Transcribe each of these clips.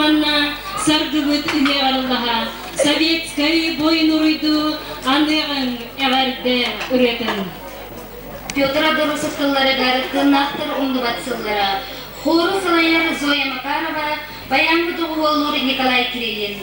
манна саргыбыт ыһыаҕар ыллаһа советскай буойун уруйдуу аныаҕыҥ эҕэрдэ ырыатын. Петр Адорусов тылларыгар тыыннаахтар умнубат сыллара Хору салайар Зоя Макарова, баяҥҥа доҕуһуоллуур Николай Кириллин.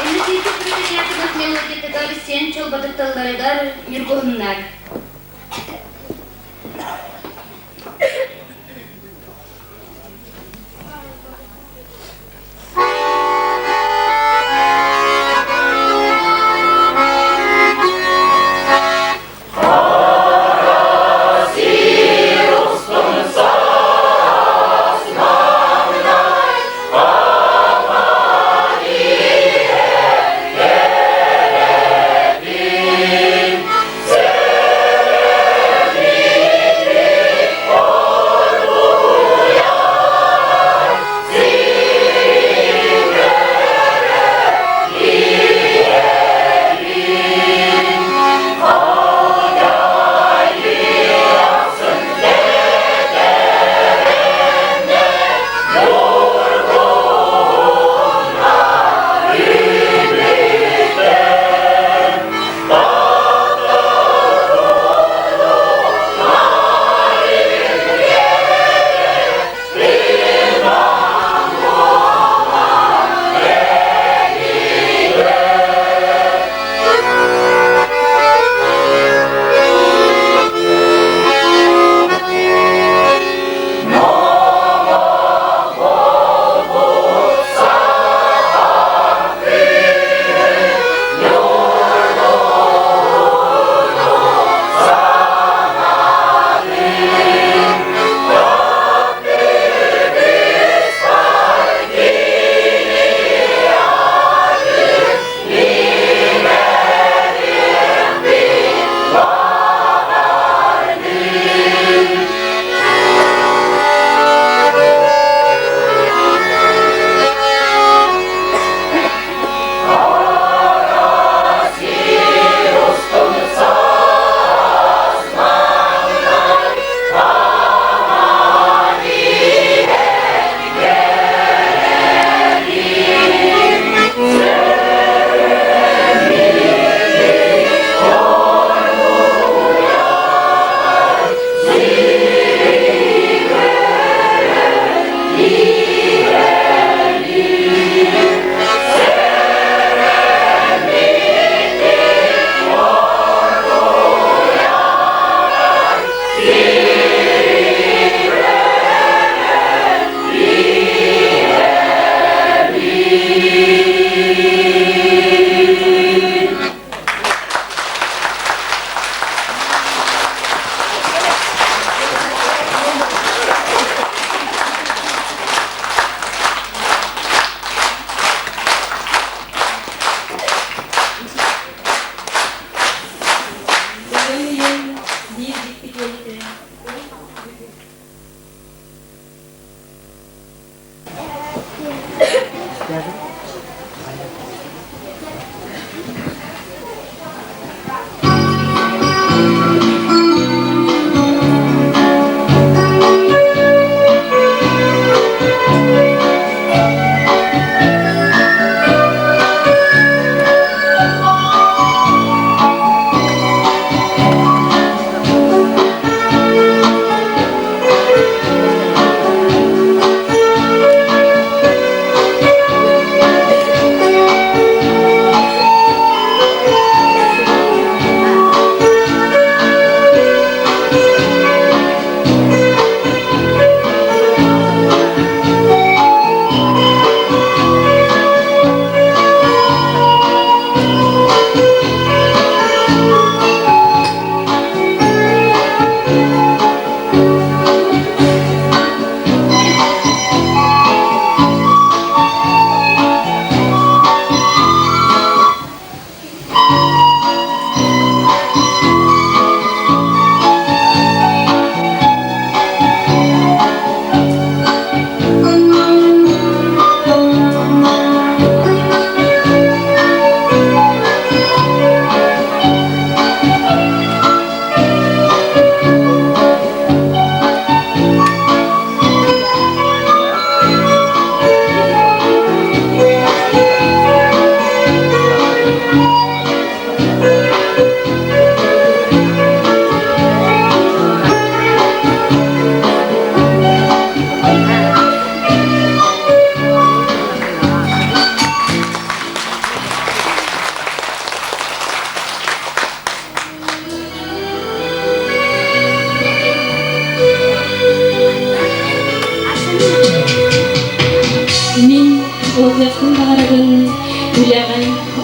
Энергетик предприятиебыт мелодиятыгар сиэн чолбодук тылларыгар ньургуһуннар.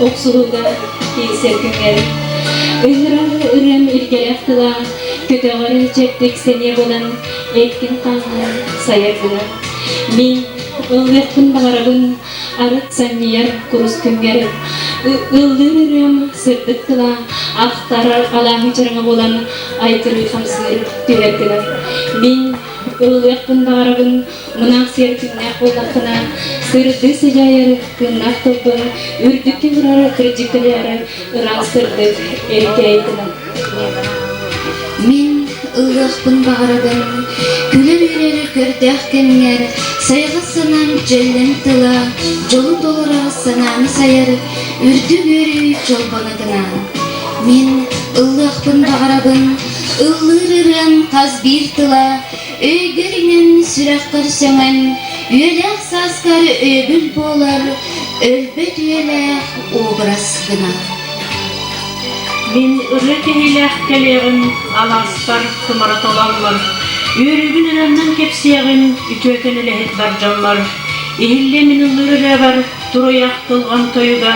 охсуһууга киирсэр күҥҥэр. Ыҥырар ырыам илгэлээх тыла көтөҕөр чэбдик сэниэ буолан эккин-хааҥҥын сайар гына. Мин ыллыахпын баҕарабын арыт санньыйар курус күҥҥэр. Ыллыыр ырыам сырдык тыла ахтар алааһы чараҥа буолан айгырыы хамсыыр түһэр гына. Мин ыллыахпын баҕарабын Мунаах сиэр күннээх буоллаххына, сырдыы сыдьаайар кыымнаах тылбын үрдүккэ турар кырдьыкка дьаары ыраас сырдык эркээйи гынан. Мин ыллыахпын баҕарабын, күлэр-үөрэр көрдөөх кэмҥэр, сайаҕас санаам дьэллэм тыла, дьолу толорор санааны сайар, үрдүк үөрүү чолбонотунаан. Мин ыллыахпын баҕарабын, ыллыыр ырыам хас биир тыла, Өйгөр иҥэн, сүрэххэр сөҥөн, үйэлээх сааскар өйөбүл буолар өлбөт үйэлээх образ гына. Мин ырыа кэһиилээх кэлиэҕим, алааспар тумара толоммор, үөрүүбүн ырыаннан кэпсиэҕим, үтүөкэн үлэһит бар дьоммор. Иһиллиэ мин ыллыыр ырыабар, туруйах тылҕан тойуга,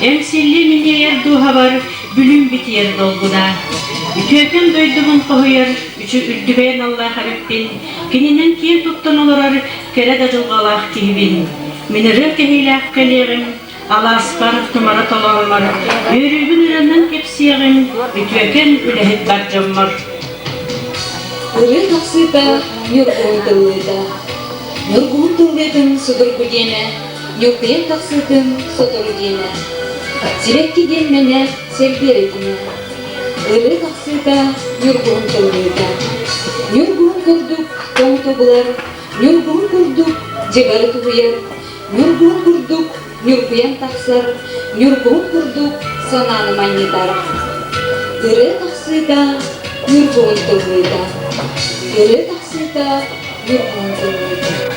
эҥсиллиэ мин иэйэр дууһабар, бүлүүм битийэр долгуна. Үтүөкэн дойдубун хоһуйар, Үрдүбэй аналлаах эбиппин, кининэн киэн туттан олорор кэрэ да дьылҕалаах киһибин. Мин ырыа кэһиилээх кэлиэҕим, алааспар тумара толороммор, үөрүүбүн ырыанан кэпсиэҕим, үтүөкэн үлэһит бар дьоммор. Ырыа тахсыыта ньургуһун тыллыыта. Ньургуһун тыллыытын судургу диэмэ, ньургуйан тахсыытын сотору диэмэ. Сибэкки диэн мэнэ сэргиэр этимэ. Ырыа тахсыыта, ньургуһун тыллыыта. Ньургуһун курдук тоҥ тобулар, ньургуһун курдук дьыбары туһуйар, ньургуһун курдук ньургуйан тахсар, ньургуһун курдук санааны манньытар. Ырыа тахсыыта, ньургуһун тыллыыта. Ырыа тахсыыта, ньургуһун тыллыыта.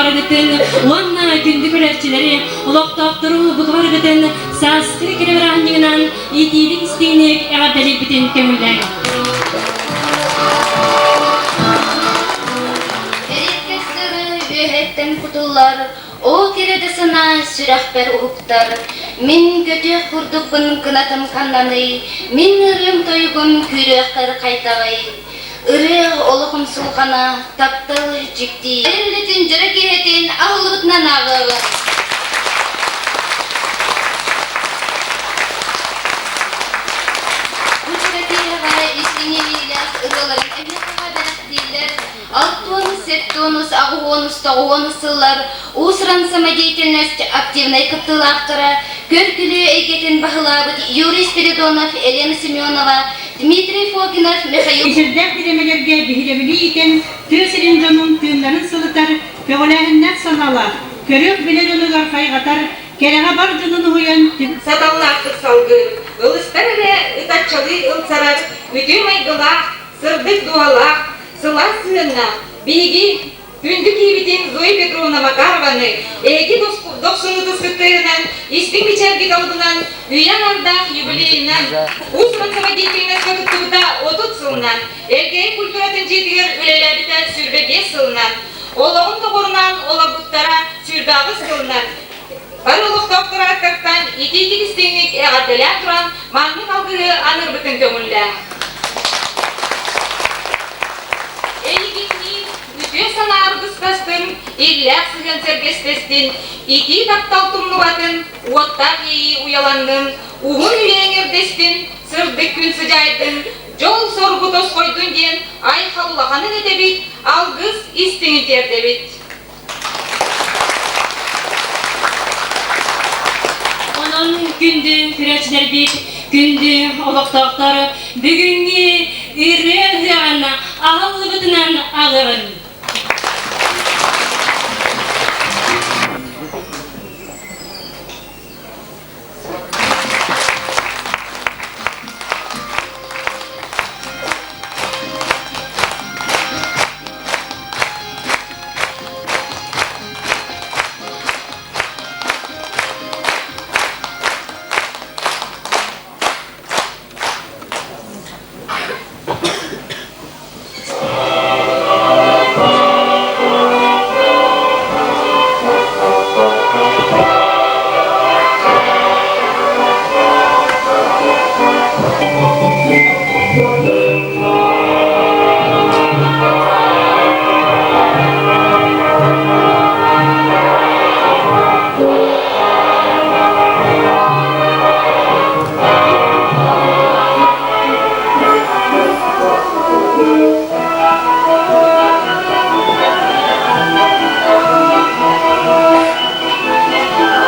барыгытын уонна күндү көрөөччүлэри, олохтоохтору бука барыгытын сааскы кэрэ бырааһынньыгынан итиилик истиҥник эҕэрдэлиирбитин көҥүллээҥ. Эриэккэс сыры үөһэттэн кутуллар, Ол кэрэ да санаа сүрэхпэр уһуктар, Мин көтүөх курдукпун кынатым ханнаный, Мин ырыам-тойугум күүрүөххэр хайдаҕый? Ырыа олох умсулҕана, таптал дьикти. Эр үлэтин дьоро киэһэтин аһыллыбытынан ааҕыаҕа. Бу дьоро киэһэҕэ истиҥ иэйиилээх ырыаларын эһиэхэҕэ бэлэхтииллэр Алтуонус, септуонус, аҕыһуонус, тоҕуһуонус сыллар уус-уран самодеятельность активнай кыттыылаахтара, көр-күлүү эйгэтин баһылаабыт Юрий Спиридонов, Елена Семенова, Дмитрий Фокинов, Михаил Ичирдээх бириэмэлэргэ биһирэбили иитэн, тыа сирин дьонун тыыннарын сылытар, көҕүлээһиннээх санаалаах, көрүөх-билэ дьонугар хайҕатар, кэрэҕэ бар дьонун уһуйан, Саталлаахтык салгыы, ылыстар эрэ ытаччалыы ылсарар үтүө майгылаах, сырдык дууһалаах, сылаас сыһыаннаах биһиги күндү киһибитин Зоя Петровна Макарованы эһиги дохсун ытыскыттарынан, истиҥ мичээргит алыбынан, үйэ аҥардаах юбилейынан, уус-уран самодеятельноска кыттыбыта 30 сылынан, Элгээйи культуратын дьиэтигэр үлэлээбитэ 25 сылынан, олоҕун доҕорунан олорбуттара 28 сылынан, бары олохтоохтор ааттартан итиитик истиҥник эҕэрдэлээн туран маннык алгыһы анырбытын көҥүллээх. Эйигинниин үтүө санаа аргыстастын, иллээх сыһыан сэргэстэстин, итии таптал тумнубатын, уоттаах иэйии уйаланнын, уһун үйэ эҥэрдэстин, сырдык күн сыдьаайдын, дьол-соргу тосхойдун диэн айхал улаханын этэбит, алгыс истиҥин тиэрдэбит. Онон күндү көрөөччүлэрбит, күндү олохтоохтор бүгүҥҥү ырыа ыһыаҕын аһыллыбытынан аҕыаҕын.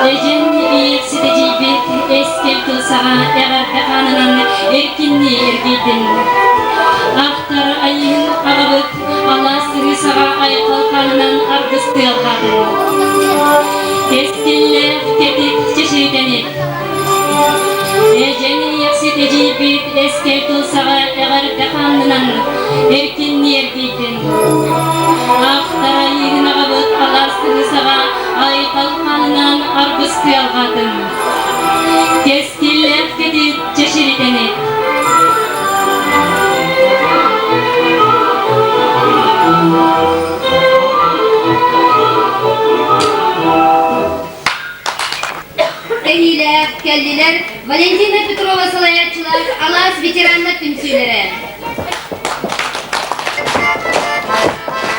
Эдьин иэкситэдьийбит эскэл тыл саҕа эҕэрдэ хаанынан эркиннии эргийдин. Ахтар айыын аҕабыт алаас сырыы саҕа айхал хаанынан аргыс тыалҕаатын. Кэскиллээх кэтит чэчиритэни Эдьэн иэхсит эдьиийбит эскэл тыл саҕа эҕэрдэ хааннынан эркиннии эргийдин. Ахтар айыыһын аҕабыт алаас тыһы саҕа айхал хаанынан аргыс тыалҕаатын. Кэскиллээх кэтит чэчиритэни. Кэһиилээх кэллилэр Валентина Петрова салайааччылаах Алаас ветераннар түмсүүлэрэ. Thank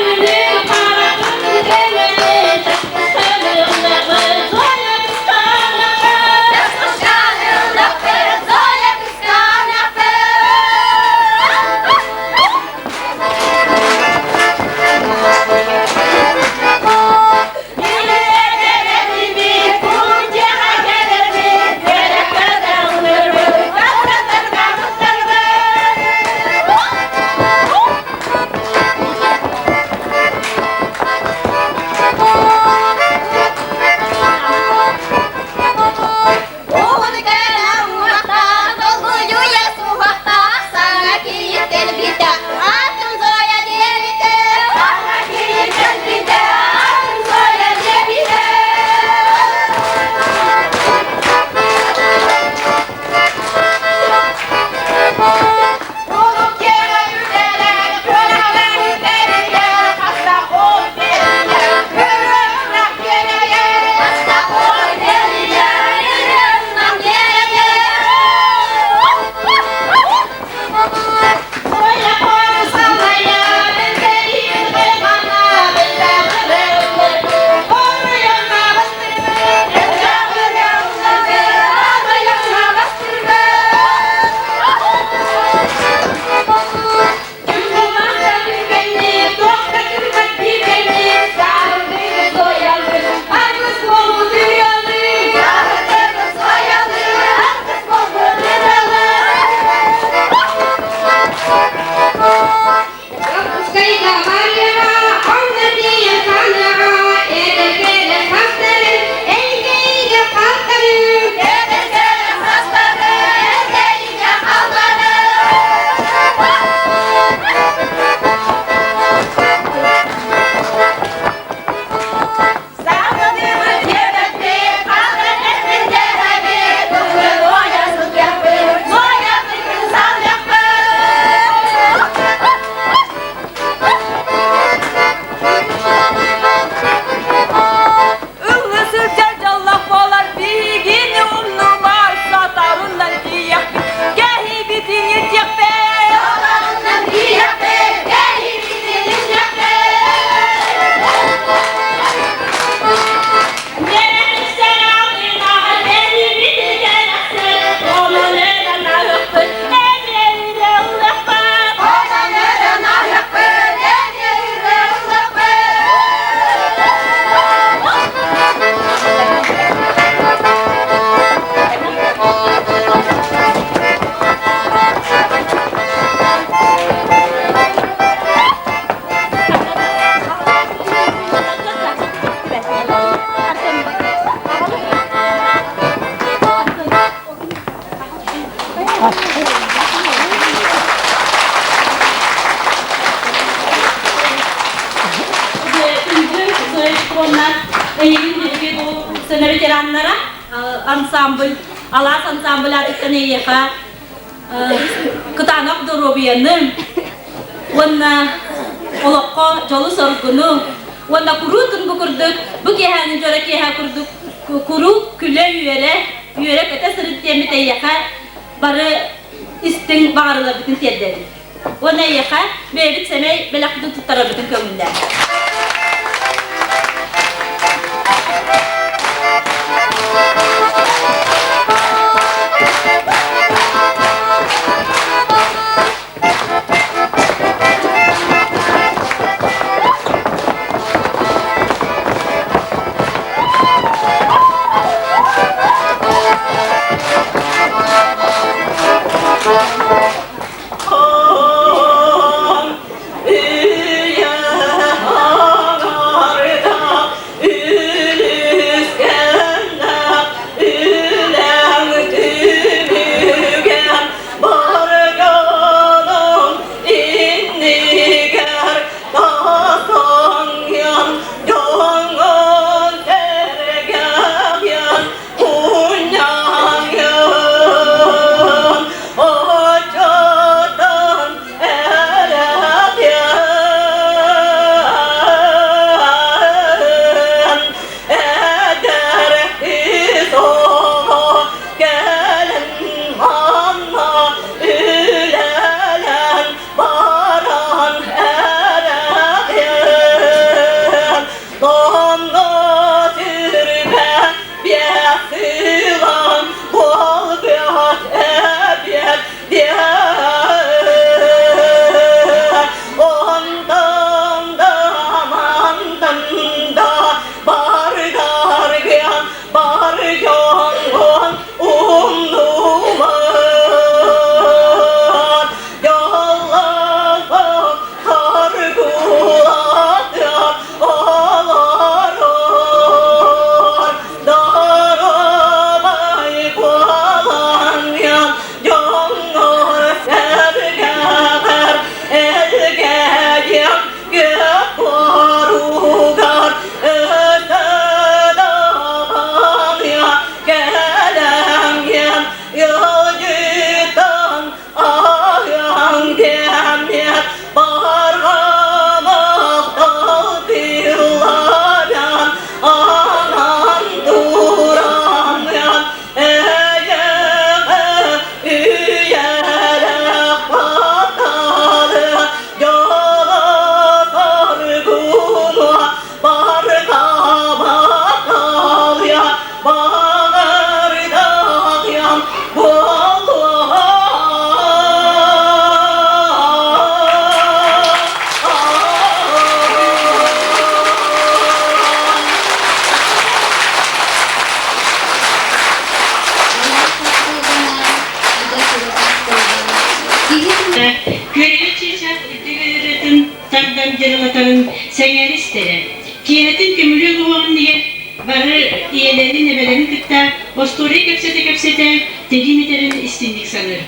you. ветераннара ансамбль, Алаас ансамбль аатыттан эйиэхэ кытаанах доруобуйаны уонна олоххо дьолу-соргуну уонна куруутун бу курдук бу киэһээни дьоро киэһэ курдук куруук күлэ-үөрэ, үөрэ-көтө сырыт диэммит эйиэхэ бары истиҥ баҕарыларбытын тиэрдэбит. Уонна эйиэхэ бэйэбит сэмэй бэлэхпитин туттарарбытын көҥүллээн. Күөрэгэй чыычаах үрдүк ырыатын тардан дьырылатарын сэҥээрэ истэрэ. Киэһэтин көмүлүөк уһуоҕун иһигэр бары ийэлэрин, эбэлэрин кытта остуоруйа кэпсэтэ-кэпсэтэ тигин этэрин истиҥник саныыр.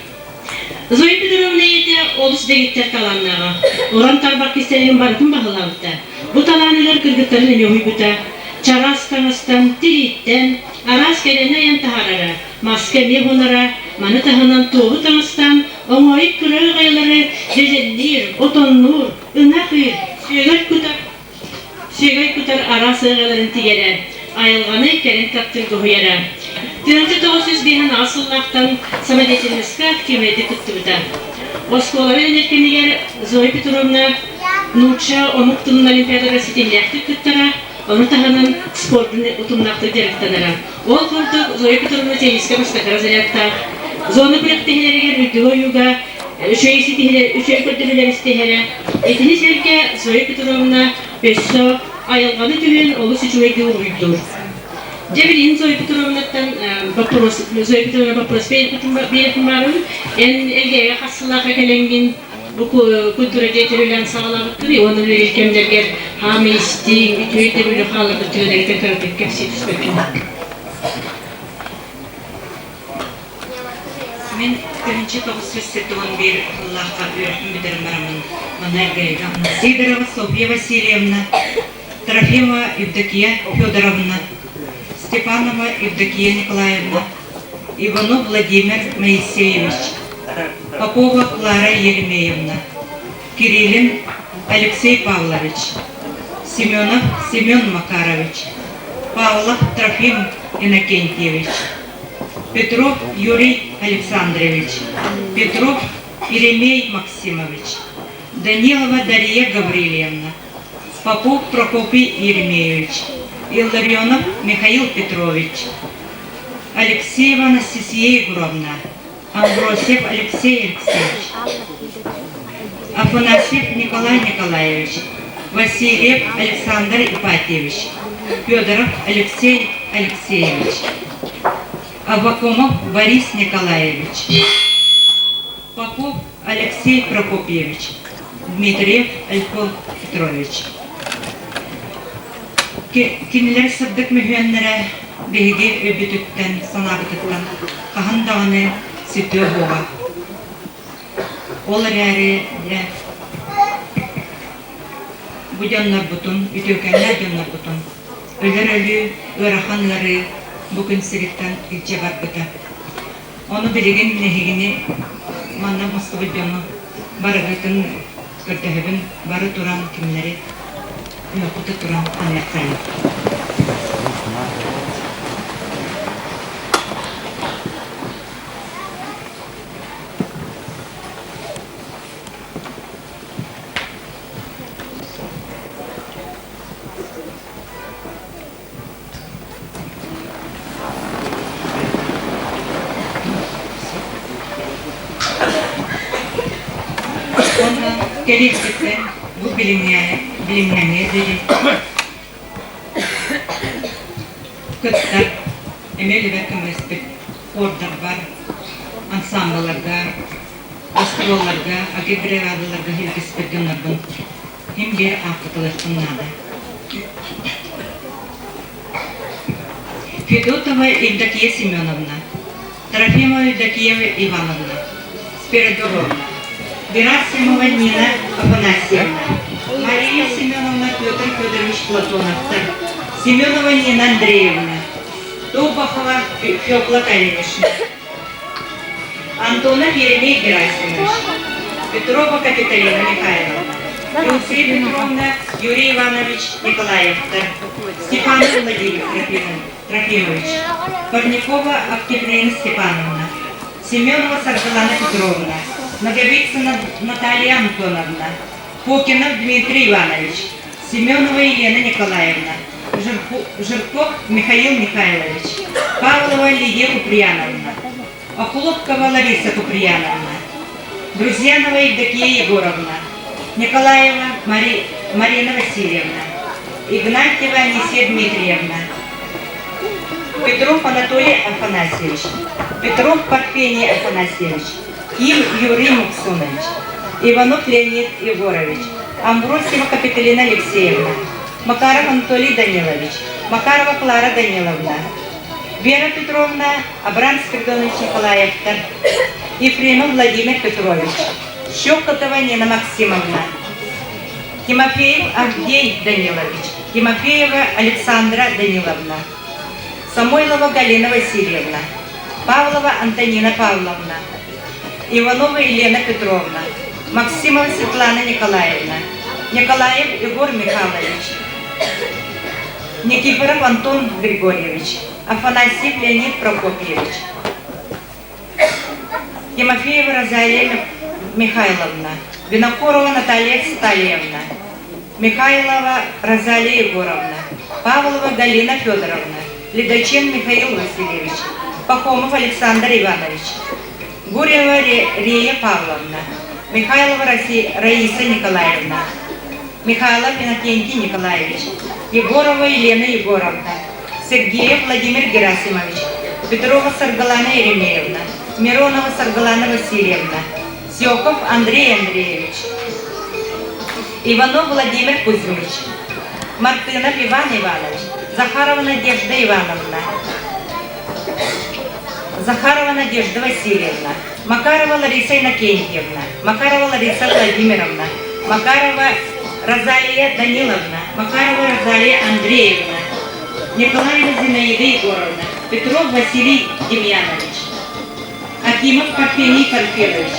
Зоя Петровна ийэтэ олус дэгиттэр талааннааҕа. Уран тарбах кистэлэҥин барытын баһылаабыта. Бу талааныгар кыргыттарын эмиэ уһуйбута. Чараас таҥастан, тирииттэн, араас кэрэни айан таһаарара, маска эмиэ уһунара, маны таһынан туоһу таҥастаан, оҥоойук кыра ыҕайалары дьэдьэнниир, отоннуур, ынах ыыр, сүөгэл кутар, сүөгэй кутар араас ыаҕаларын тигэрэ, айылҕаны кэлин таптыырга уһуйара. 1998 сыллаахтан самодеятельноска активнайдык кыттыбыта. Оскуолаҕа үөрэнэр кэмигэр Зоя Петровна нуучча омук тылын олимпиадага ситиһиилээхтик кыттара, ону таһынан спордун утумнаахтык дьарыктанара. Ол курдук Зоя Петровна теннискэ бастакы разрядтаах, зона күрэхтэһиилэригэр үрдүк ойууга үчүгэй ситиһилэр, үчүгэй көрдөрүүлэр истиһэрэ. Итини сэргэ Зоя Петровна өссө айылҕаны түһэн олус үчүгэйдик уруһуйдуур. Дьэ билигин Зоя Петровнаттан вопрос, Зоя Петровна вопрос биэриэхпин баарым. Эн Элгээйгэ хас сыллаахха кэлэҥҥин бу культура деятель үлээн саҕалаабыккын уонна үлэлиир кэмнэргэр хаамый истиҥ, үтүө өйдөбүлү хаалларбыт түгэннэргиттэн кыратык кэпсии түспэккин. Мин 1971 сыллаахха үөрэхпин бүтэрэн бараммын манна Элгээйигэ Сидорова Софья Васильевна, Трофимова Евдокия Федоровна, Степанова Евдокия Николаевна, Иванов Владимир Моисеевич, Попова Клара Еремеевна, Кириллин Алексей Павлович, Семенов Семен Макарович, Павлов Трофим Иннокентьевич, Петров Юрий Александрович, Петров Еремей Максимович, Данилова Дарья Гаврильевна, Попов Прокопий Еремеевич, Илларионов Михаил Петрович, Алексеева Анастасия Егоровна, Амбросьев Алексей Алексеевич, Афанасьев Николай Николаевич, Васильев Александр Ипатьевич, Федоров Алексей Алексеевич, Аввакумов Борис Николаевич, Попов Алексей Прокопьевич, Дмитриев Альфон Петрович. Кинилэр сырдык мөһүөннэрэ биһиги өйбүтүттэн, санаабытыттан хаһан даҕаны сүтүө суоҕа. Ол эрээри дьэ бу дьоннорбутун, үтүөкэннээх дьоннорбутун өлөр өлүү, ыарахан ыарыы бу күн сириттэн илдьэ барбыта. Ону билигин эһигини манна мустубут дьону барыгытын көрдөһөбүн, бары туран кинилэри үөххүтэ туран аныаххайын. Уонна кэлиэхпиттэн бу билиҥҥээҥҥэ диэри кытта эмиэ үлэбэр көмөлөспүт хуордарбар, ансаамбылларга, гастролларга, агитбригадаларга илдьиспит дьоннорбун Ким биир аахпытылыахпын наада. Федотова Евдокия Семеновна, Трофимова Евдокия Ивановна, Спиридоровна, Герасимова Нина Афанасьевна, Мария Семеновна Петр Федорович Платоновтар, Семенова Нина Андреевна, Тобахова Фекла Калинична, Антонов Еремей Герасимович, Петрова Капитолина Михайловна, Люция Петровна, Юрий Иванович Николаевтар, Степанов Владимир Трофимович, Парникова Октябрина Степановна, Семенова Саргылана Петровна, Ноговицына Наталья Антоновна, Фокинов Дмитрий Иванович, Семенова Елена Николаевна, Жирков Михаил Михайлович, Павлова Лидия Куприяновна, Охлопкова Лариса Куприяновна, Друзьянова Евдокия Егоровна, Николаева Мари... Марина Васильевна, Игнатьева Анисия Дмитриевна, Петров Анатолий Афанасьевич, Петров Парфений Афанасьевич, Ким Юрий Муксунович, Иванов Леонид Егорович, Амбросьева Капиталина Алексеевна, Макаров Анатолий Данилович, Макарова Клара Даниловна, Вера Петровна, Абрам Спиридонович Николаевтар, Ефремов Владимир Петрович, Щекотова Нина Максимовна, Тимофеев Авдей Данилович, Тимофеева Александра Даниловна, Самойлова Галина Васильевна, Павлова Антонина Павловна, Иванова Елена Петровна, Максимова Светлана Николаевна, Николаев Егор Михайлович, Никифоров Антон Григорьевич, Афанасьев Леонид Прокопьевич, Тимофеева Розалия Михайловна, Винокурова Наталья Сталиевна, Михайлова Розалия Егоровна, Павлова Галина Федоровна, Ледочин Михаил Васильевич, Пахомов Александр Иванович, Гурьева Рея Павловна, Михайлова Раиса Николаевна, Михайлов Иннокентий Николаевич, Егорова Елена Егоровна, Сергеев Владимир Герасимович, Петрова Саргалана Еремеевна, Миронова Саргалана Васильевна, Сёков Андрей Андреевич, Иванов Владимир Кузьмич, Мартынов Иван Иванович, Захарова Надежда Ивановна, Захарова Надежда Васильевна, Макарова Лариса Иннокентьевна, Макарова Лариса Владимировна, Макарова Розалия Даниловна, Макарова Розалия Андреевна. Николаева Зинаида Егоровна, Петров Василий Демьянович, Акимов Парфений Парфенович,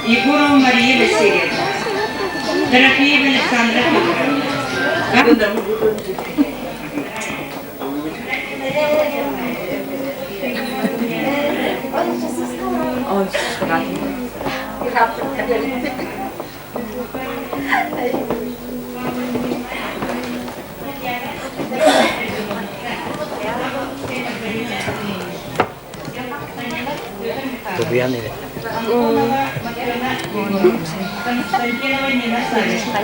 Егорова Мария Васильевна, Дорофеева Александра Федоровна.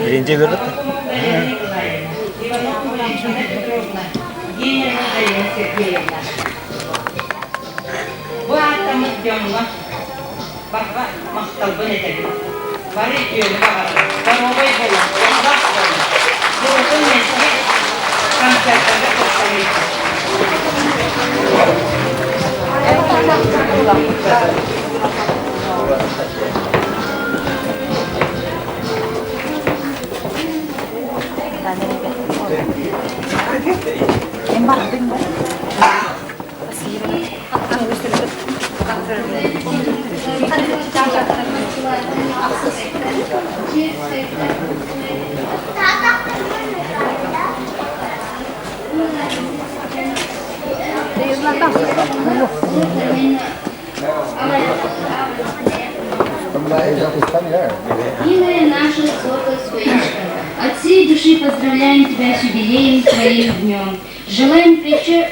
Birinci bölüm. Бу ааттаммыт дьоҥҥо барҕа махталбын этэбин. Бары үтүөнү баҕарабын. Доруобай буолуҥ, дьоллоох буолуҥ. Куруутун мэлдьи концертарга кытталыыбын. Милая наша Софа Соечка, от всей души поздравляем тебя с юбилеем твоим днем. Желаем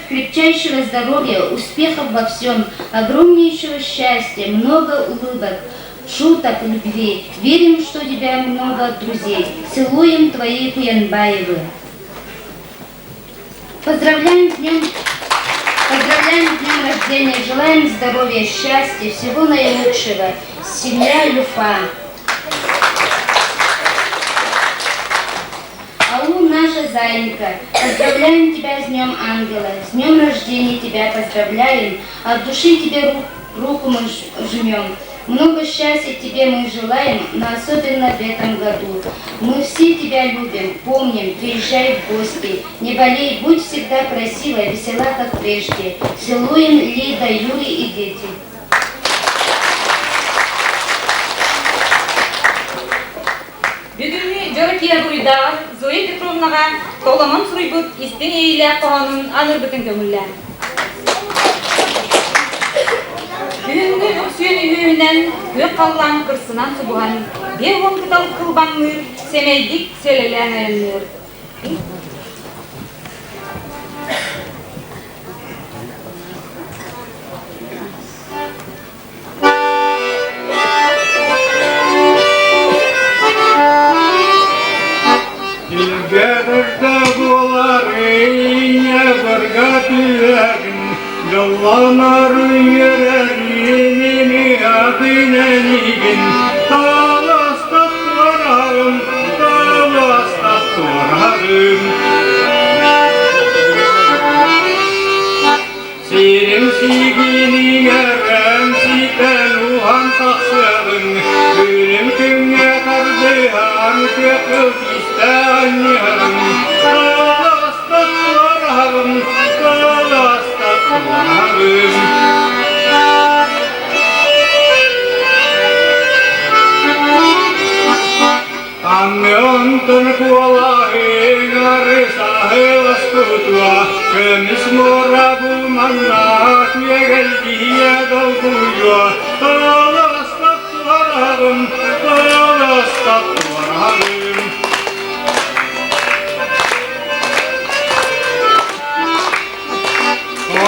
крепчайшего здоровья, успехов во всем, огромнейшего счастья, много улыбок, шуток, любви. Верим, что у тебя много друзей. Целуем твои Куянбаевы. Поздравляем с днем, поздравляем с днем рождения, желаем здоровья, счастья, всего наилучшего. Семья Люфа. Ау, наша зайка, поздравляем тебя с Днем Ангела, с днем рождения тебя поздравляем, от души тебе руку мы жмем. Много счастья тебе мы желаем, но особенно в этом году. Мы все тебя любим, помним, приезжай в гости. Не болей, будь всегда красива, весела, как прежде. Целуем Лида, Юрий и дети. Бүгүҥҥү дьоро киэһэ буруйдааҕар Зоя Петровнаҕа толомон суруйбут истиҥ иэйиилээх хоһоонун аныырбытын көҥүллээн. Күһүҥҥү өксүөн үһүөнэн күөх халлаан кырсынан субуһан, биир уон кытал кылбаҥныыр, сэмэйдик сэлэлээн айанныыр. Илгэ буолар ийэ түһэгин, дьоллонор үөрэринини атынэнигин, таластаттарарым, таластаттарарым. Сирим сигиниҥэрэн ситэн уһан тахсыаҕыҥ, Күнүм күҥҥэ тардыһан кыахыл кистээн иһэҕин. Таластаттараҕын, таластаттараҕын. Аммионтон куолаһыҥары саһыласпытуа, көмүс муора буманнаах үөгэлдиһиэ долгуйуо, Таластаттарарым, таластаттарарым.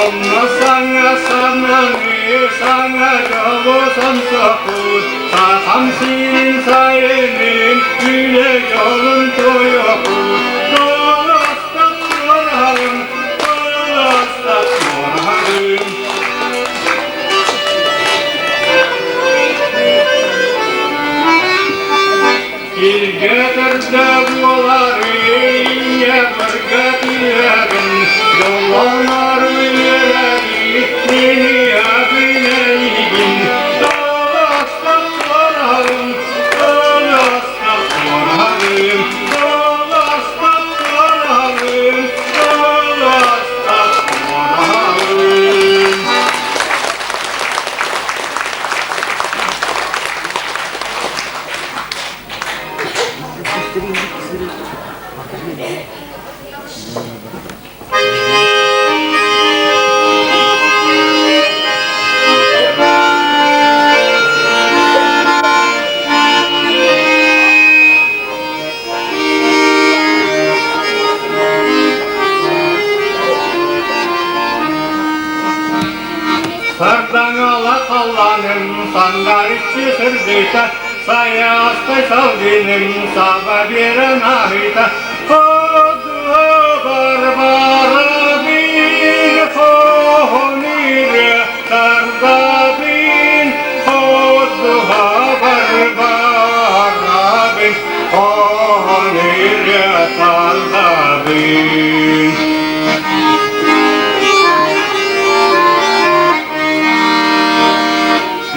Онно саҥа сананы, саҥа дьолу сомсохпут, Сахам сирин сайынын, үлэ дьолун туойуохпут. Таластаттарарым, таластаттарарым. Илгэ төрдө буолары ийэ бырга түһэҕин, дьоллонор үөрэҕи мини абынэйигин. Таластаттарарым, таластаттарарым, таластаттарарым, таластаттарарым. Сардаҥала халлааным сандарыччы сырдыыта, сайаҕастай салгыным саба биэрэн аһыыта. Барбарабын хоһоныры тардабын, Ходуһа барбарабын хоһоныры тардабын.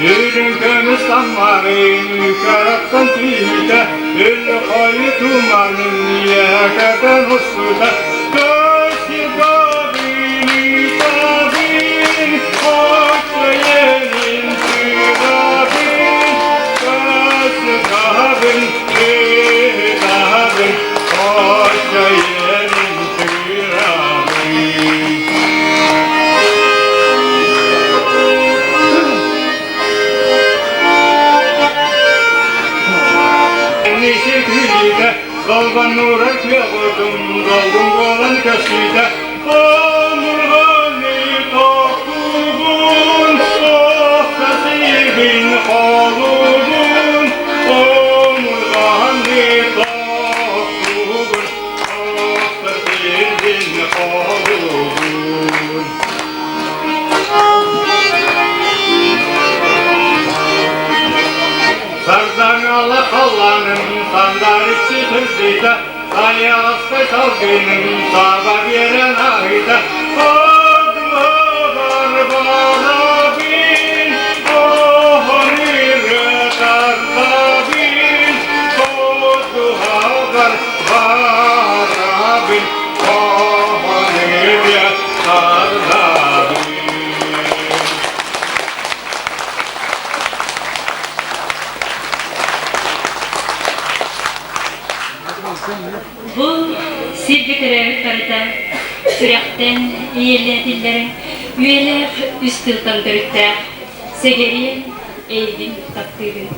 Үрүҥ көмүс таммарын караттан түүтэ, Өлөхөйү туманын иэкэтэн устута, Көсүгабын ытабын, Оччойенин тыгабын, Көсүгабын ытабын, Оччойенин тыгабын. Нисикүлүтэ, долгоннуура күөҕүтүм, долгун буолан көстүүтэ, Омурҕаны тохтугун, охсасыыбын холугун, Омурҕаны тохтугун, охсасыыбын холугун. Сардаҥала халлааным сандаарыччы сырдыыта, сайаҕастай салгыным саба биэрэн аһыыта. Барбарабын, оһоныры тардабын, Одуһабар барабын, оһоныры тардабын. Бу сиргэ төрөөбүт барыта сүрэхтэн ийэлээтиллэрин үйэлээх үс тылтан төрүттээх сэгэриэн эйигин таптыыбын.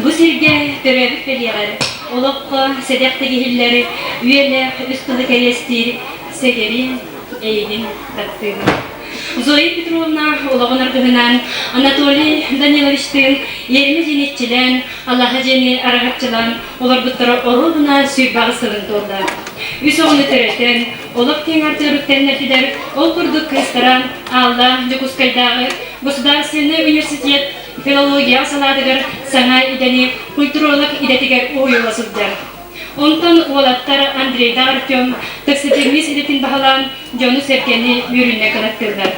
Бу сиргэ төрөөбүт бэлиэҕэр олоххо сэдэх тигиһиллэри үйэлээх үс тылы кэриэстиир сэгэриэн эйигин таптыыбын. Зоя Петровна олоҕун аргыһынан Анатолий Даниловичтыын Ермэ дьиэни иччилээн, Алаһа дьиэни араҥаччылаан олорбуттара оруобуна 28 сылын туолла. Үс оҕону төрөтөн, олох киэҥ артыырыттан эрдилэр, ол курдук кыыстара Алла Дьокуускайдааҕы государственнай университет филология салаатыгар саҥа идэни культуролог идэтигэр уһуйулла сылдьар. Онтон уолаттар Андрейдаах Артем таксидермист идэтин баһылаан дьону-сэргэни үөрүүнэ кынаттыыллар.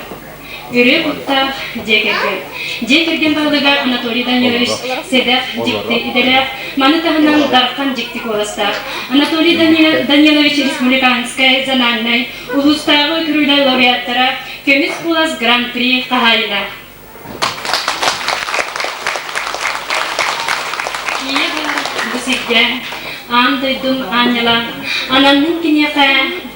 Өрүө куттаах дьиэ кэргэн. Дьиэ кэргэн баһылыга Анатолий Данилович сэдэх дьикти идэлээх, маны таһынан дархан дьикти куоластаах. Анатолий Данилович республиканскай зональнай улуустааҕы күрүүлэр лауреаттара, көмүс куолас гран-при хаһаайына. Ийэ бу сиргэ аан дойдум аанньала, ананнын киниэхэ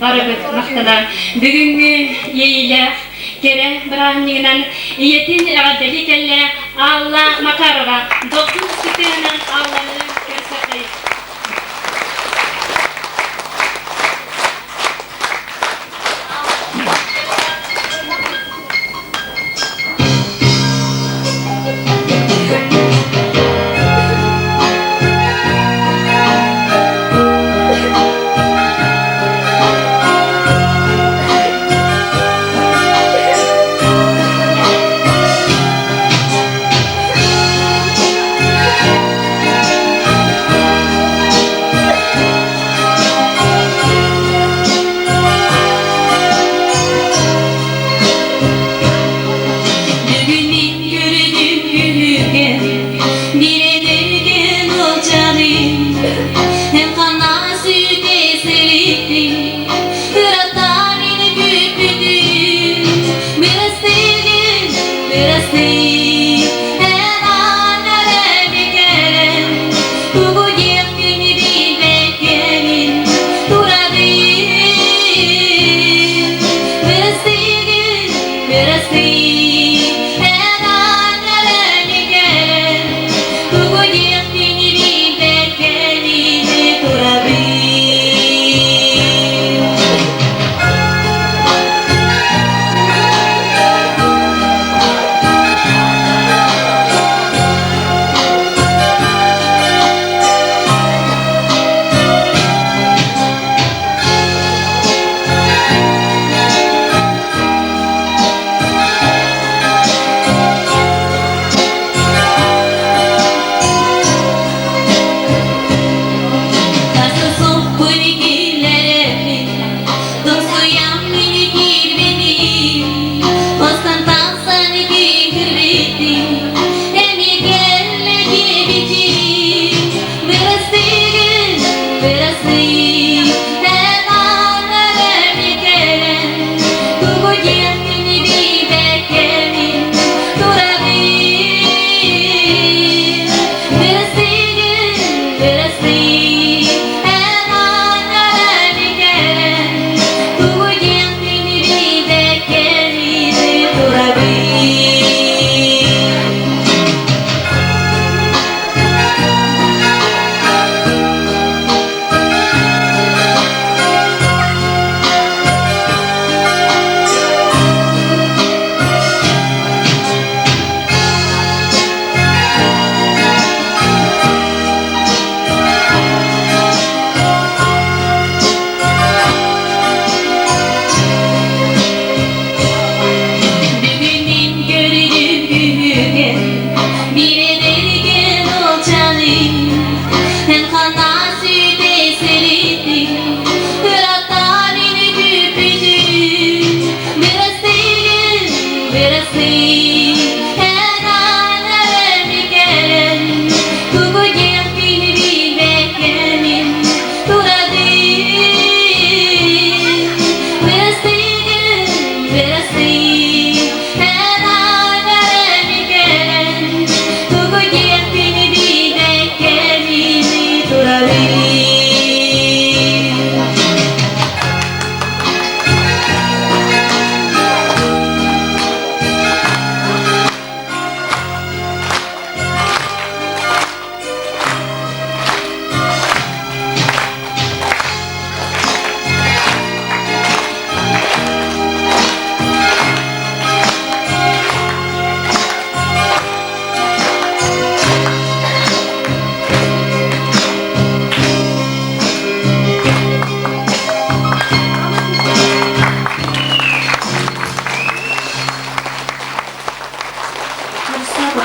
барыбыт махтана. Бүгүҥҥү иэйиилээх кэрэ бырааһынньыгынан ийэтин эҕэрдэлии кэллэ Алла Макарова. Долгун ыстыкыанан Алланы көрсөххөй. Бүгүн мин көрдүм күлүгэ, биредерген олчаным, Эн ханна сүтэ сырыттың, ырата мин күүппүтүм, Бырастыгын, бырастыы, эн ааннара кэлэн, тугу диэхпин билбэккэбин турабын. Бырастыгын, бырастыы, эн ааннара кэлэн, тугу диэхпин билбэккэбин турабын.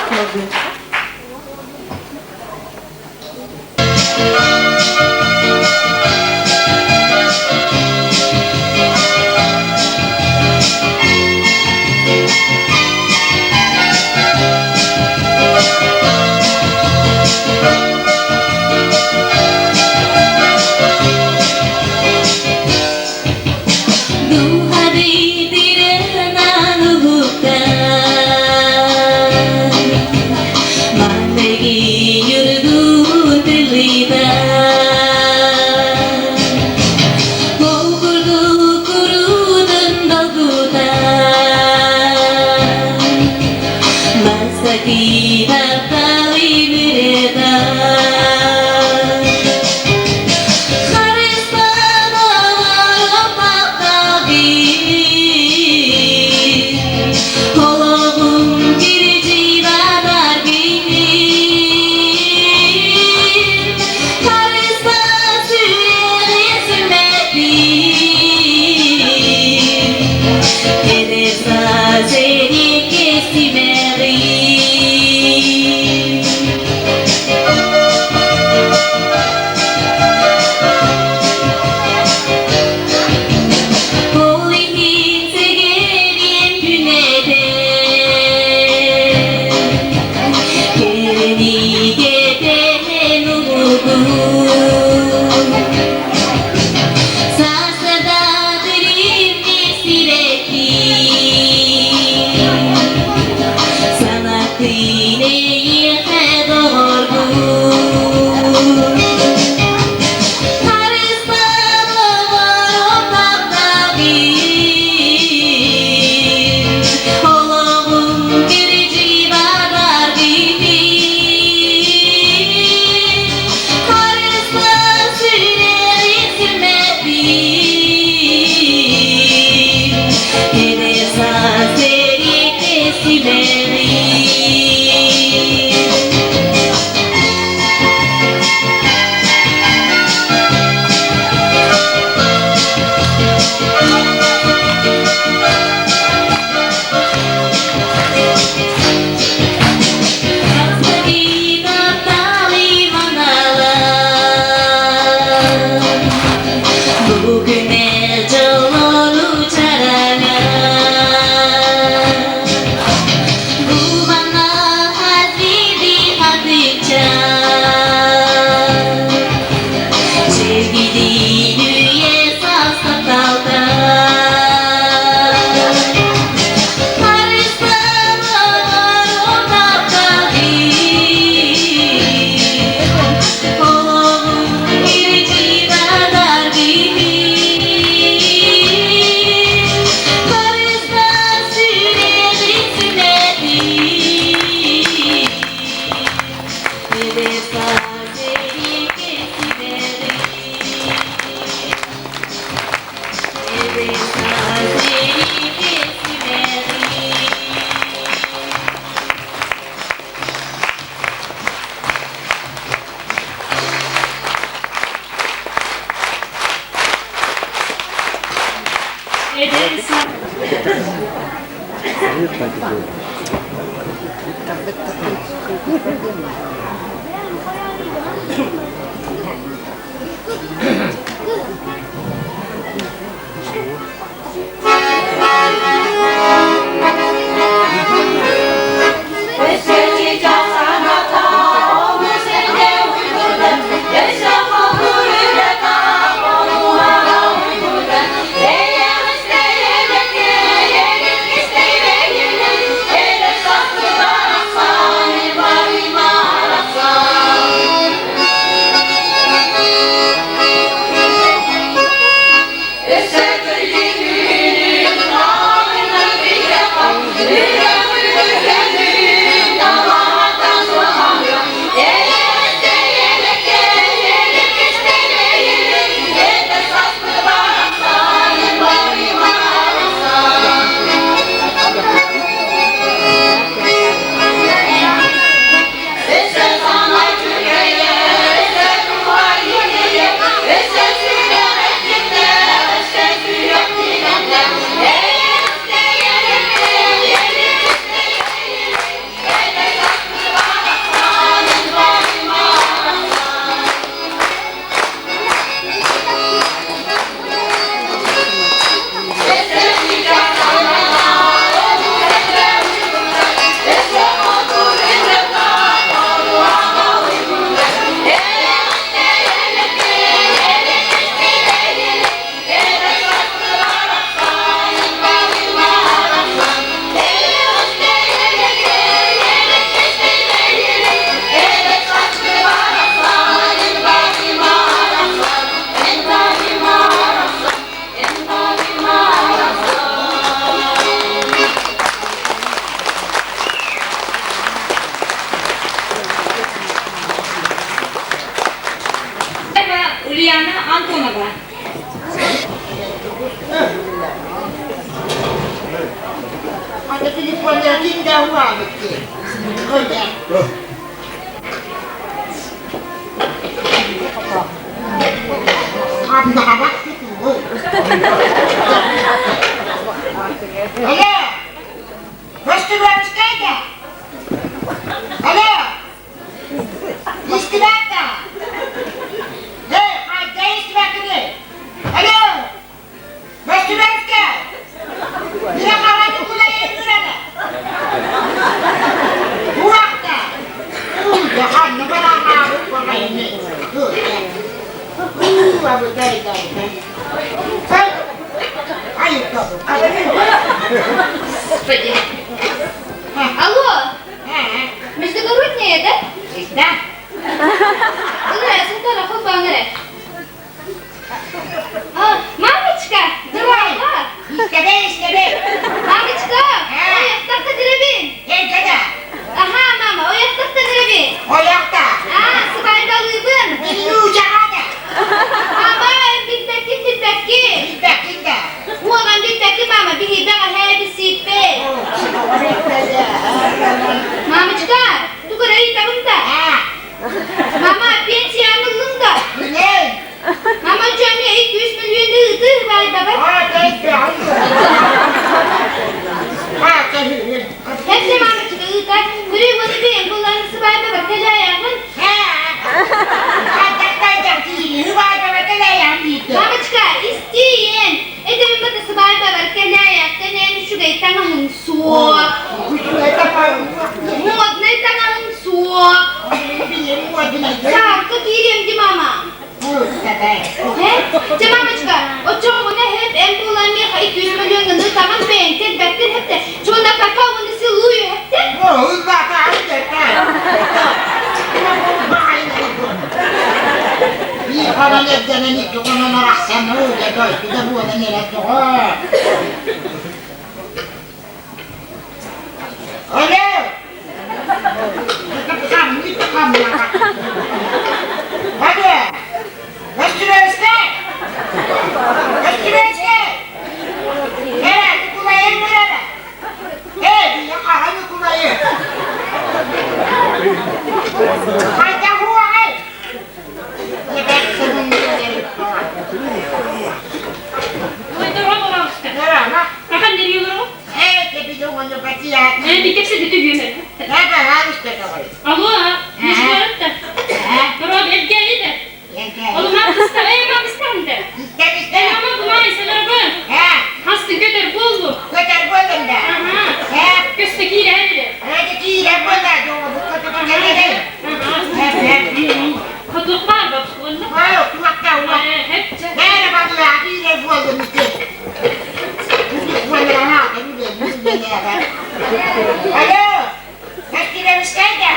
Салгыы. Алло! Көстүбэпскэй да? Алло! Истибэт да? Эй, хайда истибэккиний? Алло! Көстүбэпскэй! Мира хараты кулайын үрэрэ. Уақта! Ханна бараҕаабыт баҕайыны. Господи. Алло! Междугородняя, да? Да. Ылра, Султана, холбаҥ эрэ. Мамочка, здорово! Истэбэ, истэбэ. Мамочка, ойохтохто дырабин. Эйгэдэ. Аха, мама, ойохтохто дырабин. Ойохта. А, сыбайбалыыбын. Билүүчаҕа. Мама, билбэккин, билбэккин. Билбэккин да. Уолан билбэккин, мама, биһи бэҕэһээ бисииппэ. Мамочка, тугу эрэ ыйытабын да. Мама, пенсияны ыллыҥ да? Мама, дьоҥҥо 200 миллионы ыытыы баайбабар. Хепсе мамочка ыытар. Күрүй уону бэйэҥ буллаан сыбаайбабар кэлээйэҕин. Мамочка, истиийэн. Этэбин бата сыбаайбабар кэлээйэхтэн эн үчүгэй таҥаһыҥ суох. Моднай таҥаһыҥ суох. Саакка киириэм ди мама. Чэ, мамочка, оччоҕуна хэп эн буолан миэхэ 200 миллионны таҥан бэйэҥ кэлбэккин хэптэ. Чуона пока уону сылую хэптэ. Биир хонон эрдэнэн икки хонон арахсан ууга дойдуга буолан эрэр доҕоор. Алло! Hadi! Gösterese! Gösterese! Evet, kulayı buraya. Hey, yakala kulayı. Hayda huay. Алло, Нижегородта. Роб Евгений. Олума кыстан да. Ама бумай сыларбы. Хасты көтөр болду. Көтөр болдум да. Көстө киирэ. Хотуқпар бапсуонна. Алло, Көстүбэбискэй да?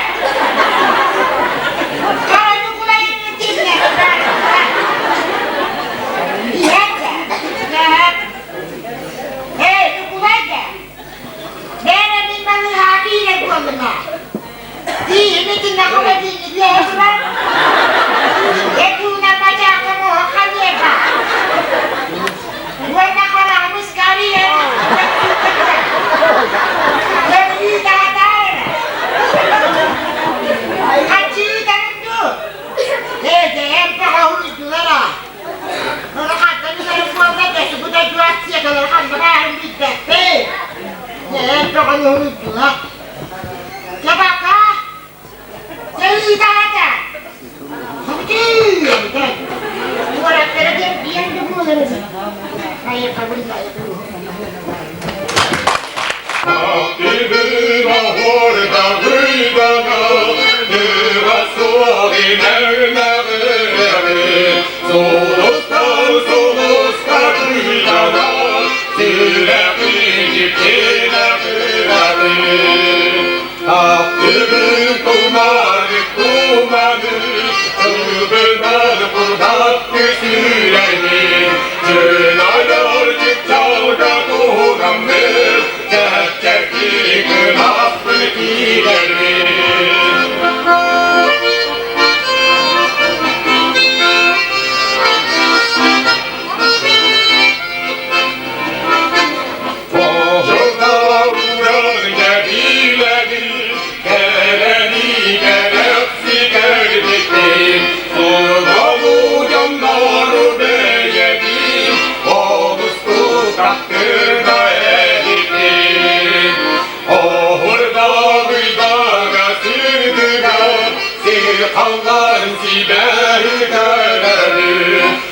Халлаан сибэһи көрөрү,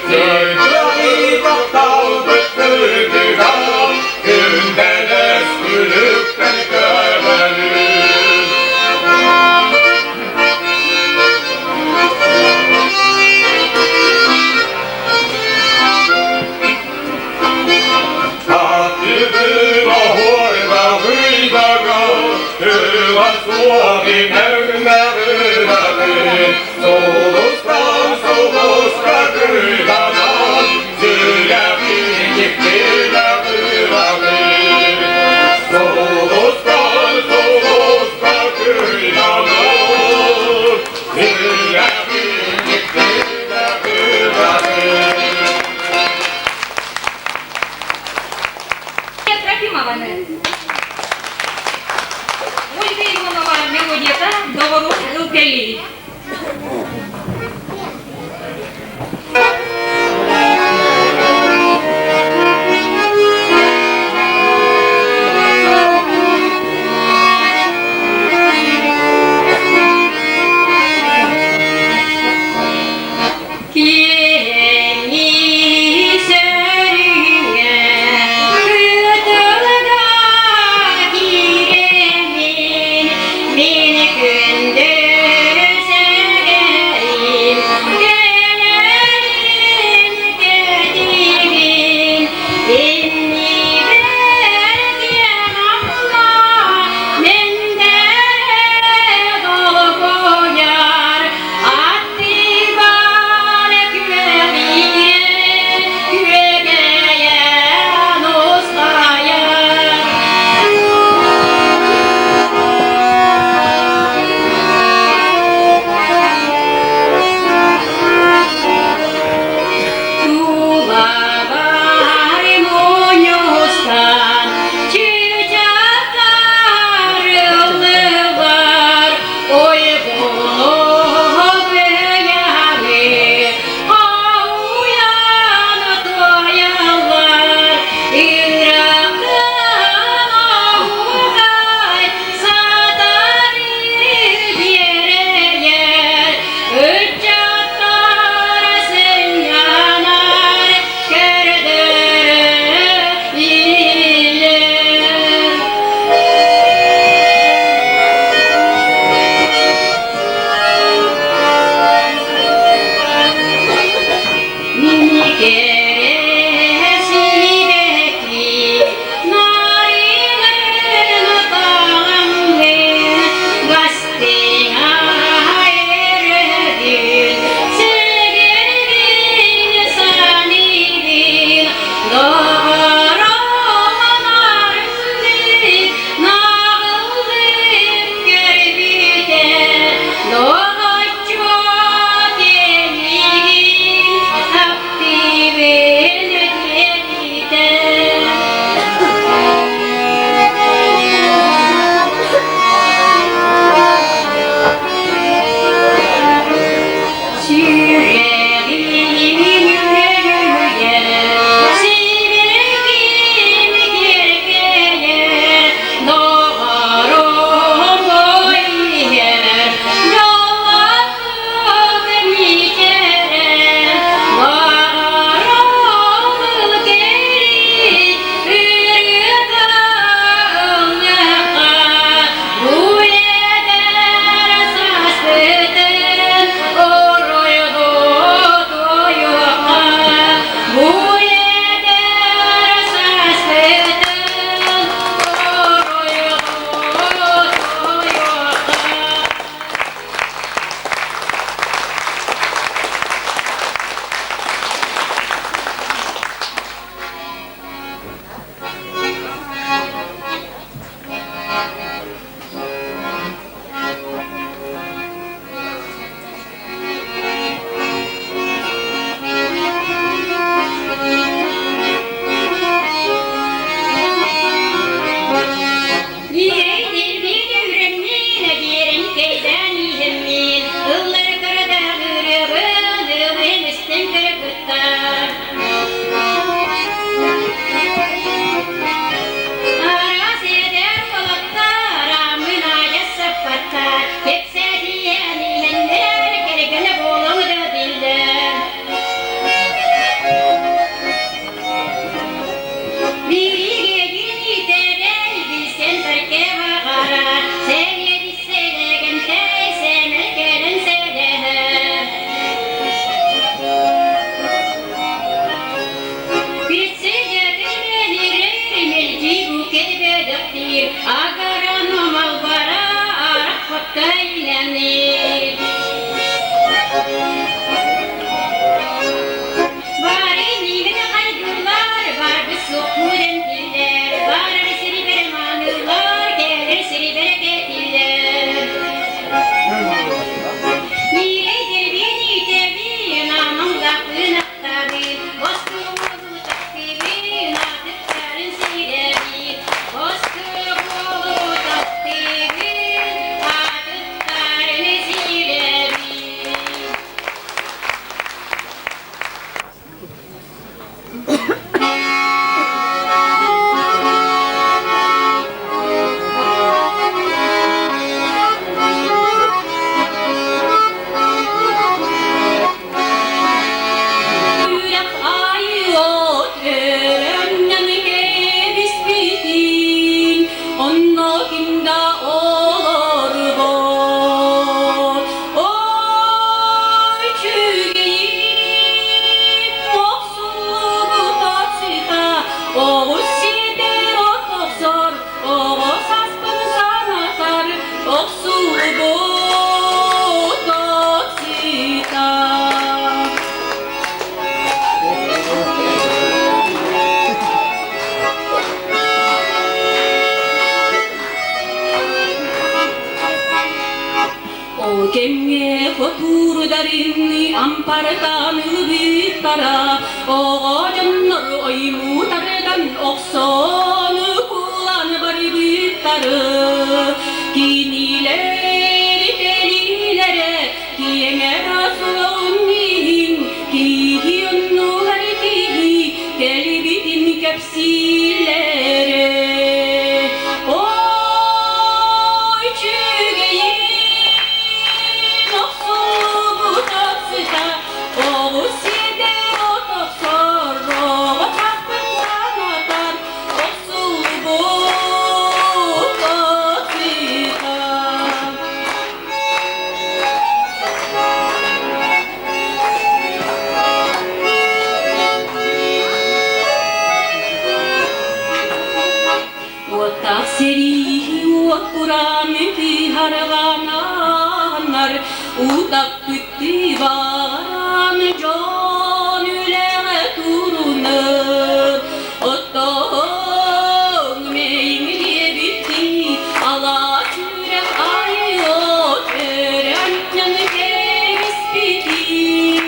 Сөргөҕү тапталбыт кыргыгар, Күндэлэс күлүктэн көрөрү. Трофимованы. Ольга Иванова мелодията «Доҕорум ыл кэллии». Киэҥи сөрүҥэ кытылга киирэммин, мин күндү сэгэрим кэлэрим. Ол кэмҥэ хотуурдарын ампартаан ылбыттара, оҕо дьоннор оймуутардан охсон кулан барбыттары. Кинилэр кэлиилэрэ киэҥэр суоҕун иһин киһи оннугар киһи кэлбитин кэпсииллэрэ. Ой, үчүгэйин охсубут сыта, оҕус сиэтэр от охсор, оҕо саспыт санатар, охсубут от сыта. Уоттаах сэрии уот кураан кыһарҕананнар, утаппыттыы баҕаран дьон үлэҕэ турунар. Оттон мэйиҥ диэбиттии алаас үрэх айылот өрөн кэбиспитин,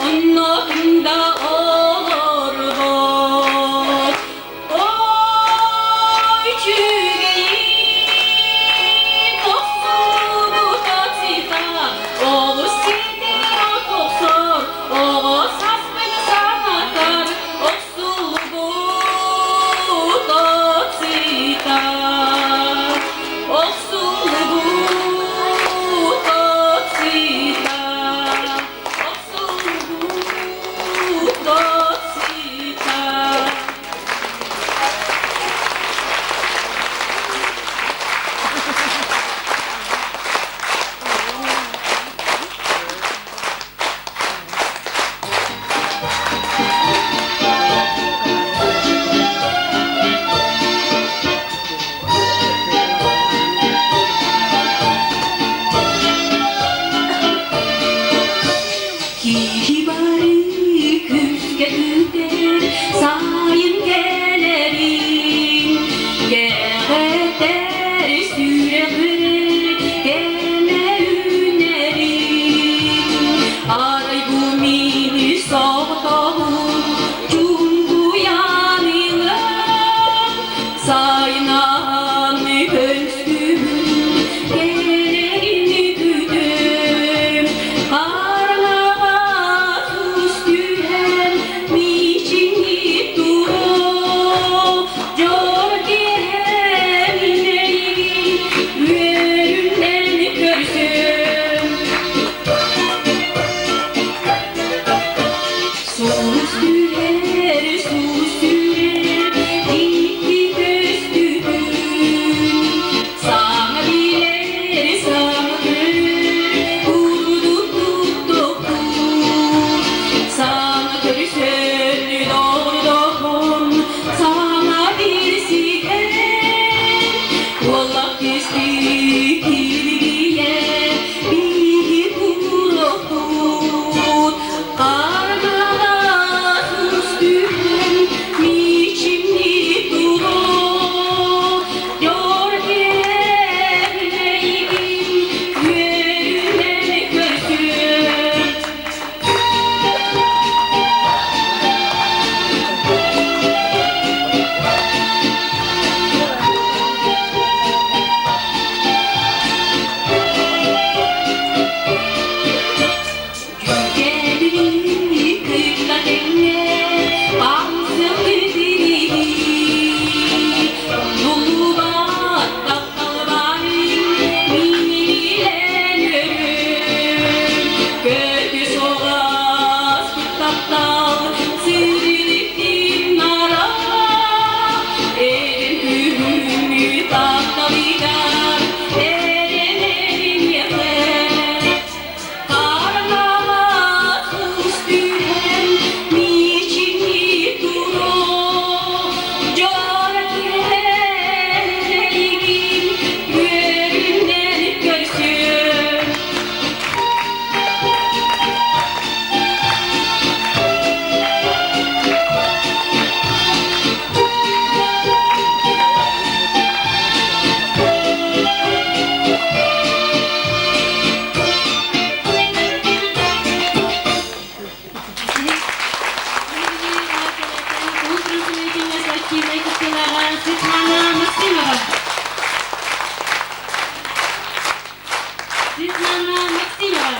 оннотун да олорбот. Ой, үчүгэйин охсубута сыта, олус ситэр от охсор, оҕо саспын санатар, охсубут. Светлана Максимова.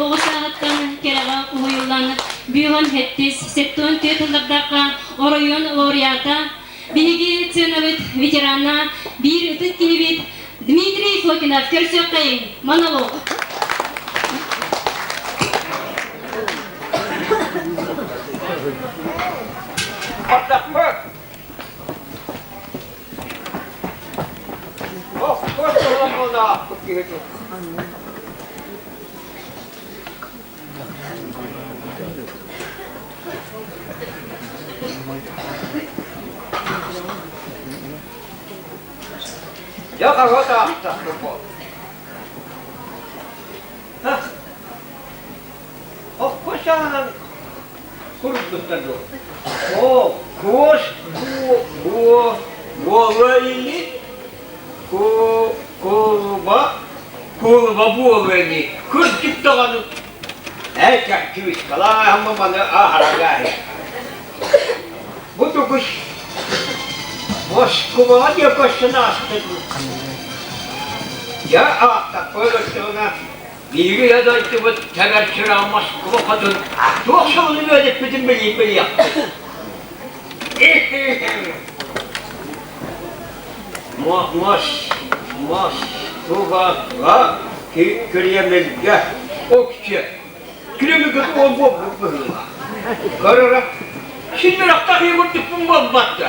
Оҕо сааһыттан кэрэҕэ уһуйуллан, бүөһөн хэттис, сеттон түөрт тыллардаахха оройуон лауреата, биһиги сценабыт ветерана, биир ытык киһибит Дмитрий Фокинов көрсүөххэйиҥ, монолог. Ардахпыт! Ох, туох буолаахпыт киһи Дьэ, хаһыат аахтахпыт буол. Окко саҕанан курдуктар дуо? О, куос буо буола ини кулуба кулуба буола ини кырдьык даҕаны ээ чахчы калааһамма маны ааһарага Бу тугуй Москубаҕа диэн көстөн ааспыт Дьэ ааттаппыт өлөрдөҕүнэ Биһиги ийэ дойдубут тэбэр сүрэҕэ Москуба хотун туох сылын үөдэппитин билиэхпит. Москубаҕа Кремльгэ Окче Кремльгэ туох буолбут быһыылаах. Көрөрө син үрэхтэх курдукпун буолбатта.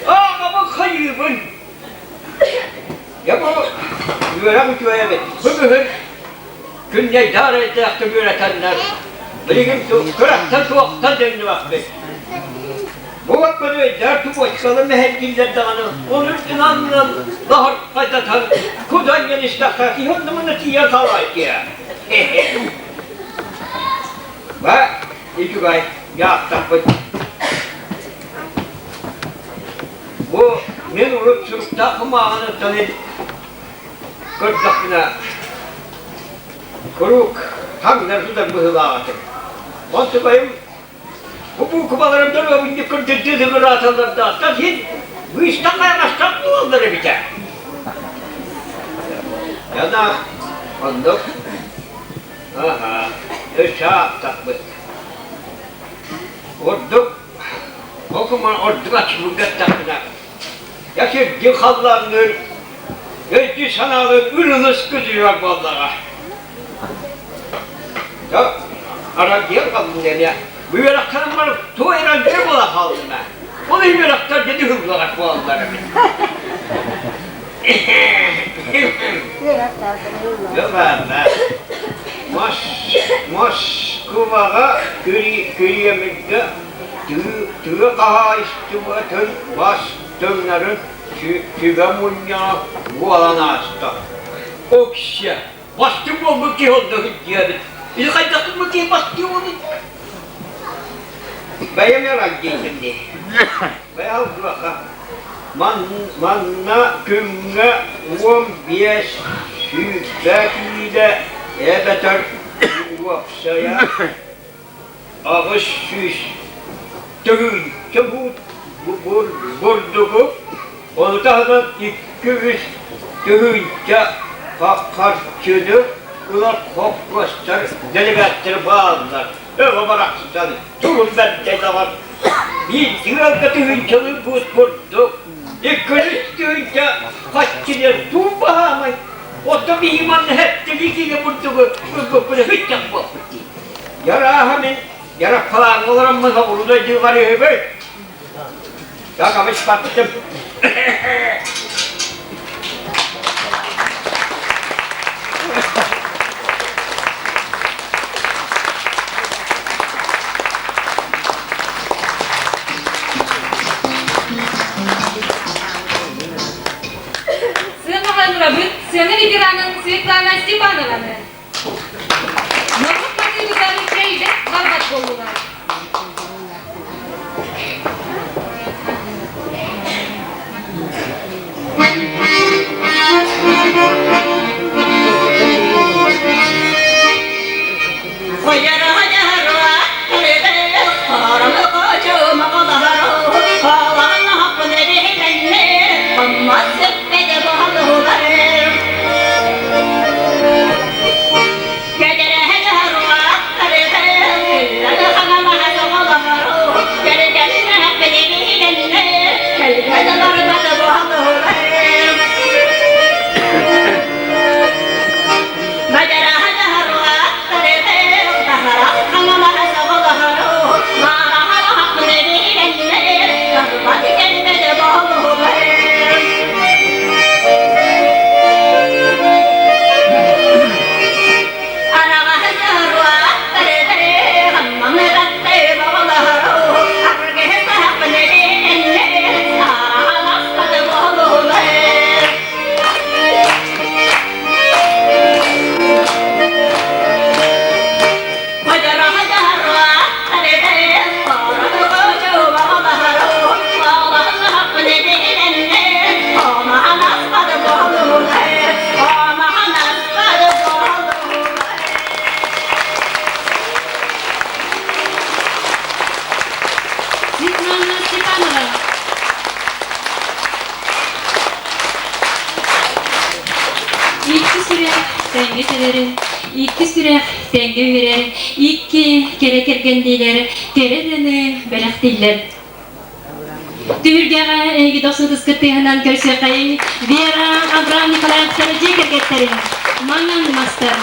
Аҕабын хайыыбын. Дьэ бу үөрэх үчүгэй эбит. Бу күһүн күннэйдээр эйдээхтик үөрэтэннэр билигин кыраттан туохтан төннүбэппит. Бу өйдөөр тупочкалы мэһэйдииллэр даҕаны, ол үрдүнэн лаһырхайдатан кудан истэххэ киһи оннумуна тиийэн хаалаайкыа. Ба, үчүгэй, дьаахтахпыт. Бу мин урут суруктаах кумааҕыныттан көрдөхпүнэ, куруук таҥнары сытар быһыылаах этим. Онтукайым бу буукубаларым доруобунньук кырдьырдыы ырааталлардаахтар иһин быыстан хайаҕастан буолаллар эбитэ. Яна оннук аха өссө ааттахпыт. Ордук Окуман ордук аччыгырга эттэхпинэ, я сирдии халлаанныыр, өйдүү санаалыыр ырылыс көтүрэр буоллаҕа. Дьэ, аралдьыйан хааллым эмиэ. Бу үөрэхтэрим бары туох эрэлдьийэ буола хааллым ээ. Ол иһин үөрэхтэр дьэди ыһыллаҕас буолаллар эбит. Дьэ, баанна. Москубаҕа Кремльгэ тыа хаһаайыстыбатын бастыҥнарын сүбэ мунньаҕа буолан ааста. Окся, бастыҥ буолбут киһи онно сылдьыабыт. Или хайдахпыт бу киһи бастыҥ буолбут? Бэйэм эрэлдиитим дии. Бэйэм Манна күҥҥэ 15 сүүрбэ киилэ эбэтэр уопсайа 800 тыһыынча буут бурдугу, ону таһынан 2-3 тыһыынча харчыны ылар холкуостар дэлэгээттэрэ бааллар. Өҕө барахсан турун бэрдэ даҕан биир тыалга тыһыынчалыы буут курдук иккилис тыһыынча хаччылар туун баһаамай оттон биһи манна хэттэлии киилэ бурдугу ылбыппыт һыччах буолбут дии. Ярааһа мин яраппалааҥҥа олороммун соҕуруу дойдуга барыыһыбыт. Так абыс баттым. Сыанаҕа ыҥырабыт сыана ветеранын Светлана Степанованы. Норуот матыыбытар кэйбэт барбат буоллулар. тэҥҥэ тэбэр, икки сүрэх тэҥҥэ үөрэр, икки кэрэ кэргэнниилэр кэрэ ырыаны бэлэхтииллэр. Түһүлгэҕэ эһиги дохсун ытыскыт тыаһынан көрсүөххэйиҥ Вера, Авраам Николаевтар дьиэ кэргэттэрин маҥан мастар.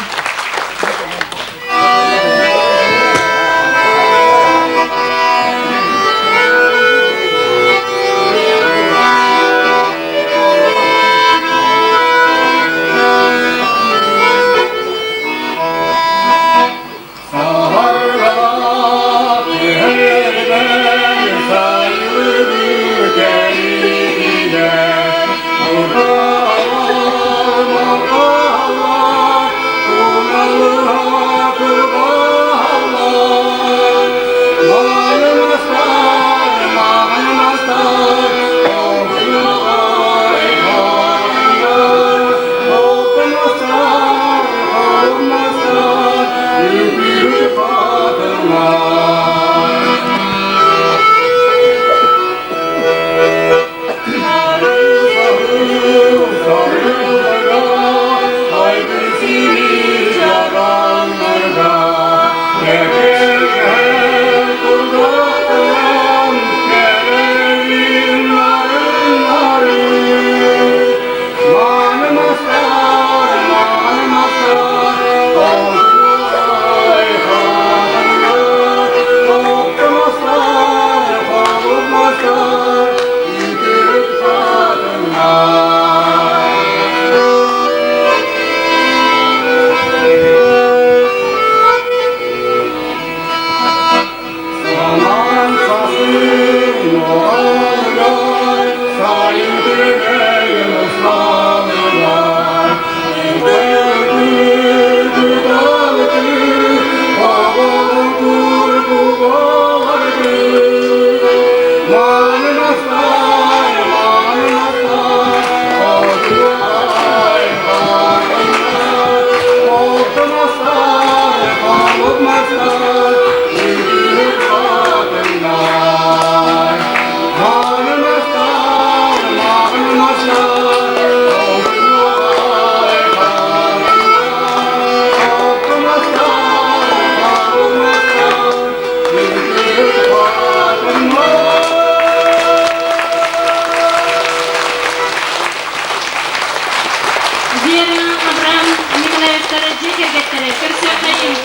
Вера, Абрам Николаевтар дьиэ кэргэттэрэ көрсүөххэйиҥ.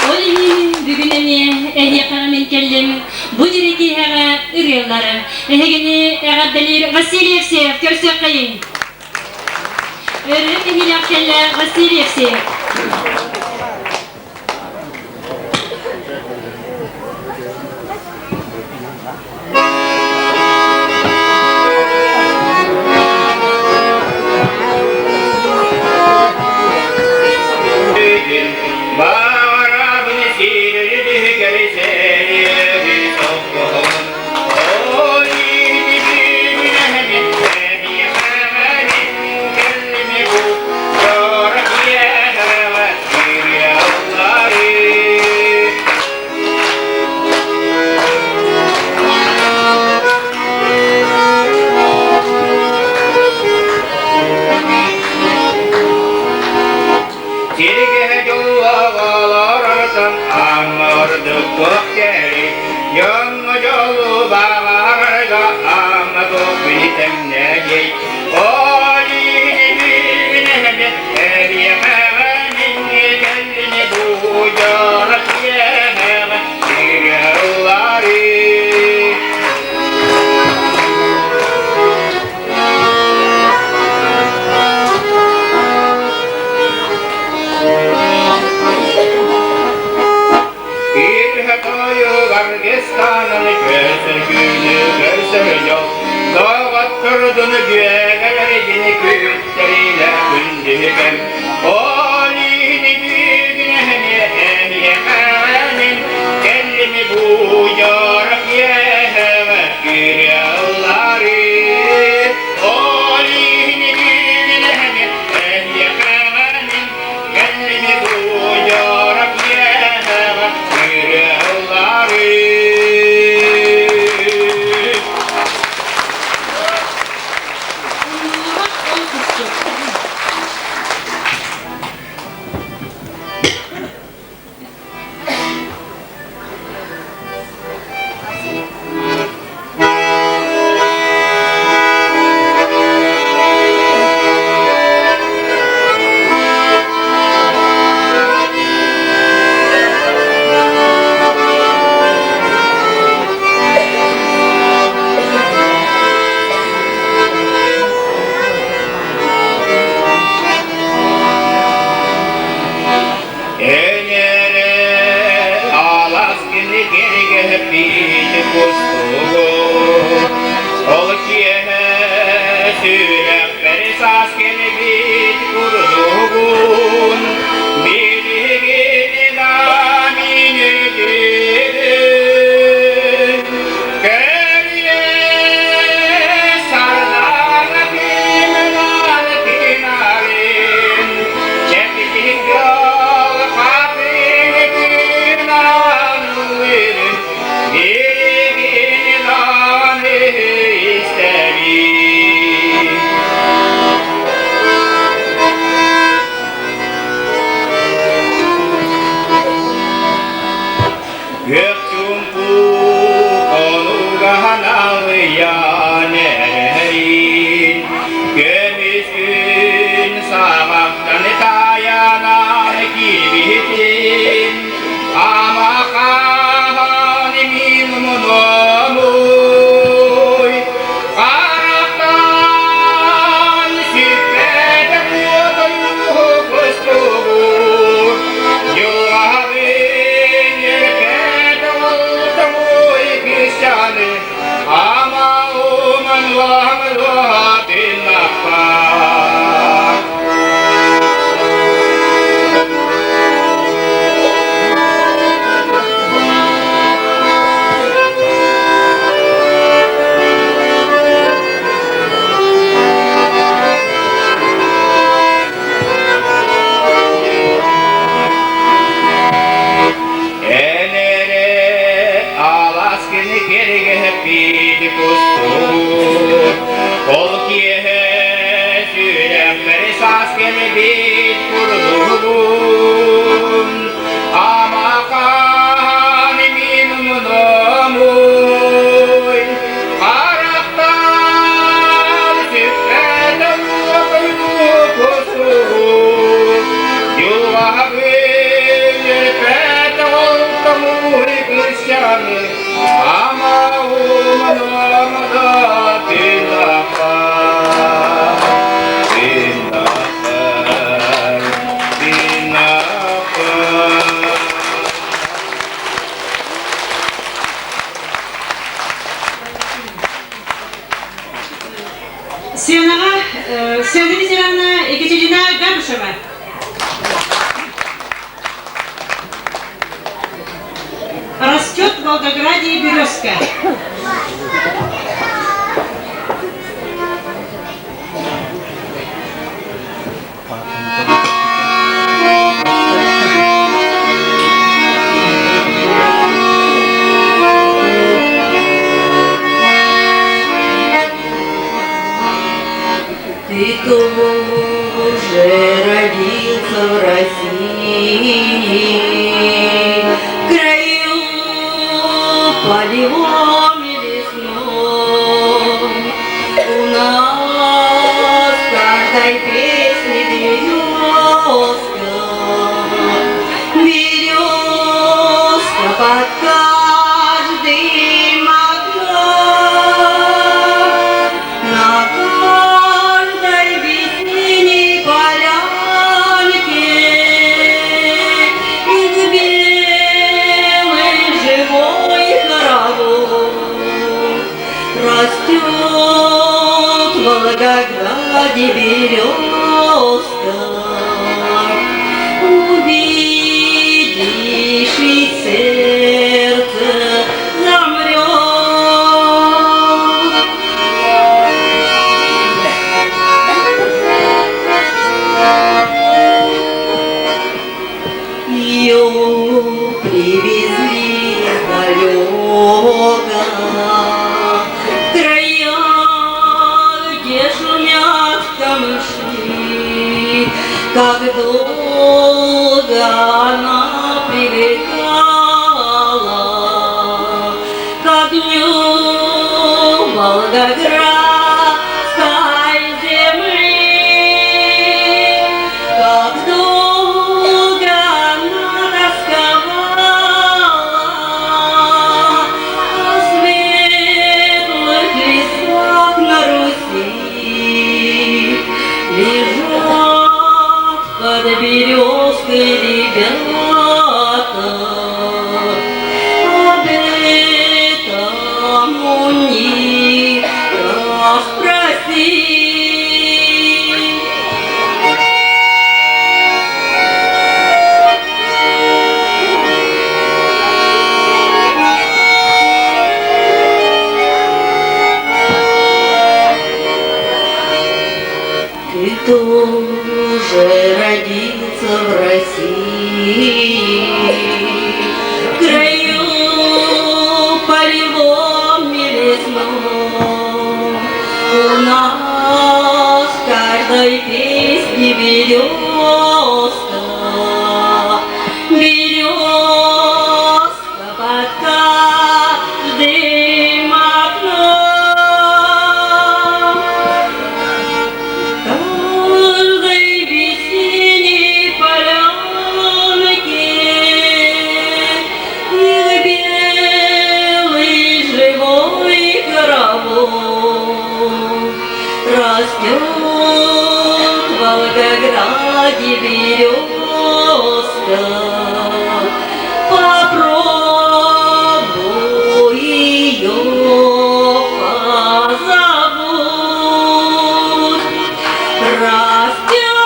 Ол иһин бүгүн эмиэ эһиэхэҕэ мин кэллим. Бу дьири киэһэҕэ ырыалары. Эһигини эҕэрдэлиир Василий Евсеев көрсүөххэйиҥ. Өрүү киһилээх кэллэ Василий Евсеев. кустугу. Ол киэһэ сүрэхпэр саас кэлбит курдугун, билигин да мин өйдүүбүн. Кэлиэ сардаҥа тыынынан тыынарын, чэпчэки дьол хатыҥ тыынан ыллыырын, билигин даҕаны истэбин. Күөх чуумпу хонууга налыйан эрэрин, көмүс күн саҕахтан таайанан киирбитин, амакаан мин муномуй, харахтан сүппэтэ куотойуу кустугур, дьылҕабын эркэтэ олтомуй кыысчааны, ама уман лаамылаатыннахпар. Эн эрэ аласкыны кэргэһэппит кустуур, ол киэһэ сүрэхпэр саас кэлбит курдугун, амакаан мин муномуй, харахтан сүппэт уотуйуу кустуур, дьулаһабын өлбөт олтомуй кырсаны, ама умномда тыынаппар, тыынаппар, тыынаппар. Сценаҕа сцена ветерана Екатерина Габышева. Растет в Волгограде березка. Ты тоже родился в России, в краю полевом и лесном. У нас в каждой песне березка, березка под каждым окном. На каждой весенней полянке Их белый живой хоровод Растет в Волгограде березка. Увидишь и сердце замрет. Ее привезли издалека, в края, где шумят камыши, как долго она привыкала к огню Волгоградской земли, как долго она тосковала о светлых лесах на Руси. Лежат под Тоже родиться в России, в краю полевом и лесном. У нас в каждой песне березка, березка под каждым окном. Каждой весенней полянке Их белый живой хоровод Растет в Волгограде березка. Попробуй ее позабудь. Растет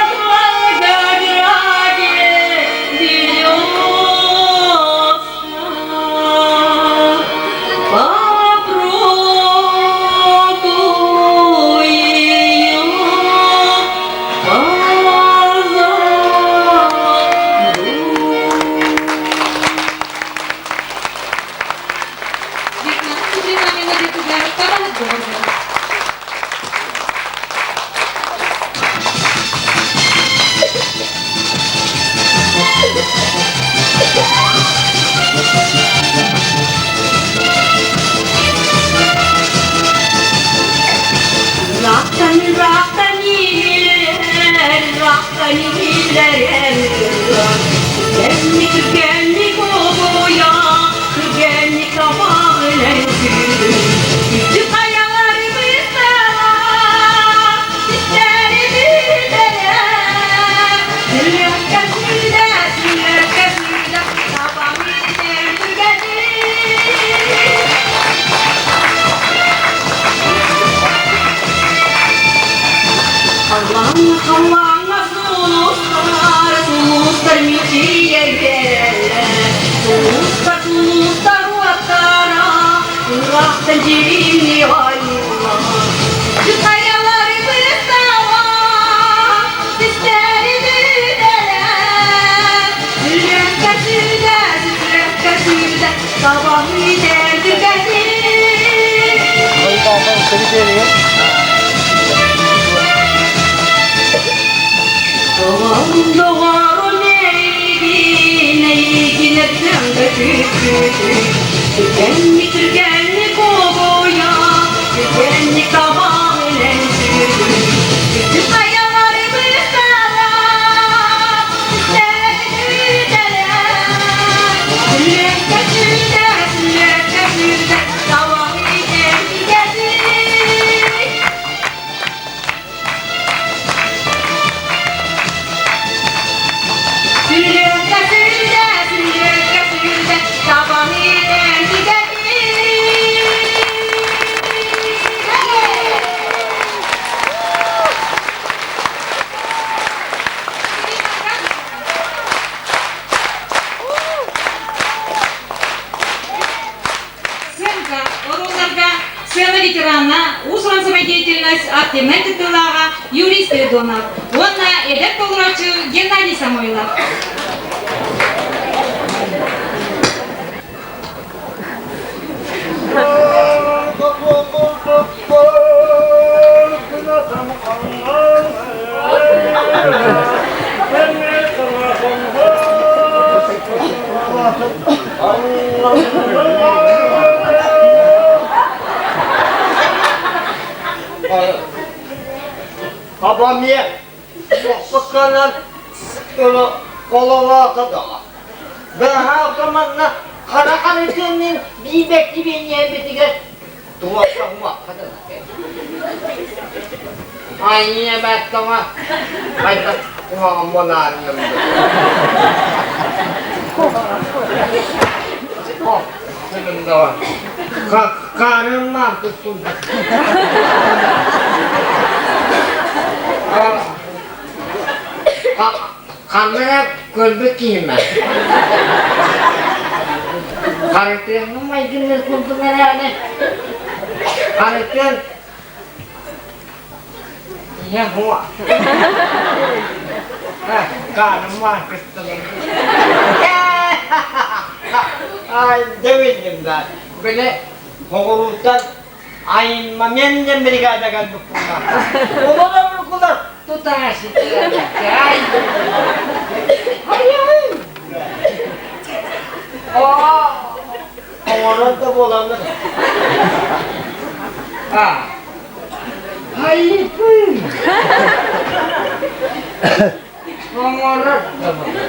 в Волгограде березка. Попробуй ее позабудь. Вьетнам Кудрина мелодиятыгар табаһыт доҕордор. Ыраахтан ыраахтан иһиллэр, ыраахтан иһиллэр Түргэнник түргэнник обуйа, түргэнник табаҕынан сүүрүн. Күчү хайалары бысталар, систэри бүтэрэр. Сүллэккэ сүллэ, сүллэккэ сүллэ, табаҕын түргэнник. Халлааҥҥа халлааҥҥа сулустар, сулустар мичийэллэр. Сулустар, сулустар уоттара, ыраахтан дьиримнии ойуулар. Хайалары бысталар, систэри бүтэрэр. Сүрэххэ сүрдэ, сүрэххэ сүрдэ, табах үтэр түргэнник. Доҕорум эйигин, эйигин эрдэм да күүппүтүм. Түргэнник, түргэнник обуйа, түргэнник табаҕынан сүүрдүм. Күтүр хайалары бысталар, түстэри күүтэлэр. Сүллэккэ сүүрдэ, сүллэккэ сүүрдэ, табах иитэр түргэнник. Сүллэккэ сүүрдэ, сүллэккэ сүүрдэ, табах иитэр түргэнник. Сценка оруолларга сцена ветерана, уус-уран самодеятельность активнай кыттыылааҕа Юрий Спиридонов уонна эдэр толорооччу Геннадий Самойлов. Абам ийэ сокканан кололоото доҕо. Быһаа манна хара харытыаннын биибэкки биэнньээбитигэр туохха муохха дылы. Айния баттаҕа хайдах куһаҕан буолаарыным Карым мартык Ханна эрэ көрбүт киһим ээ. Харытыаҥҥа майгынныыр курдук эрээри, Харытыан. Не хуа. Каным кыстылым. Ай, дебилдим да. Бile Хоҕуруттан айыммамен диэн бригада кэлбиппунна. Олорор кулар тутаасы. Ай. Ай. Аа, оҥорор да буолаллар. Аа. Айыппын. Оҥорор да буолар.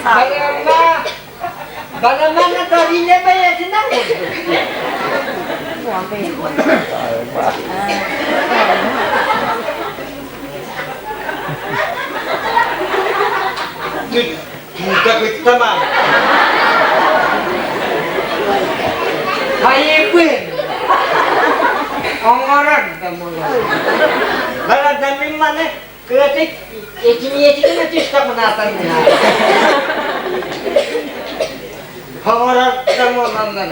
Балама, баламана тарина бэйэтинэн Тута кыттама. Хайыппын. Оҥорор да буолар. Барадаммын маны кыратык этиниэтигин өтүстэ мына. Оҥорор да буолаллар.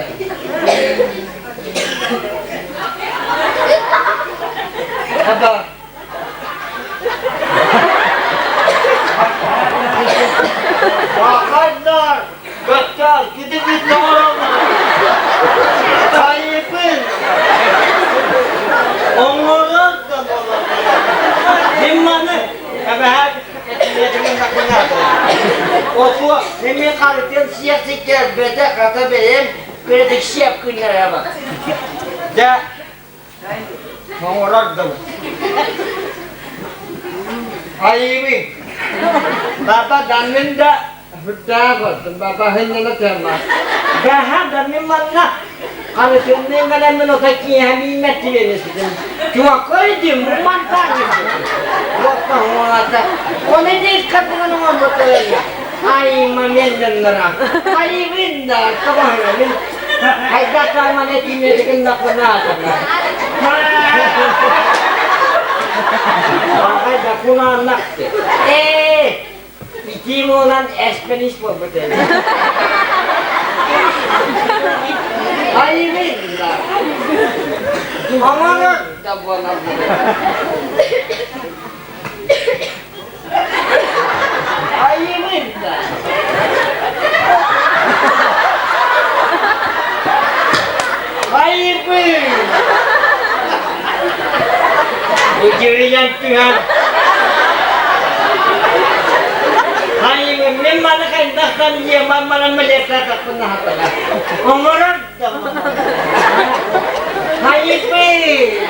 Аба. Бахандар, Баттал, кидибит оҥороллор. Хайыппын. Оҥорор да буолаллар. Мин маны эбэһээт этиниэтигин Отуо, мин харытын сиэх сиккэрбэтэ хата бэйэм кыратык сиэп күннэрэбэ. Дьэ, оҥорор да Айыбын. Баба даннын да Үрдээх баба хыннана тема. Баха да мин манна харытыннын галеммин ота киэһэ мииммэт тириэнеситин. Чуаккой дим мантан Уоппа хуолата. Оны дик катыгын оҥорбутуйа. Ай маменденнара. Айыбын да табаһын. Хайда тааман этиинетигин накунаатана. Хайда кунааннакты. Ээ, Итии буолан эспэнис буолбут эбит. Айыбын да. Оҥорор да буолар. Айыбын да. Айыбын! Удивлен түһэн Хайыҥын мин маны хайдахтан иэман баран мэлиэттээтэхпин наһатара. Оҥорор да Хайыппый!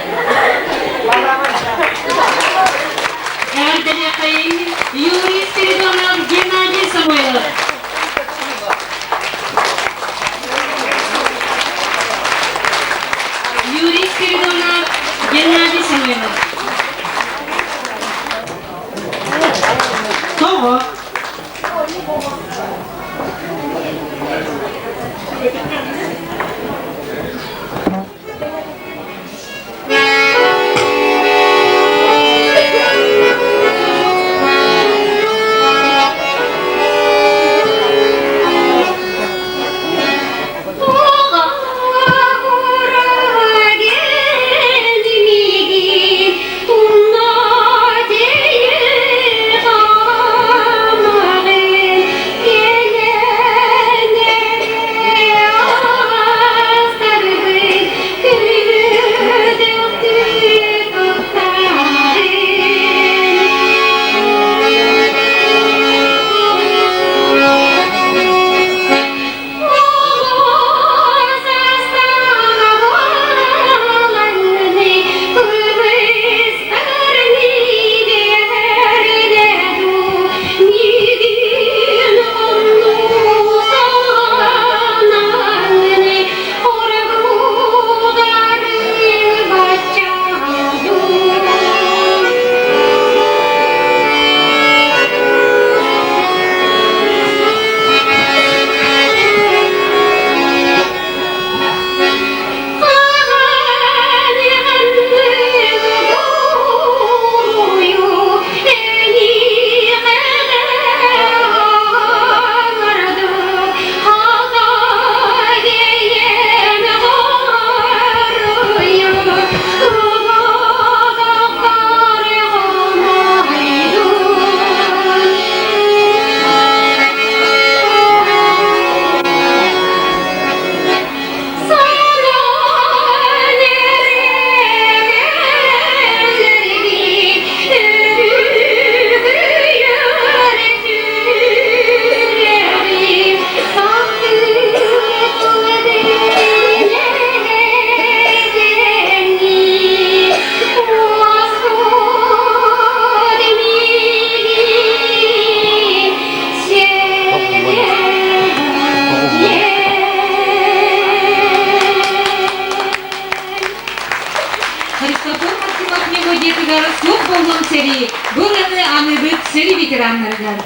Эҕэрдэлиэххэйиҥ Юрий Спиридонов, Геннадий Самойлов. Юрий Спиридонов, Геннадий Самойлов. Тоҕо? ветераннарыгар.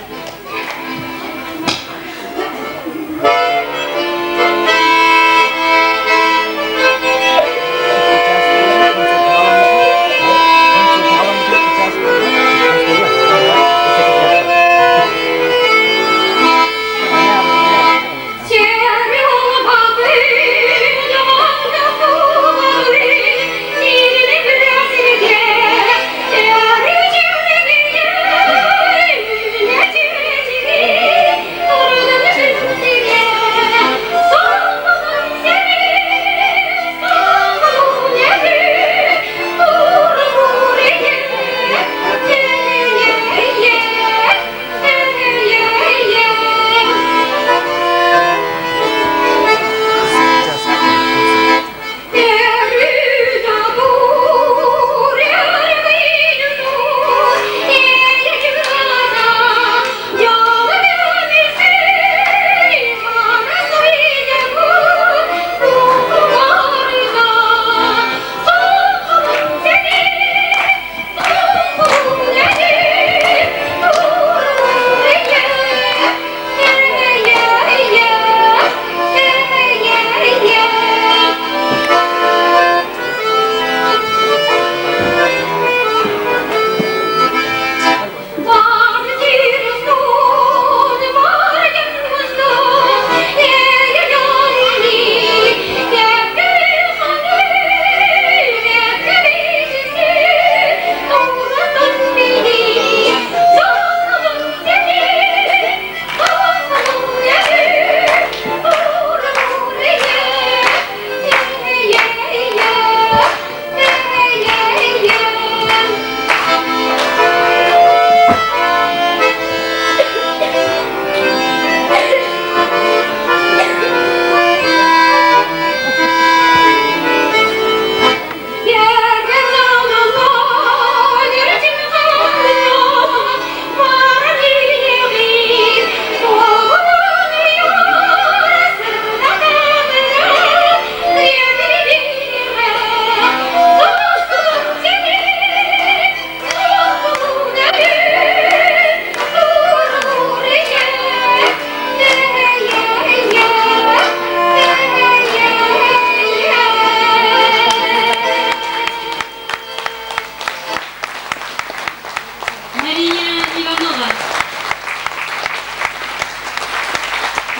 Мария Иванова.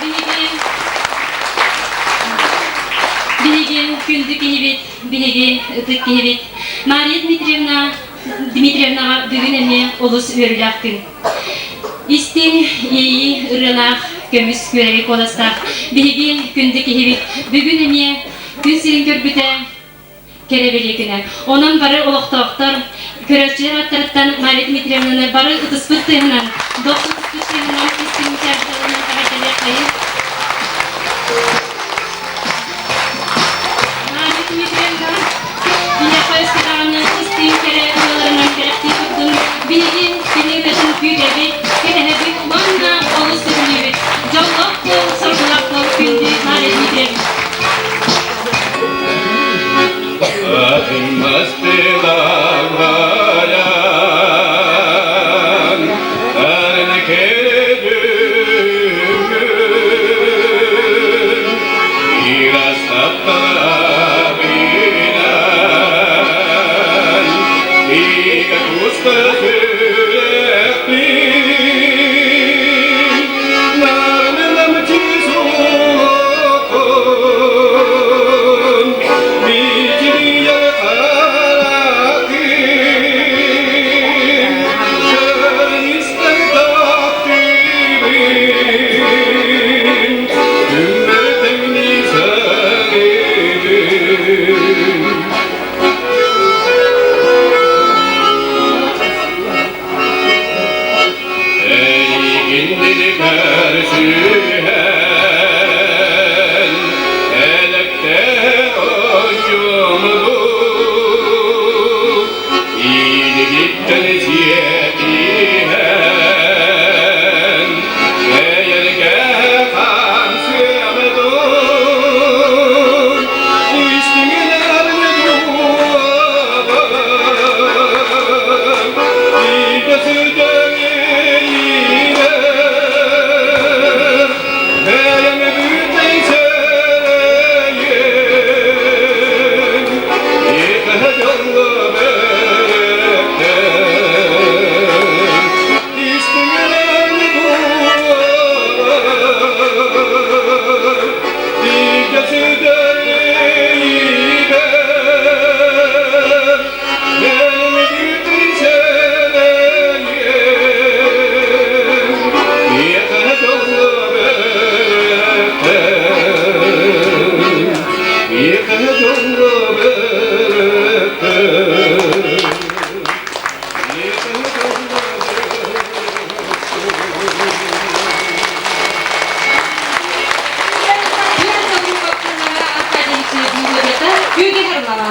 Биһиги биһиги күндү киһибит, биһиги ытык киһибит Мария Дмитриевна Дмитриевнаҕа бүгүн эмиэ олус үөрүүлээх күн. Истиҥ иэйии ырыалаах, көмүс күөрэги куоластаах биһиги күндү киһибит бүгүн эмиэ күн сирин көрбүтэ кэрэ бэлиэ күнэ. Онон бары олохтоохтор, көрөөччүлэр аттарыттан Мария Дмитриевнаны бары ытыспыт тыаһынан, дохсун ытыспыт тыаһынан истиҥ мичээрдэринэн эҕэрдэлиэххэйин. Мария Дмитриевна, биһиэхэ өссө даҕаны истиҥ кэрэ ырыаларынан кэрэхтии турдун. Биһиги кини ырыатын күүтэбит, кэтэһэбит уонна олус сөбүлүүбүт. Дьоллоох буол, соргулаах буол, күндү Мария Дмитриевна.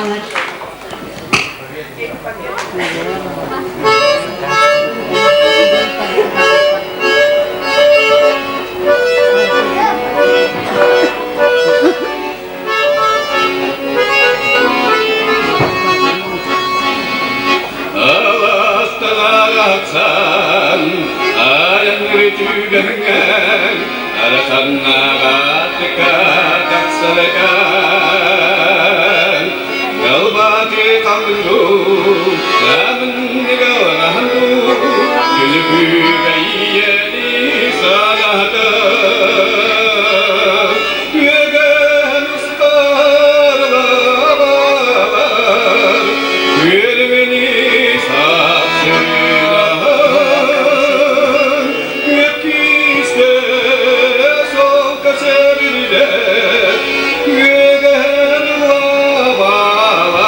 хаалар. Аластан айанныры түгэҥҥэн арасаннаҕаатыка тахсарыган Далбааты халыҥу намынныгалаһану күлүкүбэйиэни санаата Үөгэн устарылабалар Үөрүмүнү сапсынаһан Үөккүүскэ солко сэрилэ Үөгэн лабалар.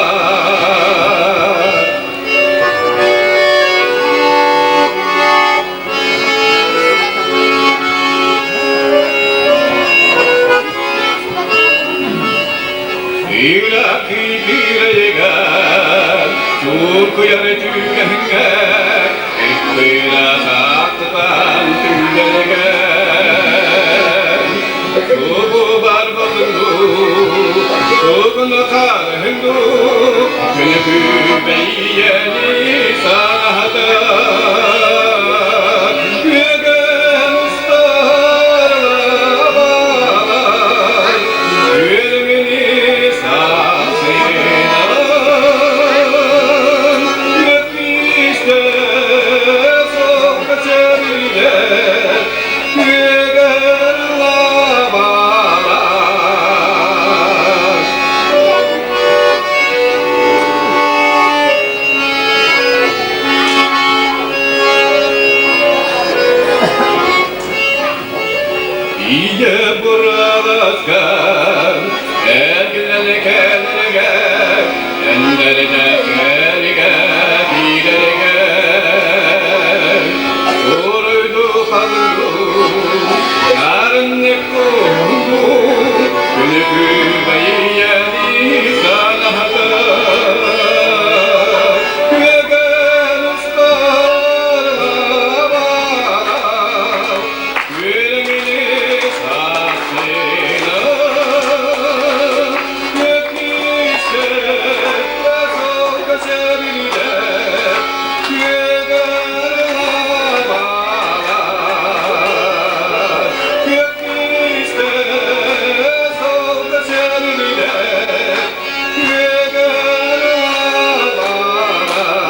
Кыыра-кыырайыгар, чуукуйар түгэҥҥэр, ыппыра саатыпан түллэригэр. Тубу барбатыҥ тугуну хаарыһыҥ күнү-күбэйиэни саҥаһата. Үөгэн устар үөрүмүнү саахсыынан Өкүстэ соққа сөрүлэ үөгэн лабалар. Ийэ бураласкан, эргилэн кэлэригэр, эннэринэ кэлигэ киирэригэр, Уруйду халыҥ нарыннык куһунду, күнү-күбэйиэни санаһата, күөгэн устар Күлүмүнү сахсыйа, көкүсэ солко сөрүлэ, күөгэр лабалар. Көкүсэ солко сөрүлэ, күөгэр лабалар.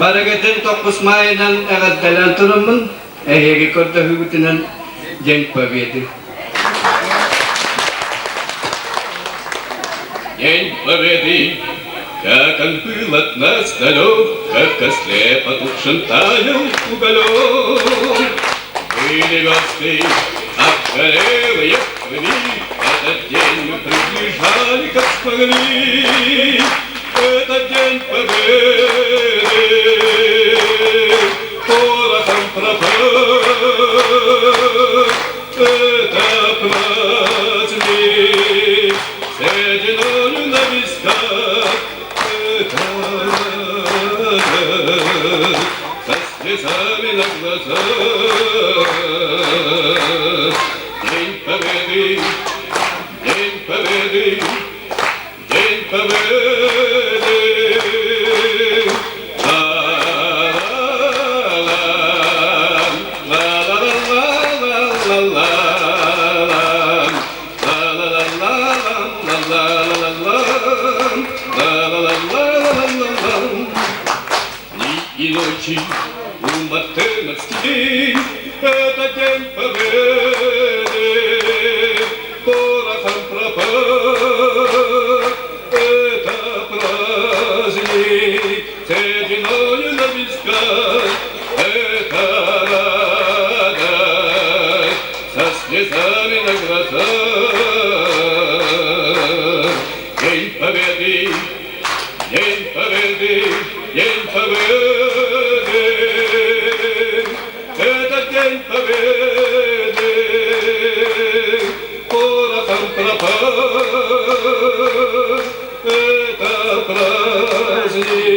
Барыгытын тоххус маайынан эҕэрдэлээн тураммын, эһиги көрдөһүүгүтүнэн День Победы. День Победы, как он был от нас далек, как в костре потухшем таял уголек. Были версты, обгорелые в крови, Этот день мы приближали, как смогли. Это День Победы, порохом пропах. Это праздник, сединою на висках. Это со слезами на глазах. День Победы, День Победы, День Победы. ночи у Мартыновский день, это день победы, порохом пропах, это праздник, сединою на висках, это радость со слезами на глазах. День Победы, День Победы, День Победы, это День Победы, порохом пропах, это праздник,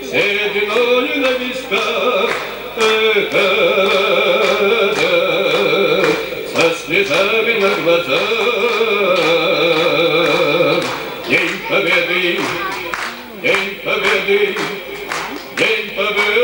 сединою на висках, это радость со слезами на глазах. День Победы, День Победы, День Победы!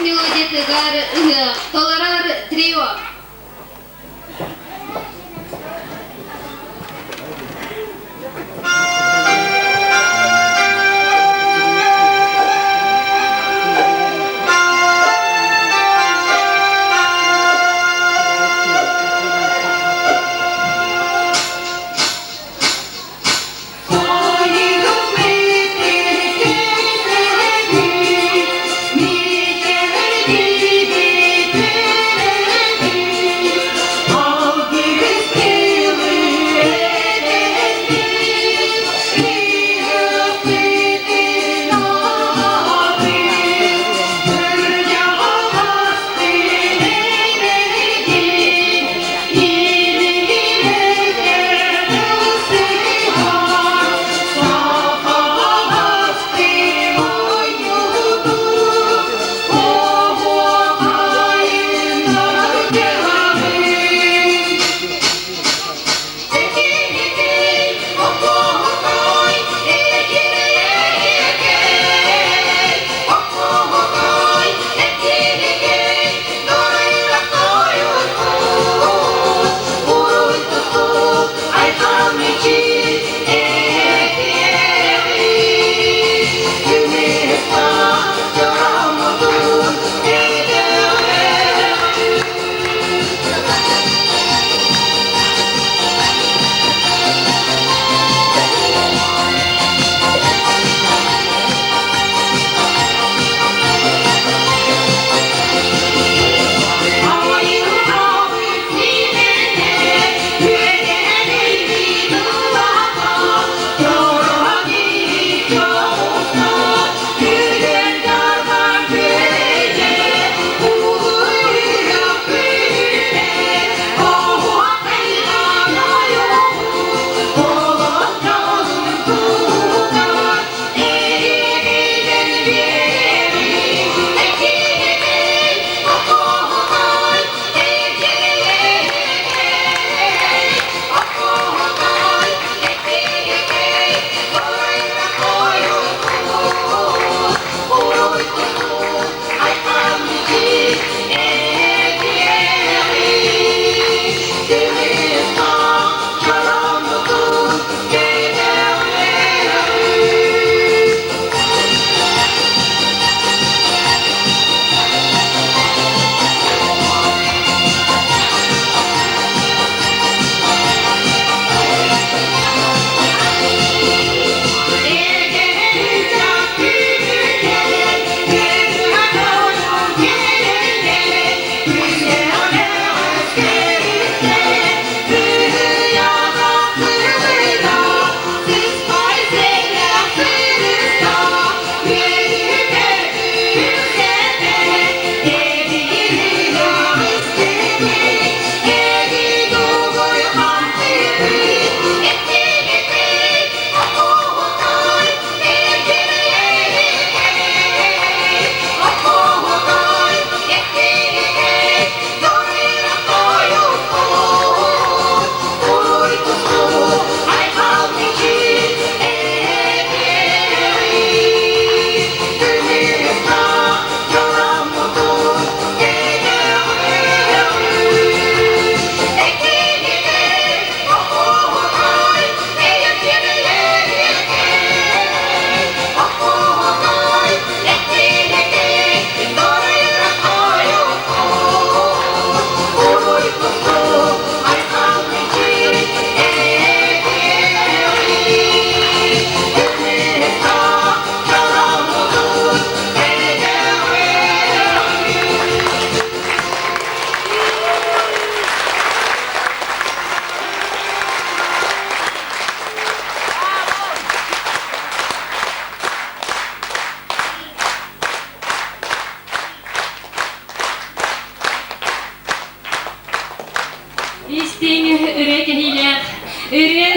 Мелодиятыгар ыһыах толорор трио.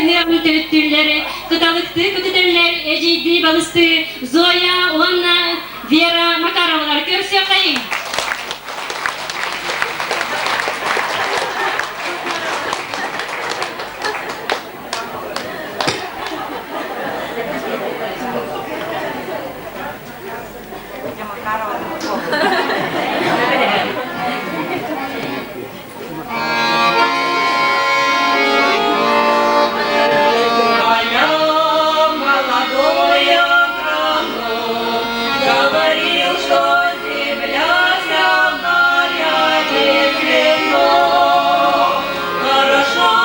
ыһыаҕын төрүттүүллэр, кыталыктыы көтүтэллэр, эдьиийдии балыстыы Зоя уонна Вера Макаровалар көрсүөххэйиҥ! Говорил, что земля вся в наряде светло. Хороша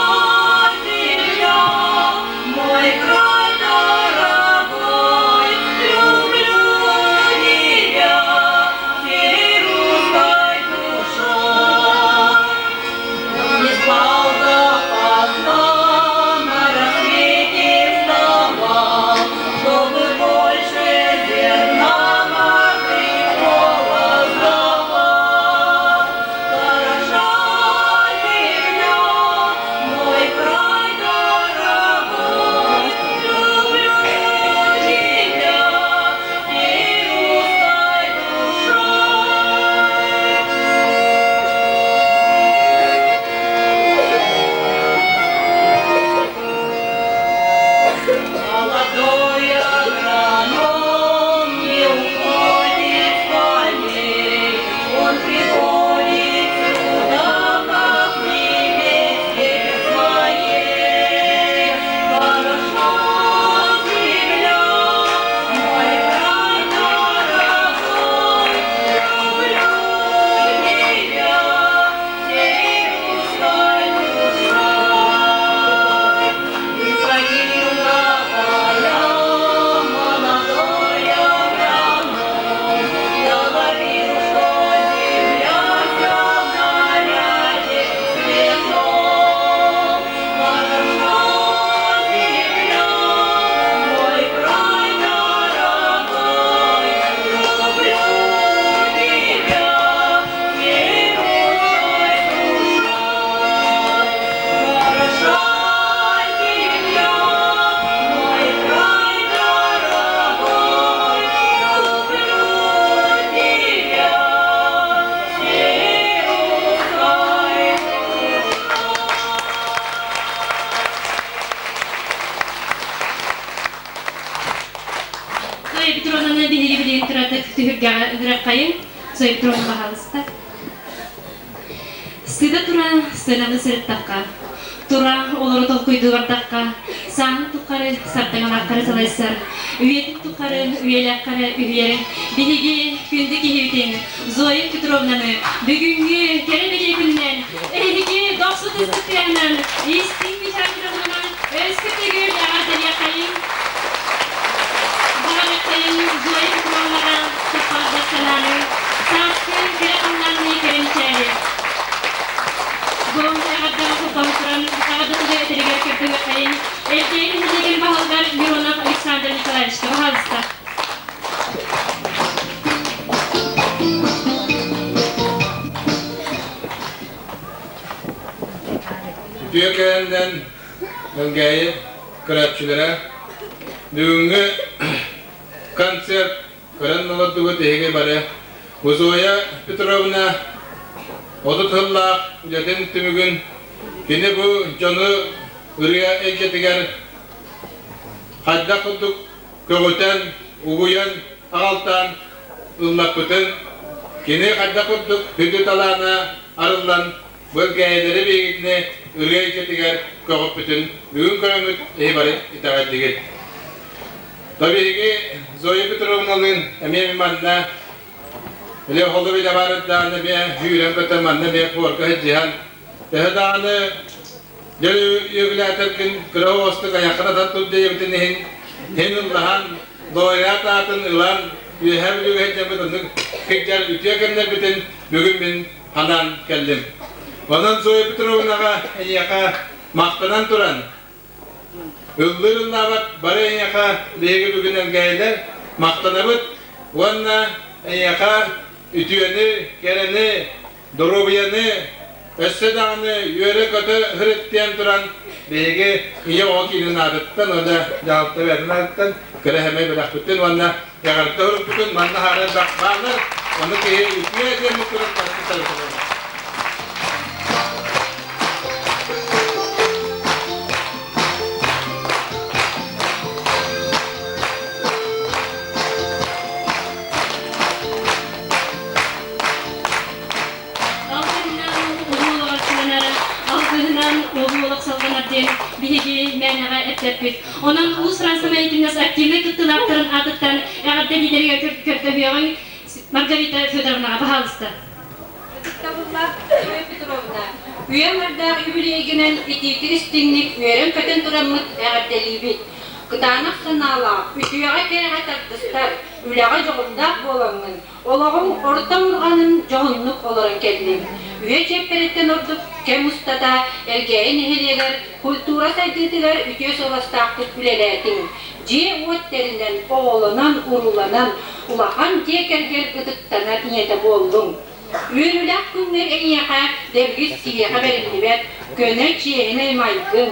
земля, мой край дорогой, люблю тебя всей русской душой. Не спал допоздна, на рассвете вставал, чтобы больше зерна каждый колос давал. Хороша земля, мой край дорогой, люблю тебя всей русской душой. Молодой агроном не уходит с полей, Он приходит сюда, как немецкий своей. Хороша земля, мой край дорогой, люблю тебя всей русской душой. Выходил на поля молодой агроном, Говорил, что земля вся в наряде светлом. Хороша земля, мой край дорогой, Люблю тебя всей русской душой. Хороша земля, мой край дорогой, Люблю тебя всей русской душой. Зоя Петровнаны биһиги билигин кыратык түһүлгэҕэ ыҥыраххайыҥ. Зоя Петровна, баһаалыста. Сыта тура сыананы сырыттахха, тура олору толкуйдуу бардахха, сааһын тухары сардаҥалаахтары салайсар, үйэтин тухары үйэлээххэрэ үһүйэр биһиги күндү киһибитин Зоя Петровнаны бүгүҥҥү кэрэ бэлиэ күнүнэн эһиги дохсун ыстатыйанан истиҥ мичээрдэринэн өскө төгүл эҕэрдэлиэххэйиҥ! Баҕарыаххайыҥ Зоя Петровнаҕа саппаҕырдах санааны, сааскы кэрэ халлаанныы кэрэ мичээри. Бу эҕэрдэҕэ холбоһон туран эҕэрдэ тылы этэригэр көрдөһүөххэйиҥ Элгээйи нэһилиэгин баһылыгар Миронов Александр Николаевичка баһаалыста. Үтүө кэлэннэн Элгээйи көрөөччүлэрэ бүгүҥҥү концерт көрөн олордугут эһиги бары Зоя Петровна 30 сыллаах үлэтин түмүгүн кини бу дьону ырыа эйгэтигэр хайдах курдук көҕүтэн, угуйан аҕалтаан ыллаппытын, кини хайдах курдук сүдү талаана арыллан бөлгээйэлэри биһигитини ырыа эйгэтигэр көҕүппүтүн бүгүн көрөҥҥүт эһи бары итэҕэйдигит. Биһиги Зоя Петровналыын эмиэ манна Иле холу биле барыддаан эмиэ үүрэн көтөн манна эмиэ пуорка сылдьыһан төһө даҕаны Дьэ үөгүлээтэргин кыра оҕостук айаххын атан тур диэбитин иһин иһин ыллаһан, лауреат аатын ылан, Үөһээ Бүлүүгэ сылдьаммыт оннук кырдьар үтүө кэмнэрбитин бүгүн мин ханаан кэллим. Онон Зоя Петровнаҕа эйиэхэ махтанан туран, ыллыыр ыллаабат бары эйиэхэ биһиги бүгүн элгээйилэр махтанабыт уонна эйиэхэ үтүөнү, кэрэни, доруобуйаны. Өссө даҕаны үөрэ-көтө һырыттыан туран, биһиги ийэ оҕо киинин аатыттан уонна дьаһалта бэйэтин аатыттан кыра сэмэй бэлэхпитин уонна эҕэрдэ уруккутун манна хаара элбэх бааллар, ону киһи үтүө диэн туран барытын Алгыһынан улуу олоҕор сыанар, алгыһынан улуу олох салҕанар диэн биһиги мээнэҕэ эппэппит. Онон уус-уран самоитиннас активнай кыттыылаахтарын аатыттан эҕэрдэ лиидэригэр көрдөһүөҕүҥ Маргарита Федоровнаҕа, баһаалыста. Ытыктабыллаах Зоя Петровна, үйэм ардаах юбилейгинэн итиитик истиҥник үөрэн-көтөн тураммыт эҕэрдэлиибит. Кытаанах санаалаах, үтүөҕэ-кэрэҕэ тардыстар, үлэҕэ дьоҕурдаах буолаҥҥын, Олоҕуҥ орто урҕанын дьоһуннук олорон кэллиҥ. Үйэ чиэппэриттэн ордук кэм устата Элгээйи нэһилиэгэр культура сайдыытыгар үтүө суобастаахтык үлэлээтиҥ. Дьиэ-уот тэринэн, оҕолонон-урууланан, улахан дьиэ кэргэн ытыктанар ийэтэ буоллуҥ. Үөрүүлээх күҥҥэр эйиэхэ дэбигис киһиэхэ бэриллибэт көнө чиэһинэй майгыҥ,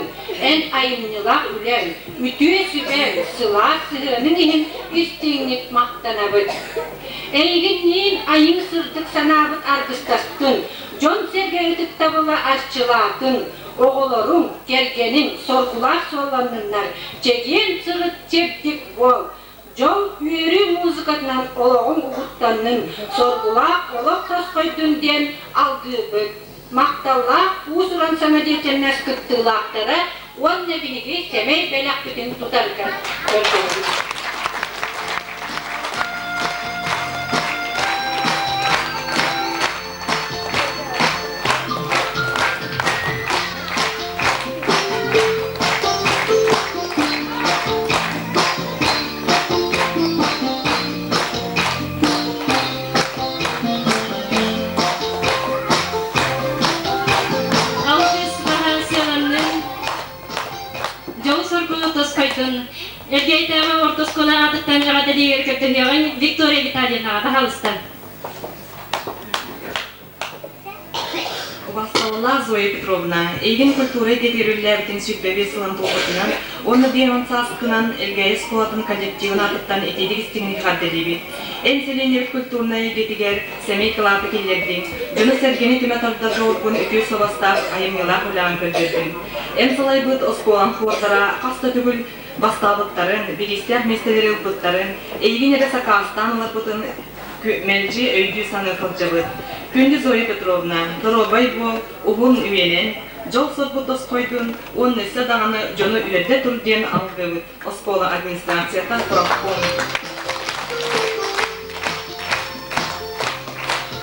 эн айымньылаах үлэҥ, үтүө сүбэҥ, сылаас сыһыаныҥ иһин истиҥник махтанабыт. Эйигинниин айыы сырдык санаабыт аргыстастын, дьон-сэргэ ытыктабыла арчылаатын, оҕолоруҥ, кэргэниҥ соргулаах суолланныннар, чэгиэн сырыт, чэбдик буол. Дьол үөрүү музыкатынан олоҕуҥ угуттаннын, соргулаах олох тосхойдун диэн алгыыбыт. Махталлаах уус-уран самодеятельность кыттыылаахтара уонна биһиги сэмэй бэлэхпитин тутарга көрдөһөбүт. Алгыс баһа сыаланнын, дьол-соргу тосхойдун. Элгээйдээҕи орто оскуола аатыттан эҕэрдэлиигэр көрдөһүөҕүҥ Виктория Витальевнаҕа, баһаалыста. Убастабыллаах Зоя Петровна, эйигин культура эйгэтигэр үлэлээбитин 25 сылын туолбутунан уонна 50 сааскынан Элгээйи оскуолатын коллективын аатыттан итиитик истиҥник эҕэрдэлиибит. Эн сэлиэнньэбит культурнай эйгэтигэр сэмэй кылааты киллэрдиҥ, дьону-сэргэни түмэ тардар дьоҕургун үтүө суобастаах айымньылаах үлэҕин көрдөрдүҥ. Эн салайбыт оскуолаҥ хуордара хас да төгүл бастаабыттарын, бириистээх миэстэлэри ылбыттарын, эйигин эрэ сакаастаан ыларбытын мэлдьи өйдүү-саныы сылдьабыт. Күндү Зоя Петровна, доруобай буол, уһун үйэнэн, дьол-соргу тосхойдун уонна өссө даҕаны дьону үөрдэ тур диэн алгыыбыт оскуола администрацията профком.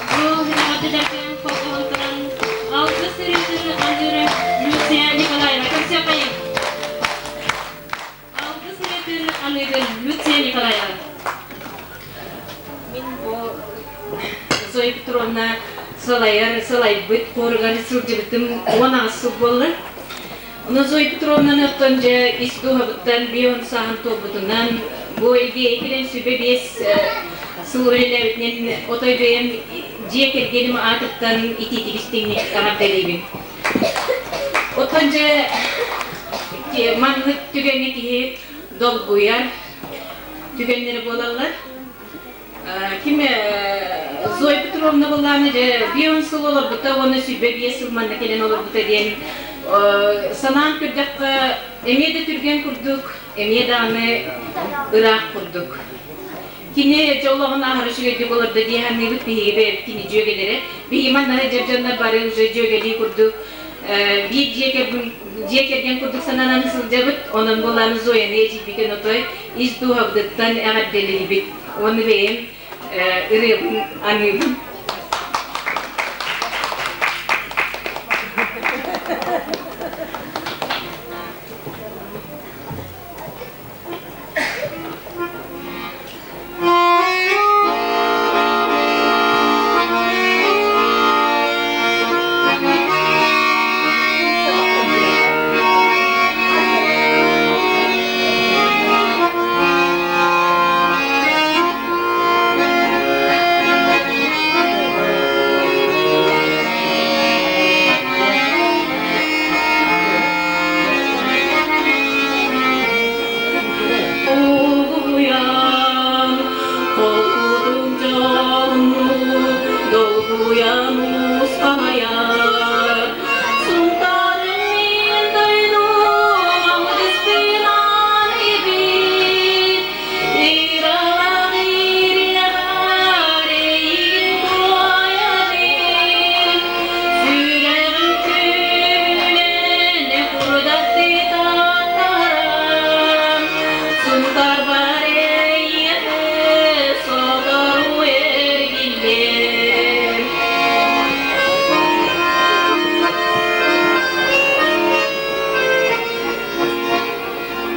Бу эҕэрдэлэргэ холбоһон туран алгыс ырыатын аныыр Люция Николаева көрсүөххэйиҥ. Алгыс ырыатын аныырын Люция Николаева. Мин бу Зоя Петровна салайар, салайбыт хоругар сылдьыбытым 18 сыл буолла. Ону Зоя Петровнаны оттон дьэ ис дууһабыттан бион сааһын туолбутунан бу илгиэйи кэлэн сүбэ биэс сыл үлэлээбитинэн отой бэйэм дьиэ кэргэним аатыттан итиитик истиҥник эҕэрдэлиибин. Оттон дьэ маннык түгэҥҥэ киһи долгуйар түгэннэрэ буолаллар. Ким Зоя Петровна буоллаҕына дьэ биэн сыл олорбута уонна 25 сыл манна кэлэн олорбута диэн санаан көрдөххө эмиэ да түргэн курдук, эмиэ даҕаны ыраах курдук. Кини дьоллоҕун аһары үчүгэйдик олордо дии саныыбыт биһиги бэйэбит кини дьүөгэлэрэ. Биһиги манна дьэр дьоннор бары уже дьүөгэлии курдук биир дьиэ кэргэн, дьиэ кэргэн курдук сананан сылдьабыт. Онон буолааны Зояны эдьиийбитин отой ис дууһабытыттан эҕэрдэлиибит. Уонна бэйэм ырыабын аныыбын.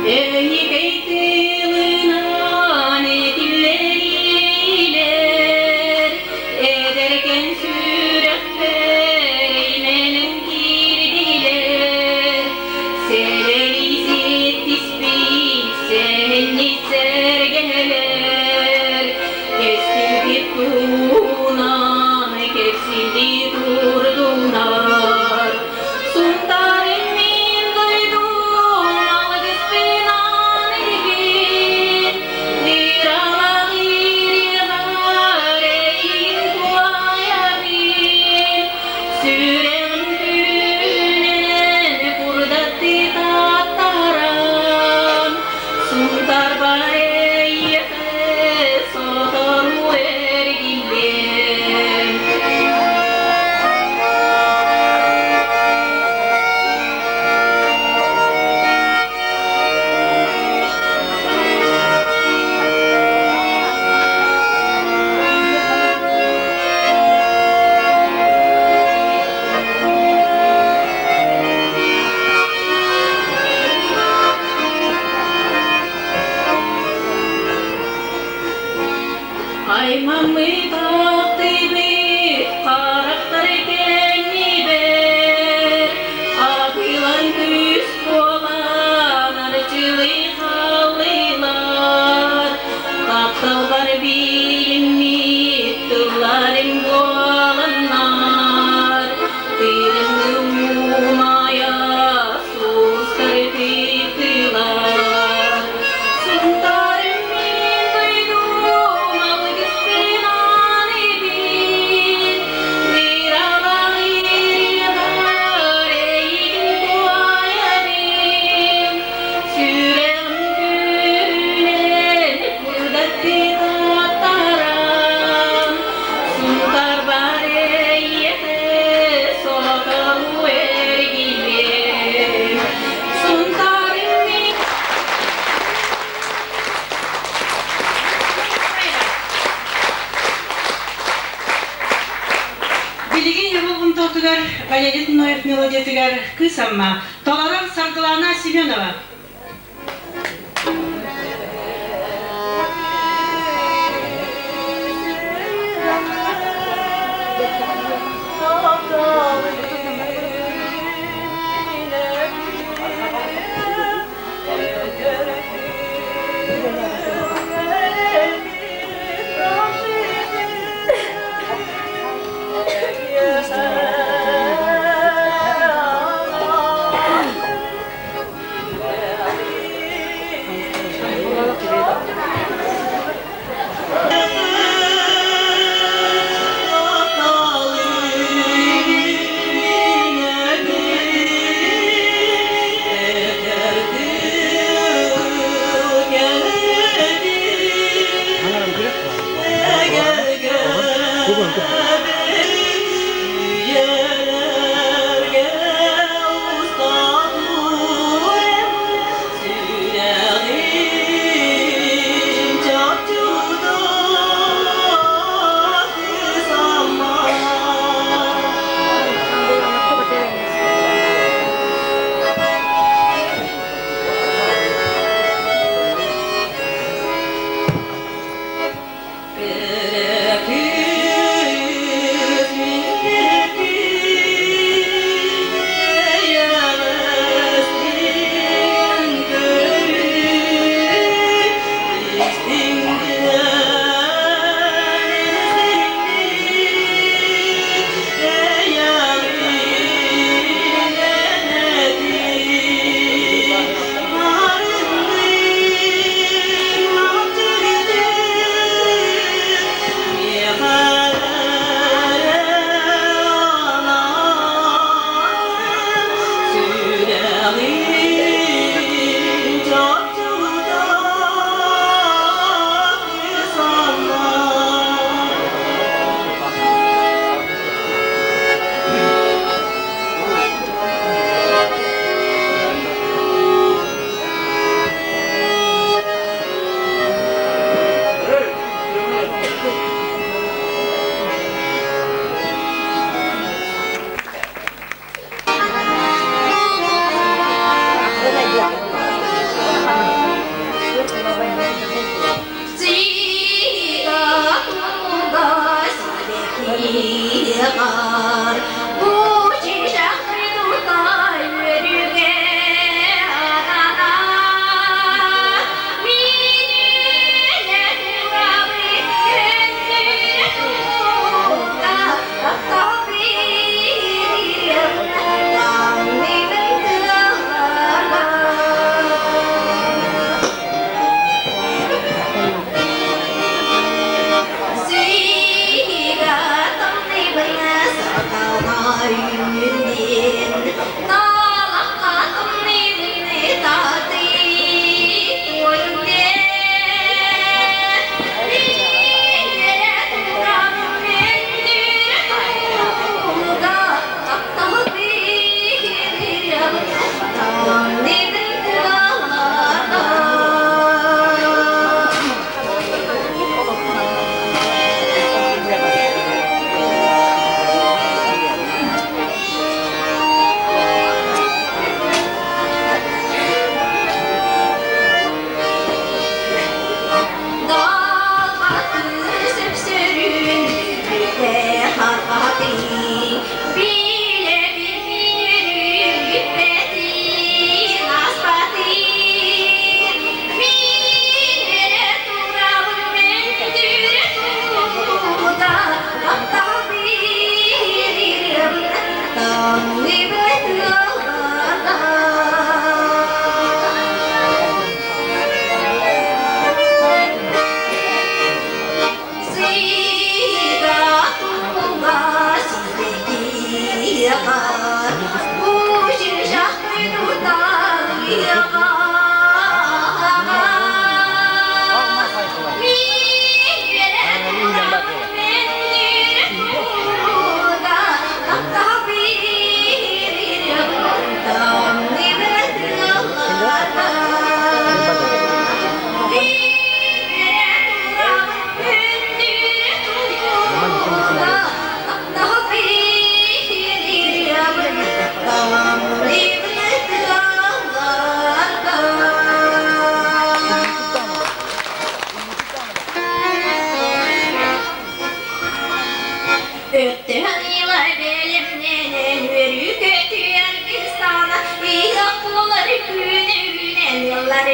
Эйикэй тылынан этиллэрилэр, эдэркэн сүрэхпэр эймэнэн киирдилэр. Сэлэлии сиэттиспит сэһэнньит сэргэлэр, кэскилбит туһунан кэпсии турдунар. Сунтаарым мин дойдум алгыспынан илгин, Ыралаах эрэйин туойабын, Сүрэҕим күүнүнэн курдаттыы таттаран, Сунтаарбар эйиэхэ сотору эргиллиэм. Аймаммыт ахтыбыт харахтар кэннибэр, Атыылан күүс буолан арчылыы хааллылар. Тапталбар билиммит тылларым буоланнар, Тыынымы умайа сулустар тыктылар. Сунтарым мин дойдум алгыспынан эбит, Ыралаах ырыалар эйигин туойабын. Сүрэҕим күүһүнэн курдаттыы таттаран, Сунтарбар эйиэхэ сотору эргиллиэм. Сунтарым мин Билигин Ербол Бунтоотугар Валерий Ноев мелодиятыгар Кыыс Амма толорор Саргылана Семенова. Yeah.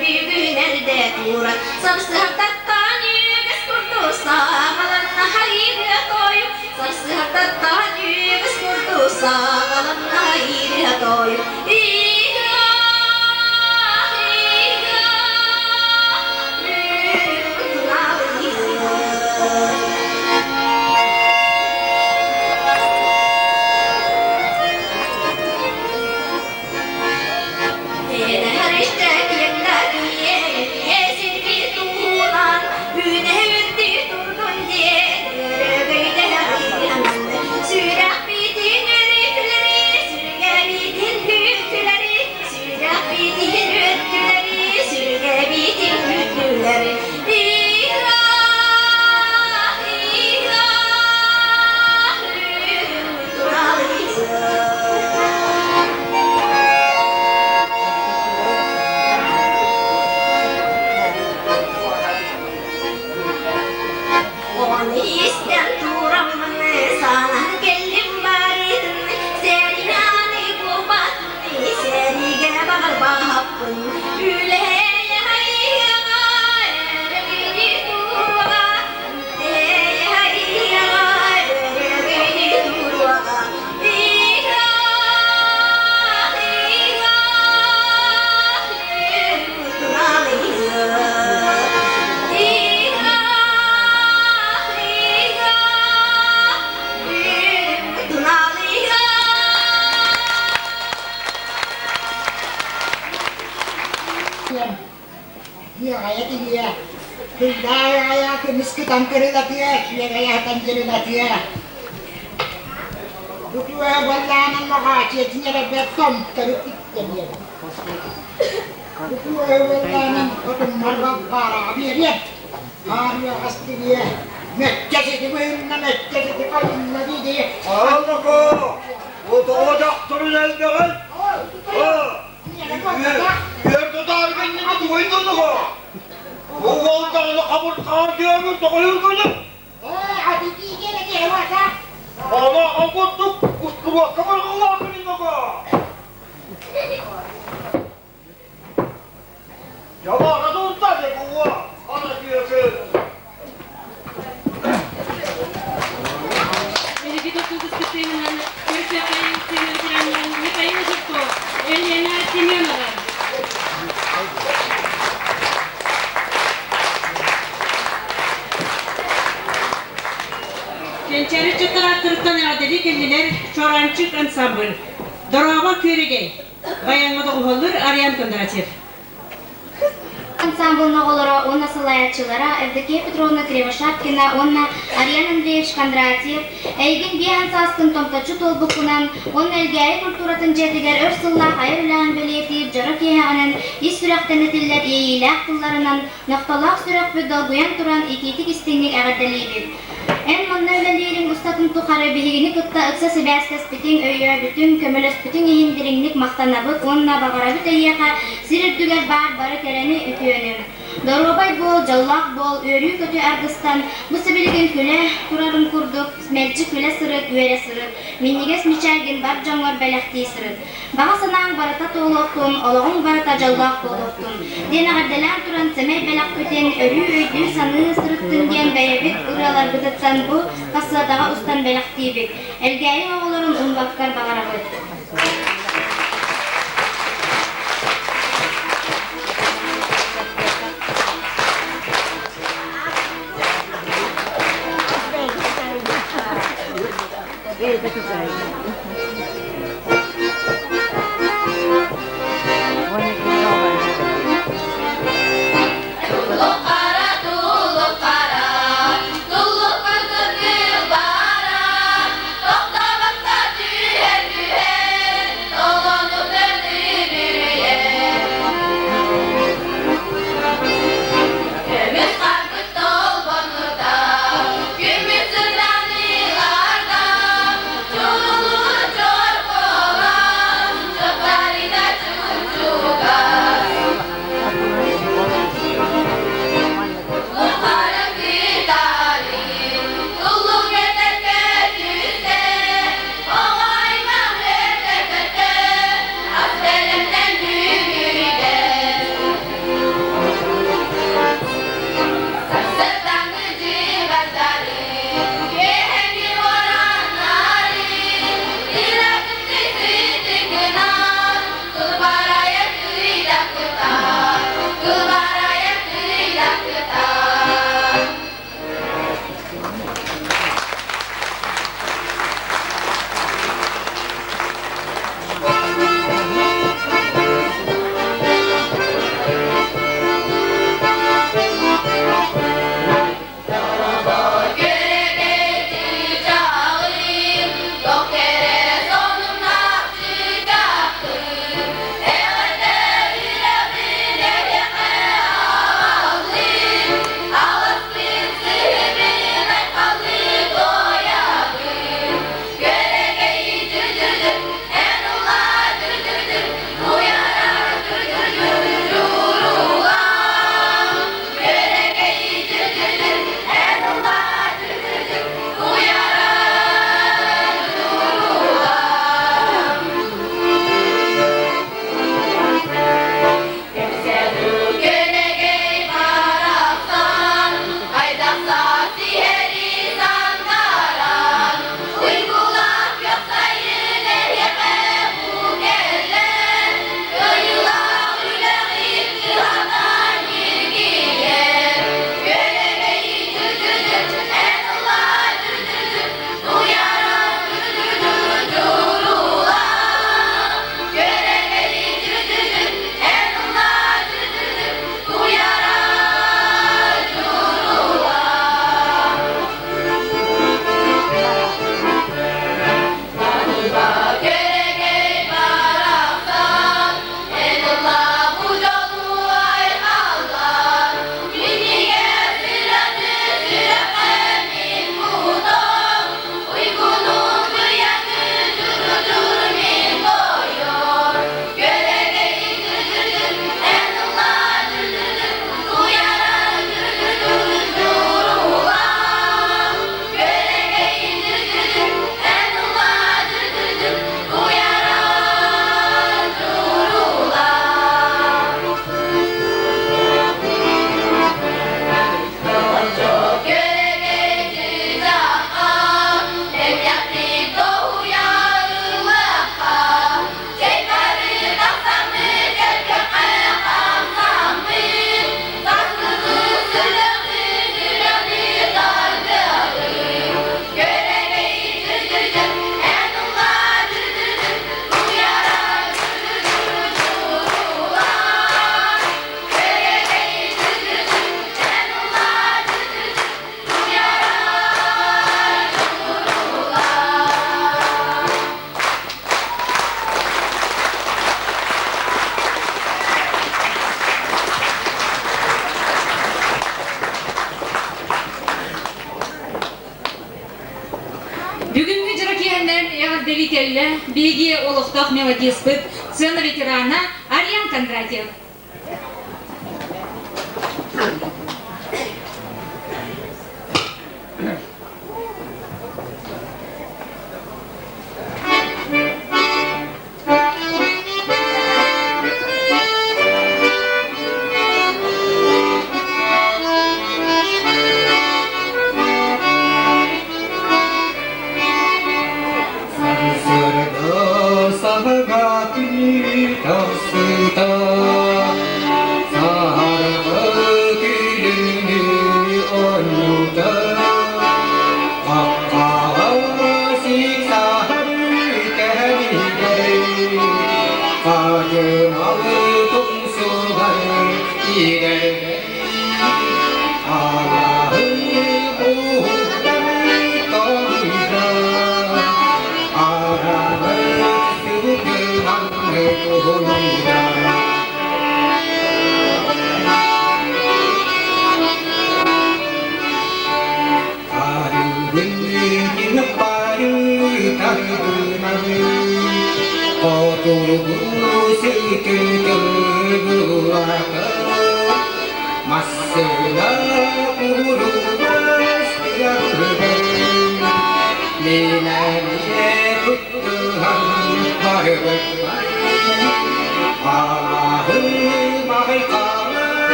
Бүгүн эрдэ туран Сарсыардаттан үгүс курдук саҕаланна хайырыа тойук Сарсыардаттан үгүс курдук саҕаланна хайырыа тойук Оны истэн тураммын санаан кэллим барытын Сэрияны буолбатын сэриигэ баҕарбаппын Үлэһэйэ хайыаҕа өрөгүйдүү туруоҕа Үлэһэйэ хайыаҕа өрөгүйдүү туруоҕа Иэҕэйэ тиийэ, кыйдаа көмүс кытан кырылатыа, сүөгэйэ хатан дьырылатыа. Бутуа буоллаанан моҕаачыатын эрэ томтору иттэ биэрэ. Бутуа буоллаанан отуммар балбаараҕа биэриэ. Аарыаҕас тириэ, мэккэ сити быһынна, мэккэ сити хайынна дии Ааллако, отоҕо дьахтарын элбэҕин. Үөр тутаары кэнники тугуй донуго? Бу уол даҕаны хабыр хаар диэмин тоҕойургуну. Ама огурдук устубуокка барҕалаахын ого. Жамаға туутта де буа, ана түйөкү. Биһиги тутуубут кыттыынан Көрсөкөйүн сыһыарынан Михаил Жирков, Елена Семенова. Кэнчээри чаттарааттарыттан эҕэрдэлии кэллилэр Чуораанчык ансамбль. Дорообо күөрэгэй! Баяҥҥа доҕуһуоллуур Ариан Кондратьев. Ансамблын оҕолоро уонна салайааччылара Евдокия Петровна Кривошапкина уонна Ариан Андреевич Кондратьев эйигин биэһэн сааскын томточчу туолбуккунан уонна Элгээйи культуратын дьиэтигэр өр сыллаах айар үлэҕин бэлиэтиир дьоро киэһэҕинэн ис сүрэхтэн этиллэр иэйиилээх тылларынан нохтолоох сүрэхпит долгуйан туран итиитик-истиҥник эҕэрдэлиибит. Эн манна үлэлиириҥ устатын тухары биһигини кытта ыкса сибээстэспитиҥ, өйөөбүтүҥ, көмөлөспүтүҥ иһин дириҥник махтанабыт уонна баҕарабыт эйиэхэ сир үрдүгэр баар бары кэрэни, үтүөнү. Доруобай буол, дьоллоох буол, үөрүү-көтүү аргыстан, бу сибилигин күлэ турарын курдук, мэлдьи күлэ сырыт, үөрэ сырыт, минньигэс мичээргин бар дьоҥҥор бэлэхтии сырыт. Баҕа санааҥ барыта туолуохтун, олоҕуҥ барыта дьоллоох буолуохтун диэн эҕэрдэлээн туран сэмэй бэлэхпитин өрүү өйдүү-саныы сырыттын диэн бэйэбит ырыаларбытыттан бу кассетаҕа устан бэлэхтиибит. Элгээйи оҕолорун умбаккар баҕарабыт. Туллук-хара, туллук-хара, туллук-кыргыр бара, тохтобокко түһэр-түһэр. эҕэрдэлии кэллэ биһиги олохтоох мелодиспыт, сцена ветерана Ариан Кондратьев.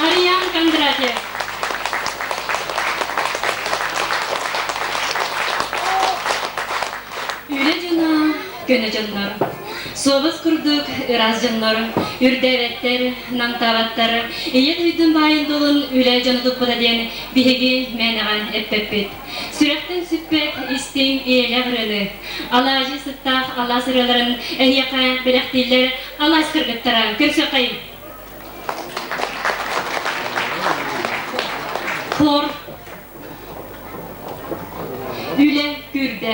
Ариан Кондратьев. Үлэ дьоно, көнө дьоннор. Суобас курдук ыраас дьоннор, үрдээбэттэр, намтаабаттар, ийэ дойдун баайын долун үлэ дьоно туппута диэн биһиги мээнэҕэ эппэппит. Сүрэхтэн сүппэт истиҥ ийэлээх ырыаны, алаадьы сыттаах алаас ырыаларын эһиэхэ бэлэхтииллэр алаас кыргыттара. Көрсүөххэйиҥ! Хор Үлэ күрдэ.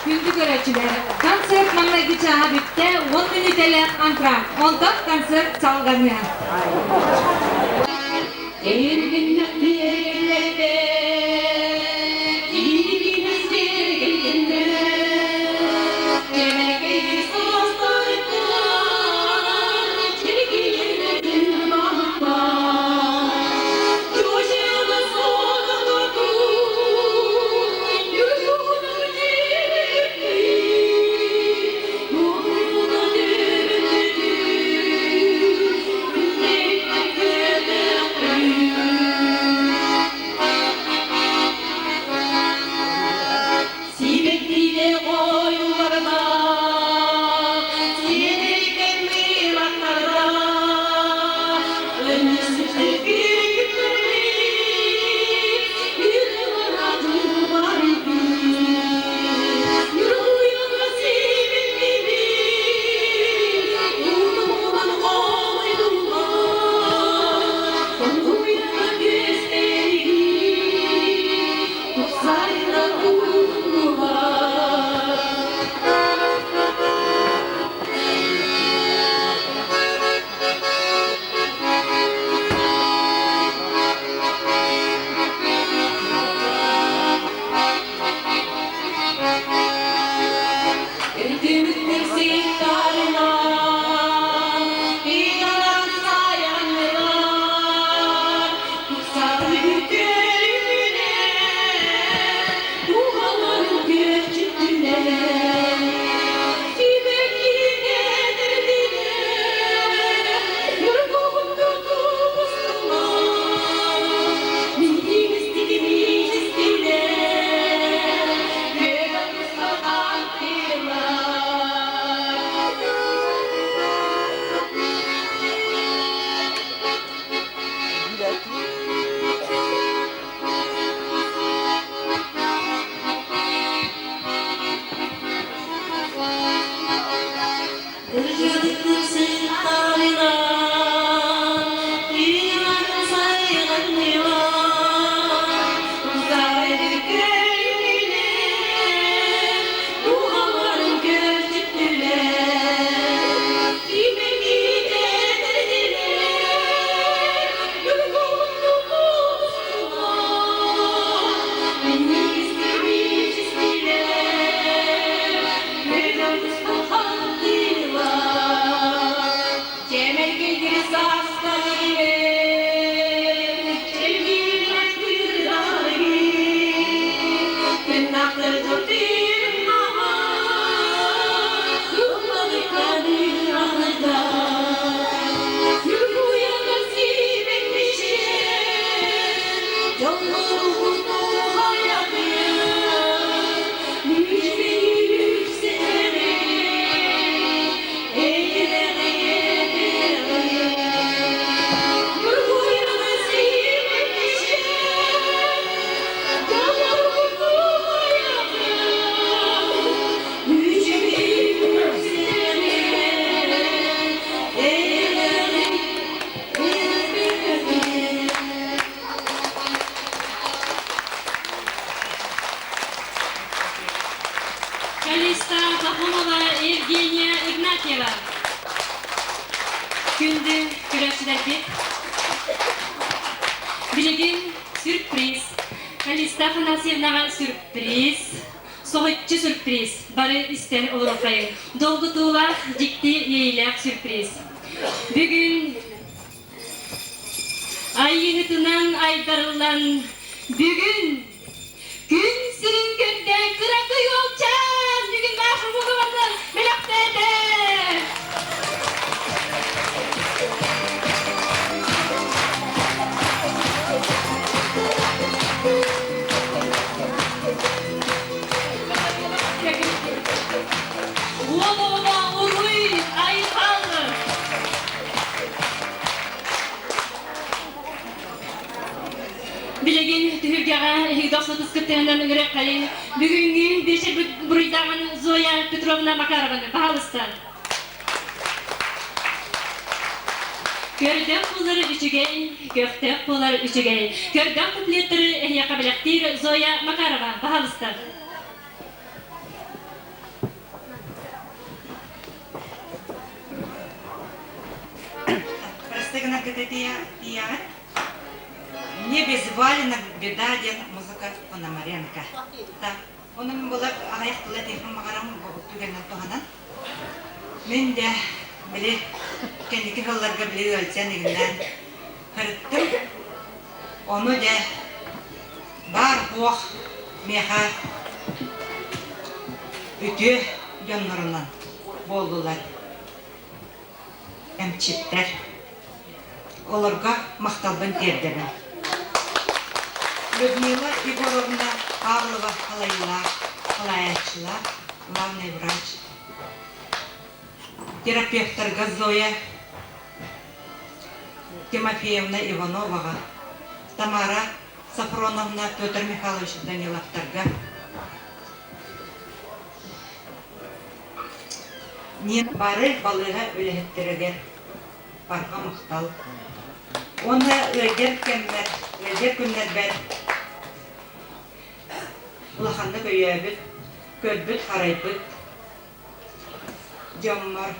Күндү көрөөччүлэр, концерт маҥнайгы чааһа бүттэ, 10 мүнүүтэлээх антракт. Онтон концерт салҕаныа. Күндү көрөөччүлэрбит, билигин сюрприз. Калиста Афанасьевнаҕа сюрприз, соһуччу сюрприз. Бары истэн олоруоххайыҥ. Долгутуулаах, дьикти иэйиилээх сюрприз. Бүгүн Айыыһытынан айдарыллан бүгүн күн сирин көрдө кыракый уолчаан бүгүн Маша Мугованы бэлэхтээтэ! Уол оҕо уруй айхал! Билигин түһүлгэҕэ эһиги дохсутус кыттыһынан ыҥырыаххайыҥ. Бүгүҥҥү биэчэр буруйдааҕын Зоя Петровна Макарованы, пожалуйста. Көрдөөх буолар үчүгэй, көхтөөх буолар үчүгэй. Көрдөөх куплеттары эһиэхэ бэлэхтиир Зоя Макарова, пожалуйста. Прости гынаргыта тиийэҕит. Мне без валенок беда диэн музыка Пономаренко. Онон була аҕыйах тыла этиэхпин баҕарам түгэнинэн туһанан. Мин де били кэнники сылларга били ыалдьан игиннээн сырыттым. Ону дьэ баар буох миэхэ үтүө дьоннорунан буоллулар эмчиттэр. Олорго махталбын тиэрдэбин. Людмила Егоровна Павлова халайыылаах, халайааччылаах, главный врач. Терапевтарга Зоя Тимофеевна Ивановаҕа, Тамара Софроновна Петр Михайлович Даниловтарга, Нин бары балыыһа үлэһиттэригэр барҕа махтал. Уонна ыалдьар кэммэр, ыалдьар күннэрбэр улаханнык өйөөбүт, көрбүт-харайбыт дьоммор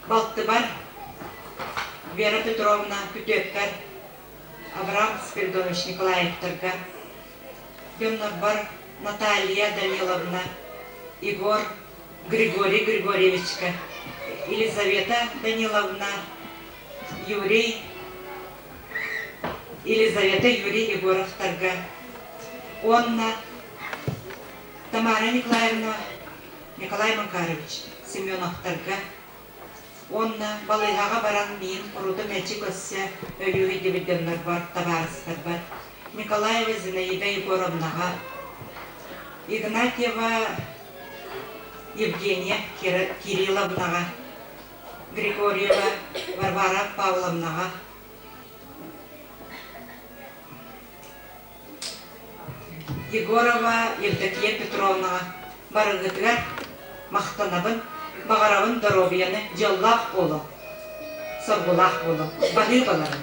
Балтыбар Вера Петровна күтүөппэр Авраам Спиридонович Николаевтарга, дьоннорбор Наталья Даниловна, Егор Григорий Григорьевичка, Елизавета Даниловна, Юрий, Елизавета Юрий Егоровтарга уонна Тамара Николаевна Николай Макарович Семеновтарга уонна балыыһаҕа баран миин уруту мэлдьи көрсө өлүү өйдөбүл дьоннорбор, табаарыстарбар Николаева Зинаида Егоровнаҕа, Игнатьева Евгения Кирилловнаҕа, Григорьева Варвара Павловнаҕа, Егорова Евдокия Петровнаҕа барыгытыгар махтанабын, баҕарабын доруобуйаны, дьоллоох буолуҥ, соргулаах буолуҥ, баһыыбаларын.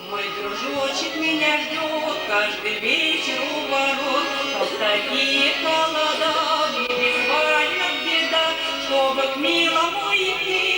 Мой дружочек меня ждет каждый вечер у ворот, А в такие холода мне без валенок беда, Чтобы к милому идти.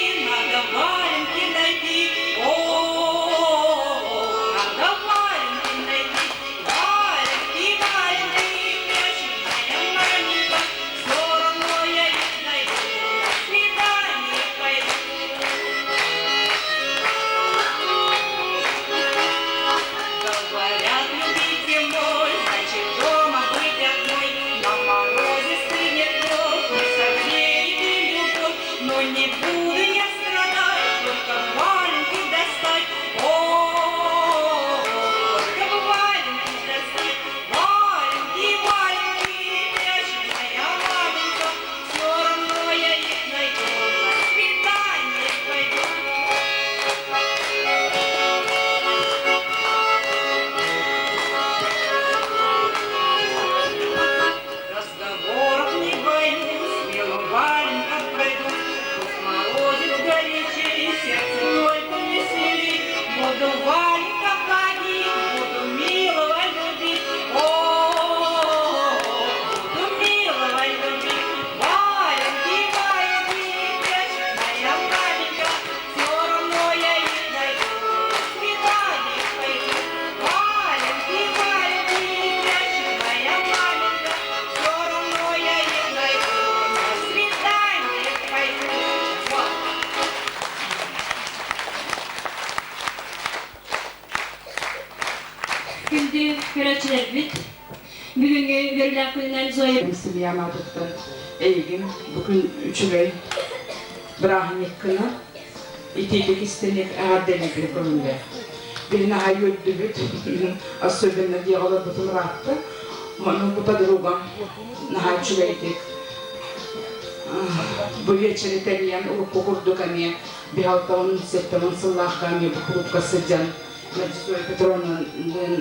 Көрөөччүлэрбит бүгүҥҥү үөрүүлээх күнүнэн Зоя Семьям аатыттан эйигин бу күн үчүгэй бырааһынньыккынан итиитик истиҥник эҕэрдэлиибин көҥүлэ. Билин аһай үөрдүбүт, особенно диэҕэ олорбутум ыраатта. Манна бу подругам наһаа үчүгэйдик бу вечери тэрийэн урукку курдук эмиэ биһалтаҕын сеттаҕын сыллаахха эмиэ бу клубка сылдьан Надежда Петровна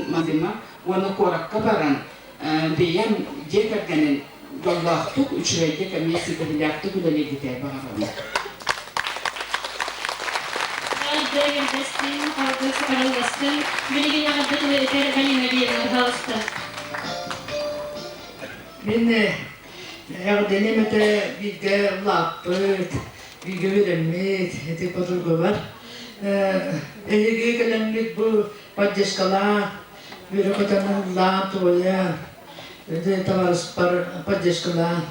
Мадыма уонна куоракка баран бэйэм дьиэ кэргэнин дьоллоохтук, үчүгэйдик эмиэ ситиһиилээхтик үлэлииргитэ баҕарабын. Эҕэрдэ алгыс арылластын, билигин эҕэрдэ тылы этэр Галина Биевна, пожалуйста. Мин эҕэрдэлиэм этэ бииргэ улааппыт, бииргэ үөрэммит ити подругалар. Эһиги кэлэммит бу поддержкалаах, үөрэ-көтөн ыллаан, туойан, табаарыспар поддержкалаан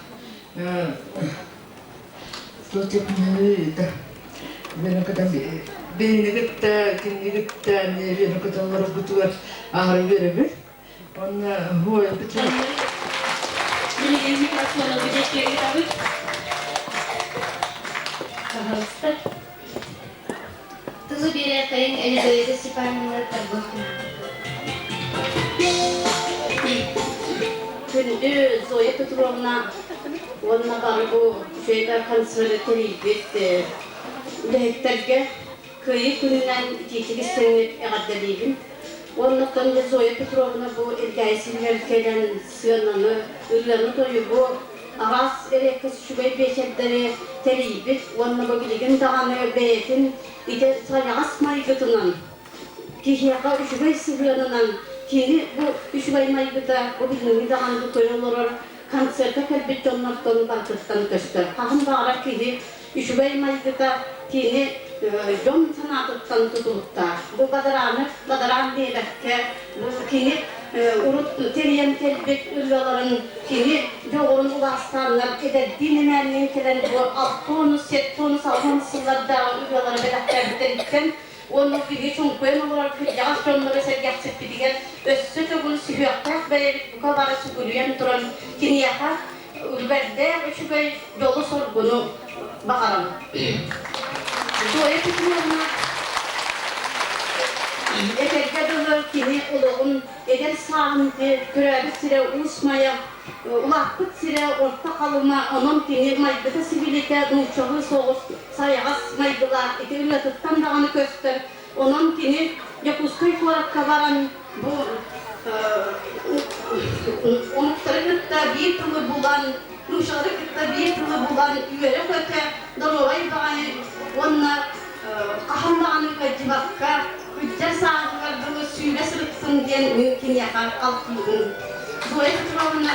Биһини кытта, кинини кытта эмиэ үөрэ-көтө олороргутугар аһары үөрэбит. Онно Билигин микрофону бүтэккэ ыытабыт. Пожалуйста. Тылы биэриэххэйиҥ Елизавета Степановна Торговкина. Күндү Зоя Петровна уонна бары бу үчүгэй концерты тэрийбит үлэһиттэргэ Кыайыы күнүнэн итиитик истиҥник эҕэрдэлиибин. Уонна оттон Зоя Петровна бу Элгээйи сиригэр кэлэн сыананы, ырыаны-тойугу, араас эриэккэс үчүгэй биэчэрдэри тэрийбит уонна бу билигин даҕаны бэйэтин ити сайаҕас майгытынан, киһиэхэ үчүгэй сыһыанынан кини бу үчүгэй майгыта бу билиҥҥи даҕаны бу көрө олорор концерка кэлбит дьоннортон барытыттан көстөр. Хаһан баҕарар киһи үчүгэй майгыта кини дьон санаатыттан тутулуктаах. Бу бадарааны бадараан диэбэккэ, бу кини урут тэрийэн кэлбит ырыаларын кини дьоҕурун убаастааннар эдэрдиин эмээнниин кэлэн бу алтонус, сеттонус, алтонус сыллардааҕы ырыалары бэлэхтээбиттэриттэн уонна биһи чуҥкуйан олорор кырдьаҕас дьоннору сэргэхсиппитигэр өссө төгүл сүһүөхтээх бэйэбит бука бары сүгүрүйэн туран киниэхэ үлүгэрдээх үчүгэй дьолу-соргуну баҕарабын. Зоя Петровна этэргэ дылы кини олоҕун эдэр сааһын төрөөбүт сирэ Уус Майа, улааппыт сирэ Орто Халыма, онон кини майгыта-сигилитэ нууччалыы соҕус сайаҕас майгылаах ити ырыатыттан даҕаны көстөр. Онон кини Дьокуускай куоракка баран бу омуктары кытта биир тылы булан, нуучалары кытта биир тылы булан үөрэ-көтө, доруобай баҕайы уонна хаһан даҕаны кырдьыбакка, кырдьар сааһыгар дылы сүүрэ сырыттын диэн мин киниэхэ алтыыбын. Зоя Петровна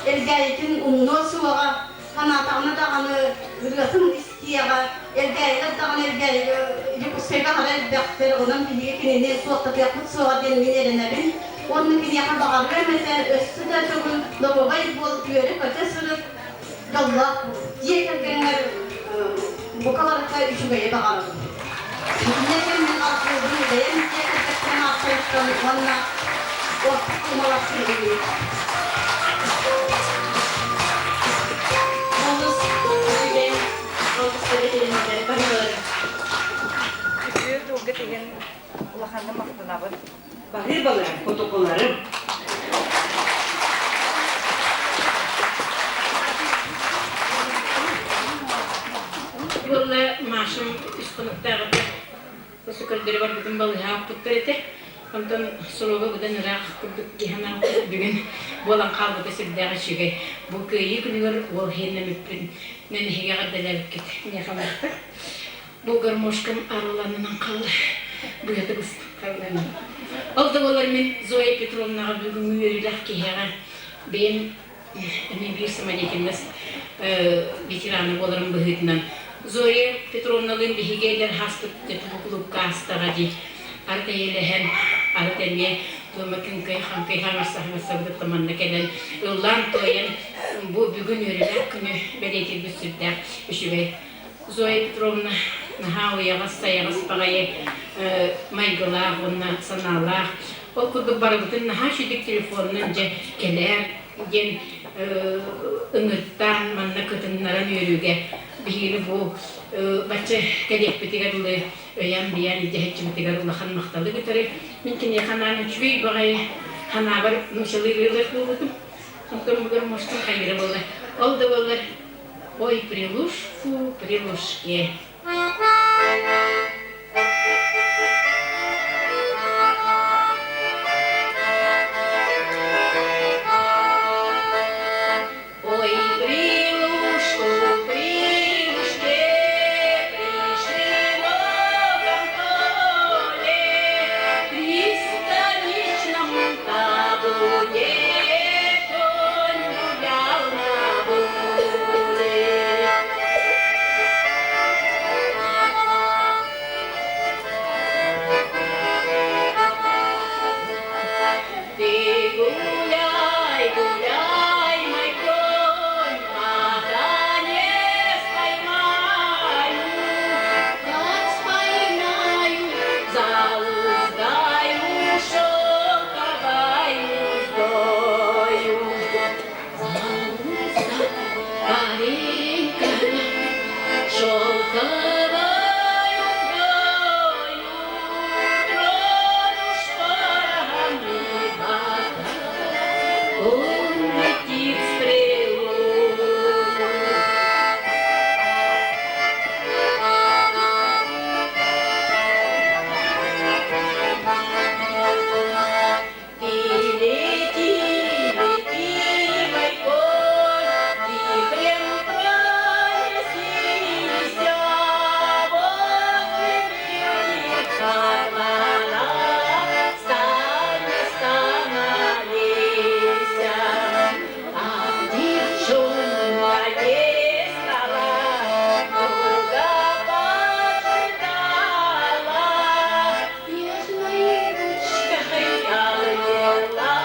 Элгээйитин умнуо суоҕа, санаатаҕына даҕаны ырыатын истиэҕэ, Элгээйилэр даҕаны Элгээйигэ Дьокуускайга хара элбэхтэр, онон биһиги кинини суохтатыахпыт суоҕа диэн мин эрэнэбин. Уонна киниэхэ баҕарыам этэ, өссө да төгүл доруобай буол, үөрэ-көтө сырыт, дьоллоох буол. Дьиэ кэргэҥҥэр бука барыта үчүгэйи баҕарабын. Итиннэ мин алгыыбын бэйэм дьиэ кэргэттэн ааттарыттан уонна ордук умалахпын үһү. Олус үчүгэй, олус бэлэтиннэр барылар. Үтүө тылга тиһин улаханнык махтанабын. Баһыыбаларым, котокуларым. Буолла Машам үс хонуктааҕыта осы көрдөрө барбытым балыыһа аппыттар этэ. Онтон суруга быдан ыраах курдук дии санаабыт бүгүн буолан хаалбыта сүрдээх үчүгэй. Бу кыайыы күнүгэр уол иһиннэмиппин мен эһиги эҕэрдэлээбиккит миэхэ махтал. Бу гармошкам арыланынан хаалла. Быһата быстаххалланан. Ол да буолар мин Зоя Петровнаҕа бүгүҥҥү үөрүүлээх киһиэхэ бэйэм эмиэ биир самодеятельность ветерана буоларым быһыытынан Зоя Петровналыын биһиги эдэр ааспыт клубка аастаҕа дии арыт эйэлэһэн арыт эмиэ туома күҥкэй хаҥкый хаҥарса-хаҥарсабытыттан манна кэлэн ыллаан-туойан бу бүгүн үөрүүлээх күнү бэлиэтиирбит сүрдээх үчүгэй Зоя Петровна наһаа уйаҕас-сайаҕас баҕайы майгылаах уонна санаалаах. Ол курдук барыбытын наһаа үчүгэй телефонунан дьэ кэлээр диэн ыҥыртаан манна кытыннаран үөрүүгэ биһигини бу бачча кэлиэхпитигэр дылы өйөөн-бийээн илдьэһэччибитигэр улахан махталы кытары мин киниэхэ анаан үчүгэй баҕайы санаабар нууччалыы ырыалар буолбутум. Онтон бугар муостум хайыра буолла. Ол да буоллар «Ой, прилушку, прилушке». Ой, прилушку, прилушке, при широком поле, при станичном табуне конь гулял на воле. Ты гуляй, гуляй, мой конь, пока не споймаю. Как споймаю, зауздаю шелковою уздою. Зауздай, парень коня, шелковой уздою, трону шпорами бока, он летит стрелою. Ты лети, лети, мой конь, вихрем пронесися возле милых кармана, стань, остановися. А девчонка не стала, долго поджидала, нежной ручкой обняла,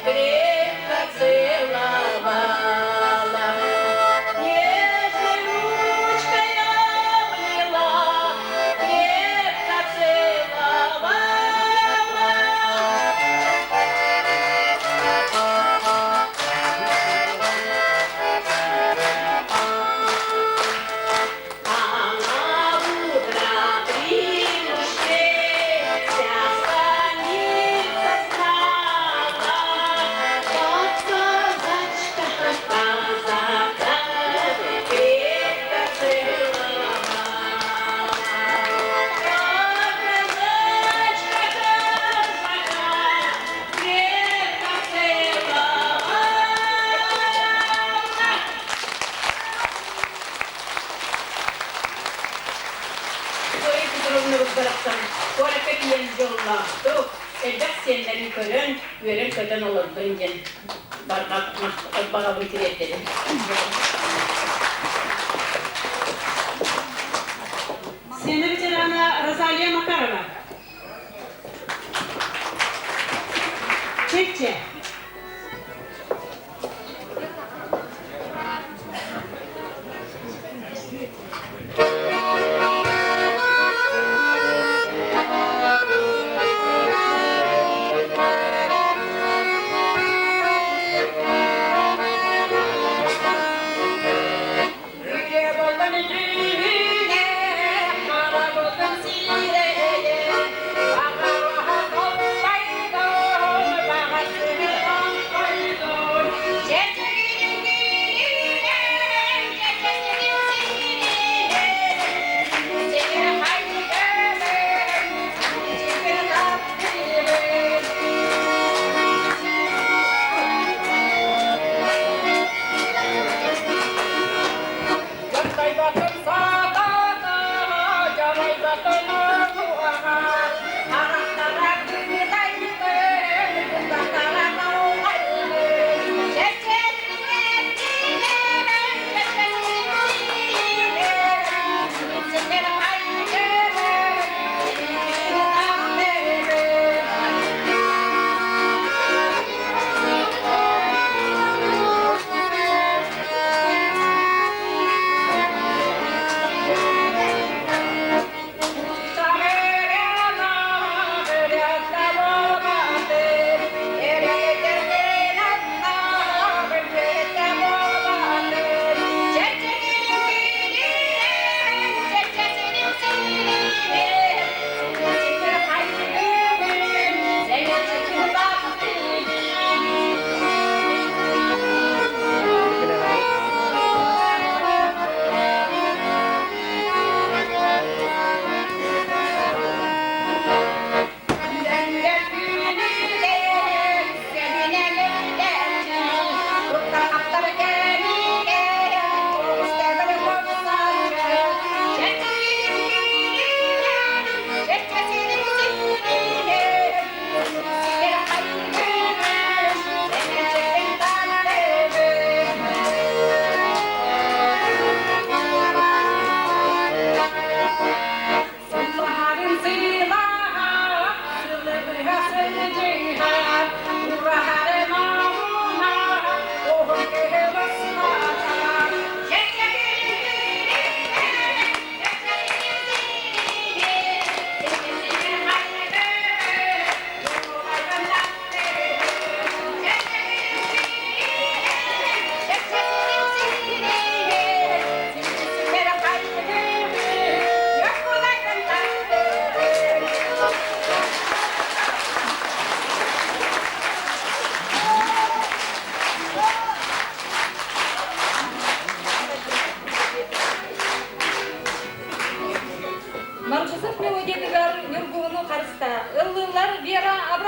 крепко целовала. Нежной ручкой обняла, крепко целовала. А на утро при лужке вся станица знала, как казачка казака крепко целовала. Как казачка казака крепко целовала. Зоя Петровна барахсан куоракка тиийэн дьоллоохтук, элбэх сиэннэрин көрөн, үөрэн-көтөн олордун диэн барҕа баҕабын тириэрдэбин. Сцена ветерана Розалия Макарова. Чекче.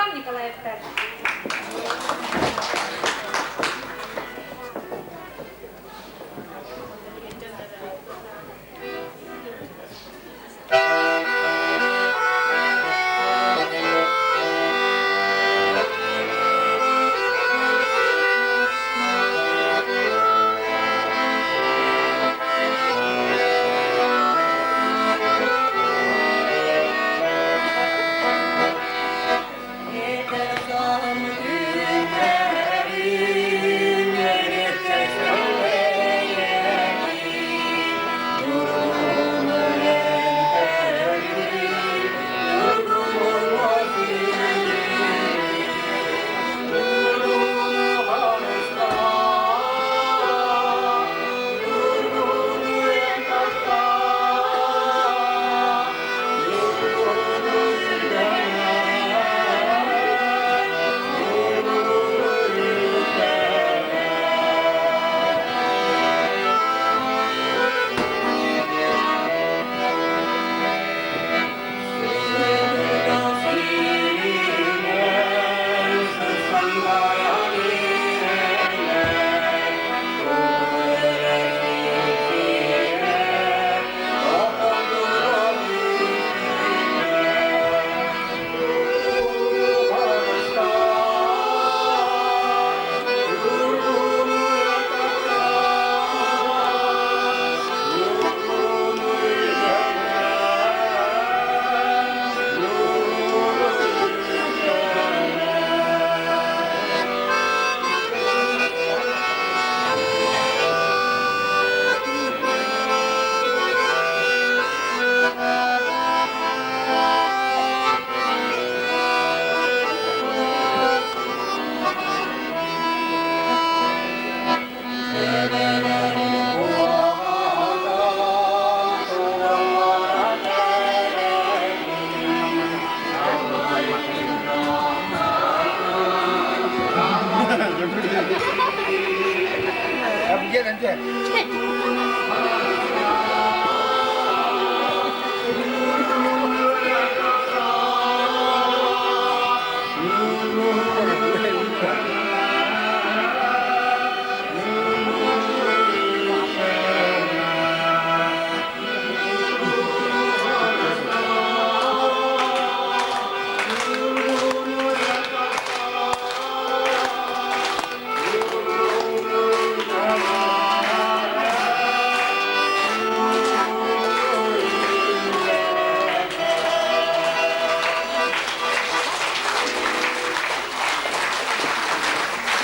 Абрам Николаевтар.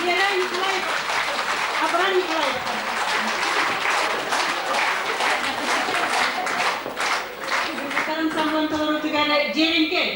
Вера Николаев, Абрам Николаев. Ансамблын толорутугар Дьиэринкэй.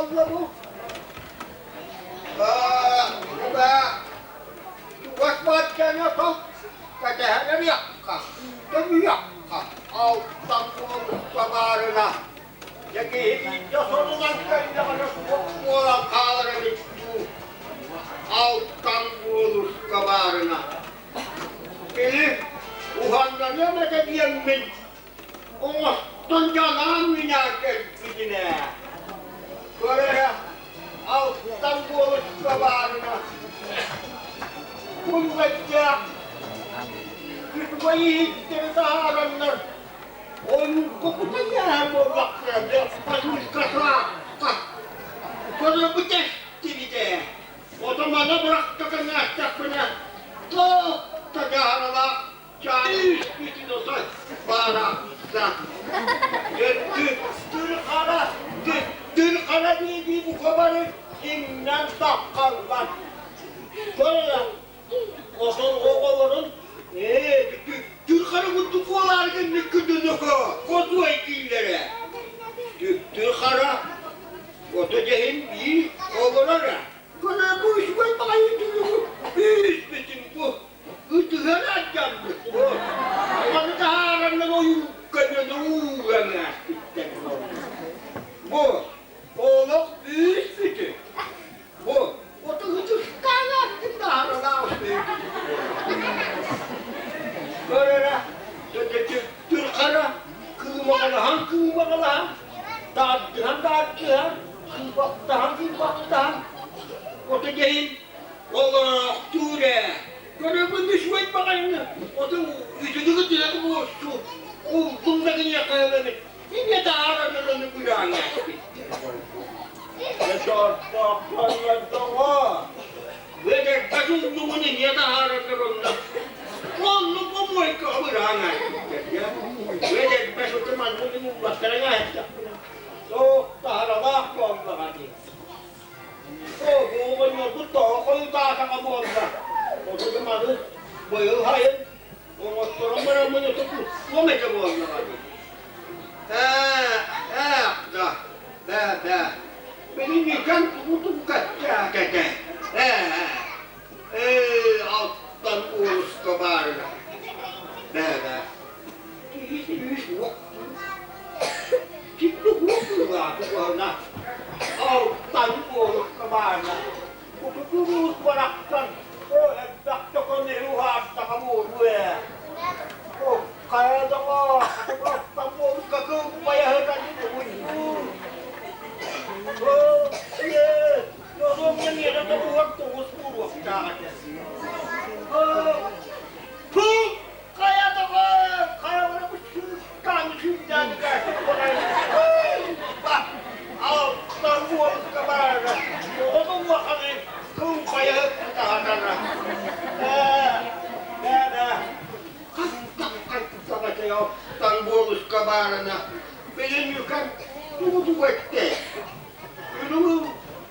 буолла бу? Чугас бааччаны тох кэтэһэн эриэххэ, көмүөххэ, алтан буолукка баарына. Дьэ киһи биирдэ сорунан кэллэҕинэ суох буолан хаалар эбит дуу, алтан буолуска баарына. Кини уһаннаныам этэ диэммин оҥостон дьанаан минээн кэлбитим ээ. Көр эрэ, алтан буолуска баарына куллайдаах үчүгэй иһиттэри таһаараннар ойуурга кутан буоллахтара ойуурга саакка көрөбүт эстибитэ отомана бырахтакаҥаастахпына туох да дьааралаах чаайыспитин отой баараахса Түр хара түр хара дии-дии бука бары иҥнэн таххаллар Көрө Отон оҕолорун ээ түр хара курдук буолаары гыннык күдүнүкө хотуой дииллэрэ. Түр хара ото дьэһин биир олорор Гына бу үчүгэй баҕайы түнүгү үүспүтүн бу ытыһан ардьаммыт бу. Маны таһаараннар ойуукка дьону ууган ааспыттар Бу олох үүспүтү Бу Көр эрэ, түрхара кыымаҕалаһан кыымаҕалаһан, таардыһан таардыһан, кыыбахтаһан кыыбахтаһан, ото дьэһин олороохтуур ээ. Көрөбүн үчүгэй баҕайыны, ото үтүлүгү тилэги буосту, улдум да гыныахха эбит. Инньэ таһааран ыланы күрээн Бэдэрбэт уллугун эмиэ таһаараллар онно. Оннук бомуойка абыраан ааспыттар. Бэдэрбэт ото маннык уллаттаран ааһыттахпына. Суох таһаралаах буоллаҕа дии. Оо, бу оҕонньорбут тоҕо хойутаатаҕа буолла. Оту маны быйыл сайын Оҥотторон бараммын ытык этэ буоллаҕа дии. Ээ, ээ, да, да, да. Били Никан тугу кэпсээтэ Ээ, ээ, алтан ууруска баарына. Бээ, бээ. Киһи сүүс уох. Кимник уох быылааты буолна. Алтан ууруска баарына. Кутуруус барахсан, оо, элбэх көмүһү уһаартаҕа буолуо ээ. Оо, хайа доҕоор, хатыгастан буолукка кылбайаһытан уйдуу. Оо, ээ, дьолуоҥҥа миэнэ тоҕуһар тоҕус буолуохтаах этэ. Оо, фу, хайа доҕоор, хайа барабыт сыыстаан сүүрдээн Алта уолка баара, оҕо улаханы кылбайа таһатара. Ээ, хаттах-хаттаҕа буолуска баарына, билин үкэн тугу-тугу эттэ. Үрүҥү,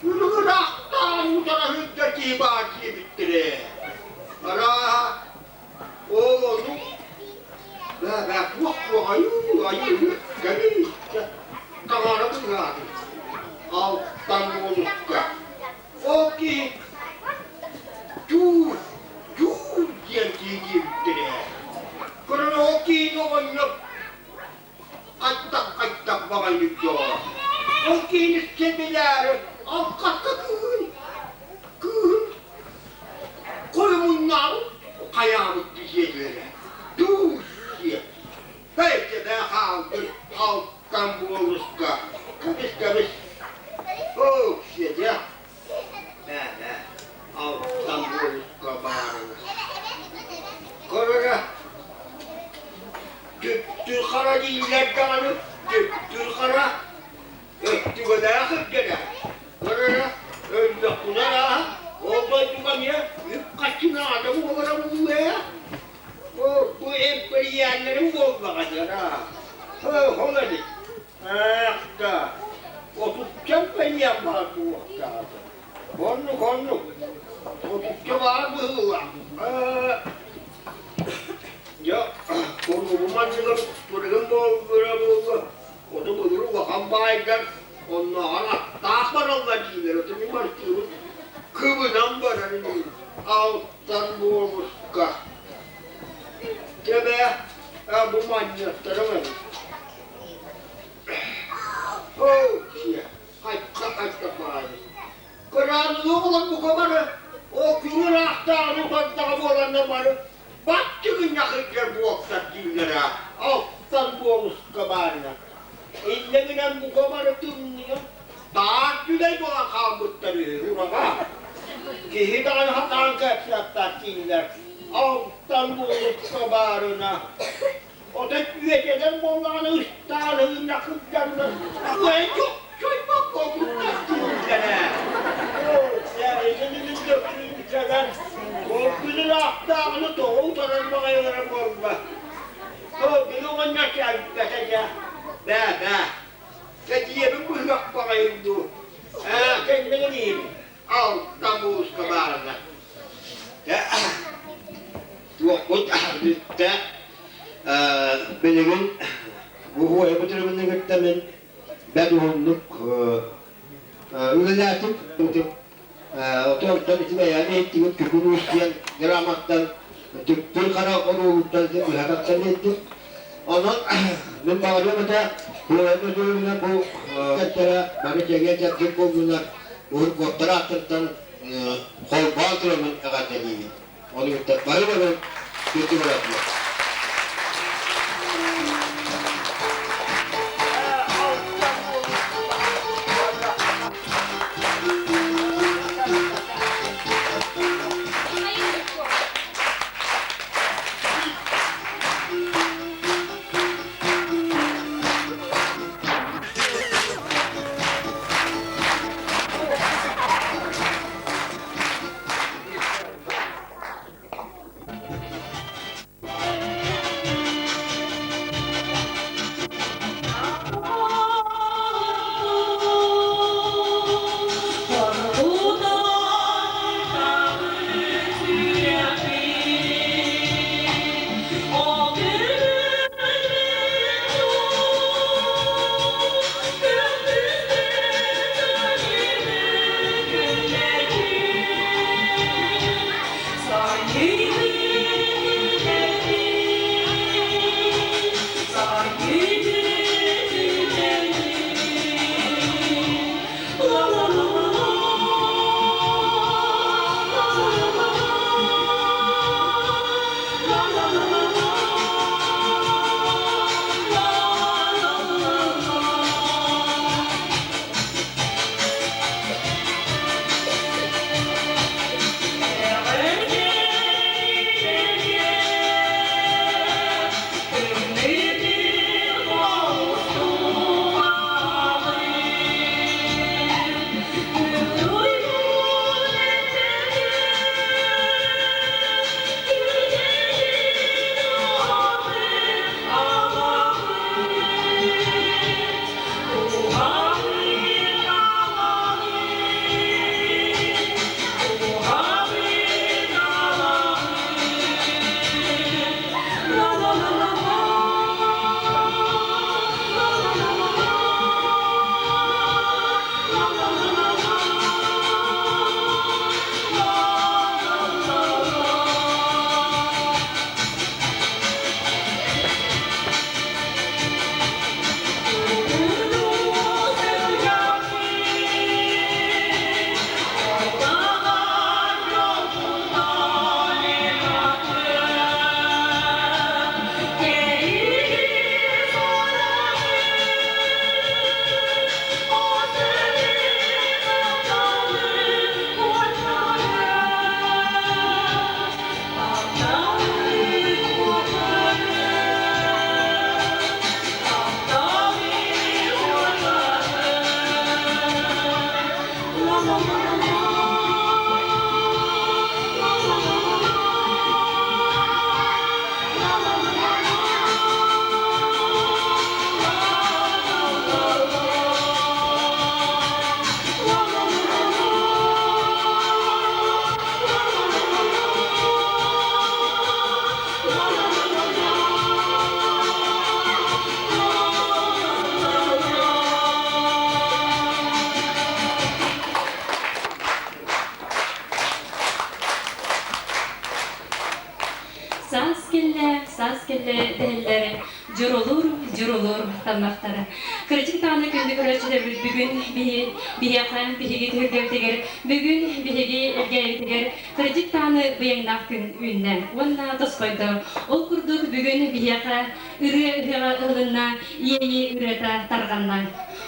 үрүҥү ыраахтаан утара сылдьар киһи баар диэбиттэрэ. Арааһа, Ол ону бээ туох туох айыы айыы кэлин таҥара быыһаатын алтан буолукка ол киһи дьуур дьуур диэн киһи диэбиттэрэ көрөн ол киһини оҕонньор хайдах-хайдах баҕайы дьоо ол киһини сэбилээри алҕаска кыыһын кыыһын Хойумуннааҕын хайаабыт дьиэтилэрэ Туусия бэйдэмэ хаалбыт алтан буолуска кэбис-кэбис Оо, сиэтэ мэ-мэ алтан буолуска баарына Көрөрө түптүр хара дииллэр даҕаны түптүр хара өттүгэлээх үрдэнэ Көрөрө, өллөхпүнэ арааһа, ол дойдуга эмиэ үп-харчы наада буолара буолуо ээ. Бу эмпэрийээннэрим буоллаҕа дьара. Ол эбит. Ээх да, отучча эмпэрийээн баар буолуохтаах. Оннук, оннук. Отучча баар быһыылаах. Дьэ, куруубум анныгар турыгым буолбура буолуо. Оту былыр улахан баайдар. Оннооҕор аттаах бараллар дииллэр, оту мин бартыыбын кыбынан барар инибин, алтан буолуска. Дьэ бээ, бу манньыаттарым эбит. Оо, дьиэ, хайта-хайта баайый. Кыраанылыы булан бука бары, ол күн ыраахтааҕыны бардаҕа буоланнар бары баттыгынньах илдьэр буолтар дииллэрэ, алтан буолуска баарына. Иннэ гынан бука бары тымныйан, таас түлэй буолан хаалбыттар үһү, ураҕа. Киһи даҕаны сатаан кэпсэппэт дииллэр, алтан буолуска баарына. Отой үөтэнэр буоллаҕына ыстаан ыһыына кырдьаннар үөй чохчойбот буолбуттар дииллэрэ. Оо, сэрэтин дөхсүүнчэлэр ол күн ыраахтааҕыны тоҕо утарар баҕайылара буолла. Оо, били оҕонньор кэлбэтэ дьэ. Бээ, бээ. Кэтиэбин быһыах баҕайым дуу. Ээ, кэннигин иһин. Алта мууска баарына. Туохпут бүттэ. Билигин бу трибуна кытта мин бэт уһуннук үлэлээтим. Отон ити бэйэни иһиттибит Күкүр Уус диэн грамоттан Түптүр Хара оруолуттан быһа тахсан иһиттим. Онон мин баҕарыам этэ, бу бу бары чэгиэн чэбдик буоллунар, уһун ааттартан холбоон тураммын эҕэрдэлиибин. Ону кытта бары бары күндү баратылар. Саас кэллэ, саас кэллэ дэһэллэр, дьурулуур, дьурулуур таммахтара. Кырдьык даҕаны күндү көрөөччүлэрбит бүгүн биһиэхэ, биһиги түһүлгэбитигэр, бүгүн биһиги Элгээйибитигэр кырдьык даҕаны быйаҥнаах күн үүннэ уонна тосхойдо. Ол курдук бүгүн биһиэхэ ырыа ыһыаҕа ыһылынна, иэйии ырыата тарҕанна.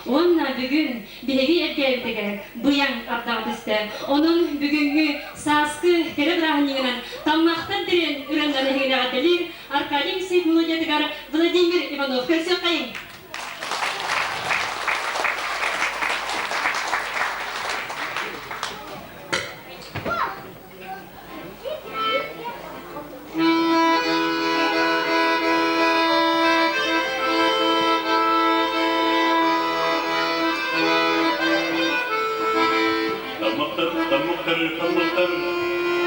Уонна бүгүн Биһиги эргээбитигэр быйаҥ ардаҕа түстэ. Онон бүгүҥҥү сааскы кэрэ бырааһынньыгынан Таммахтан тириэн ырыаннан эһигини эҕэрдэлиир Аркадий Алексеев мелодиятыгар Владимир Иванов көрсүөххэйиҥ! Таммахтар, таммахтар, таммахтар,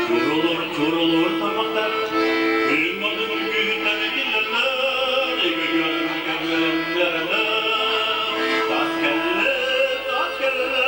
чурулур, чурулур таммахтар, күн модун күһүттэн этиллэллэр, эгөйүөн кэллэллэрэ, тас кэллэ, тас кэллэ,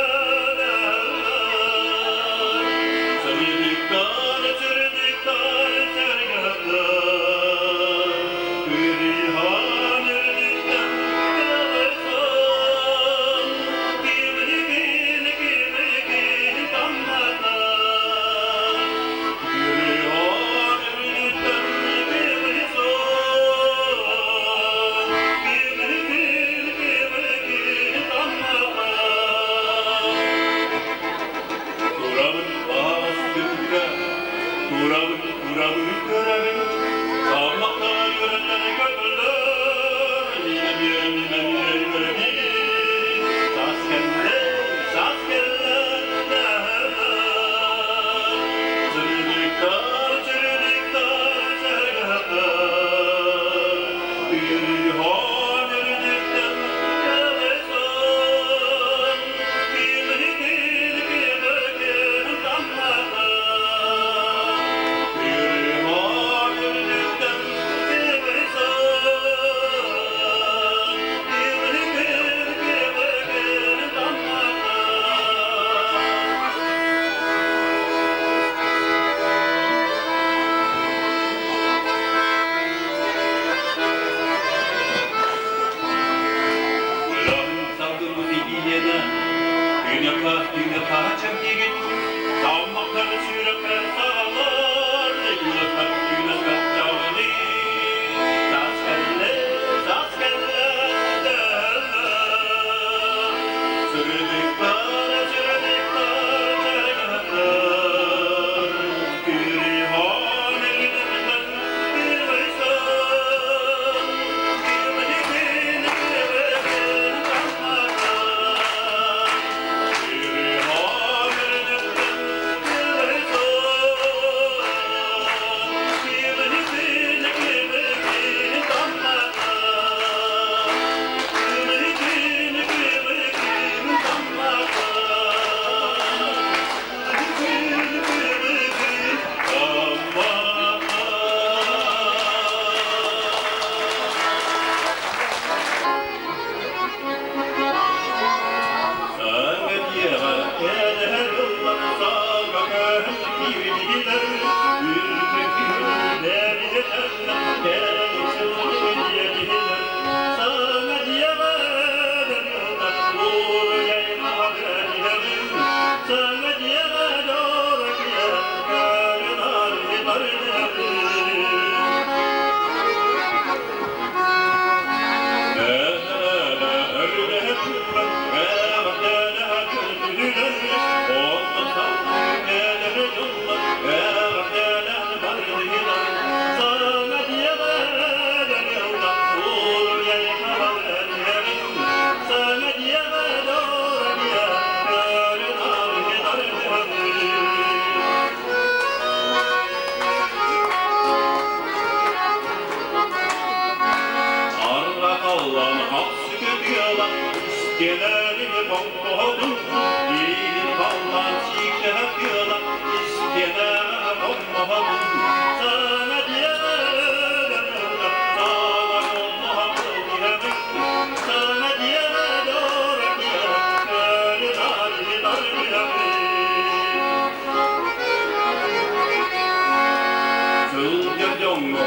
Турабын баас күнкэ, турабын, турабын көрөбүн, Таммахтар үөрэллэр көтөллөр, Мин мин көрөбүн. Саас кэллэ, саас кэллэ, Чырдыктар, чырдыктар, сэргэхтэр, Үрүһон үрдүктэн кэлэсэн, Күнэ-хаа чэбдигин, таммахтары сүүрэппэр саҕалар, күнэ-хаа күнэ-хаа чаҕылый. Саас кэллэ, саас кэллэ, Сырдыктар, сырдыктар, сэргэхтэр, Күрүһон илгиттэн күлэйсэн, Күлэйбин, күлэйбин таммахтар.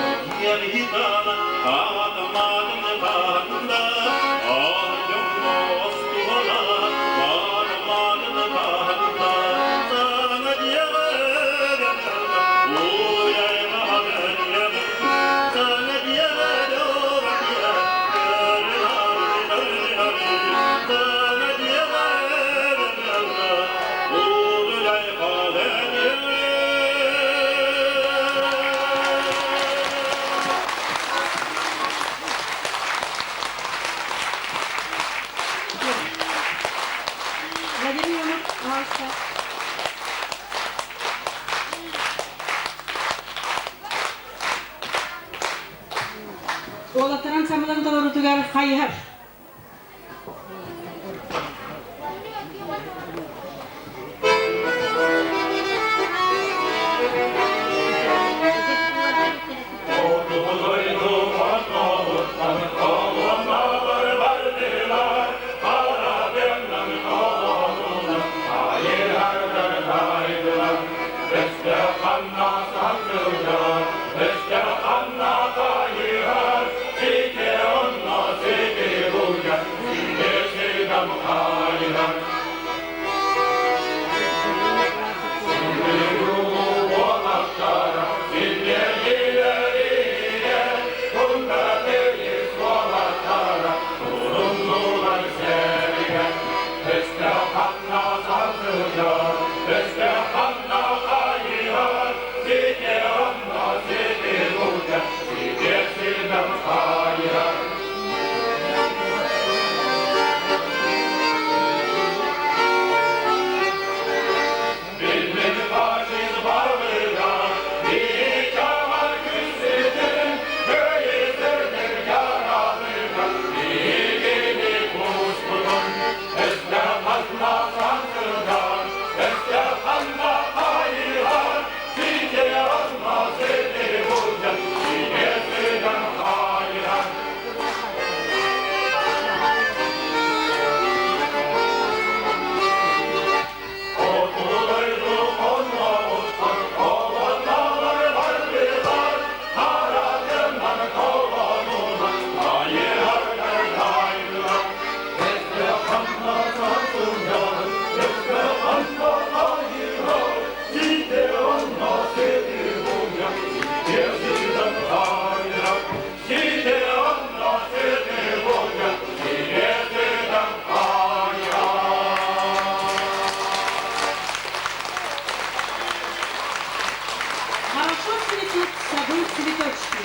Владимир Иванов, пожалуйста. Уолаттаран самылан толорутугар хайыһар. Хорошо цветут в саду цветочки.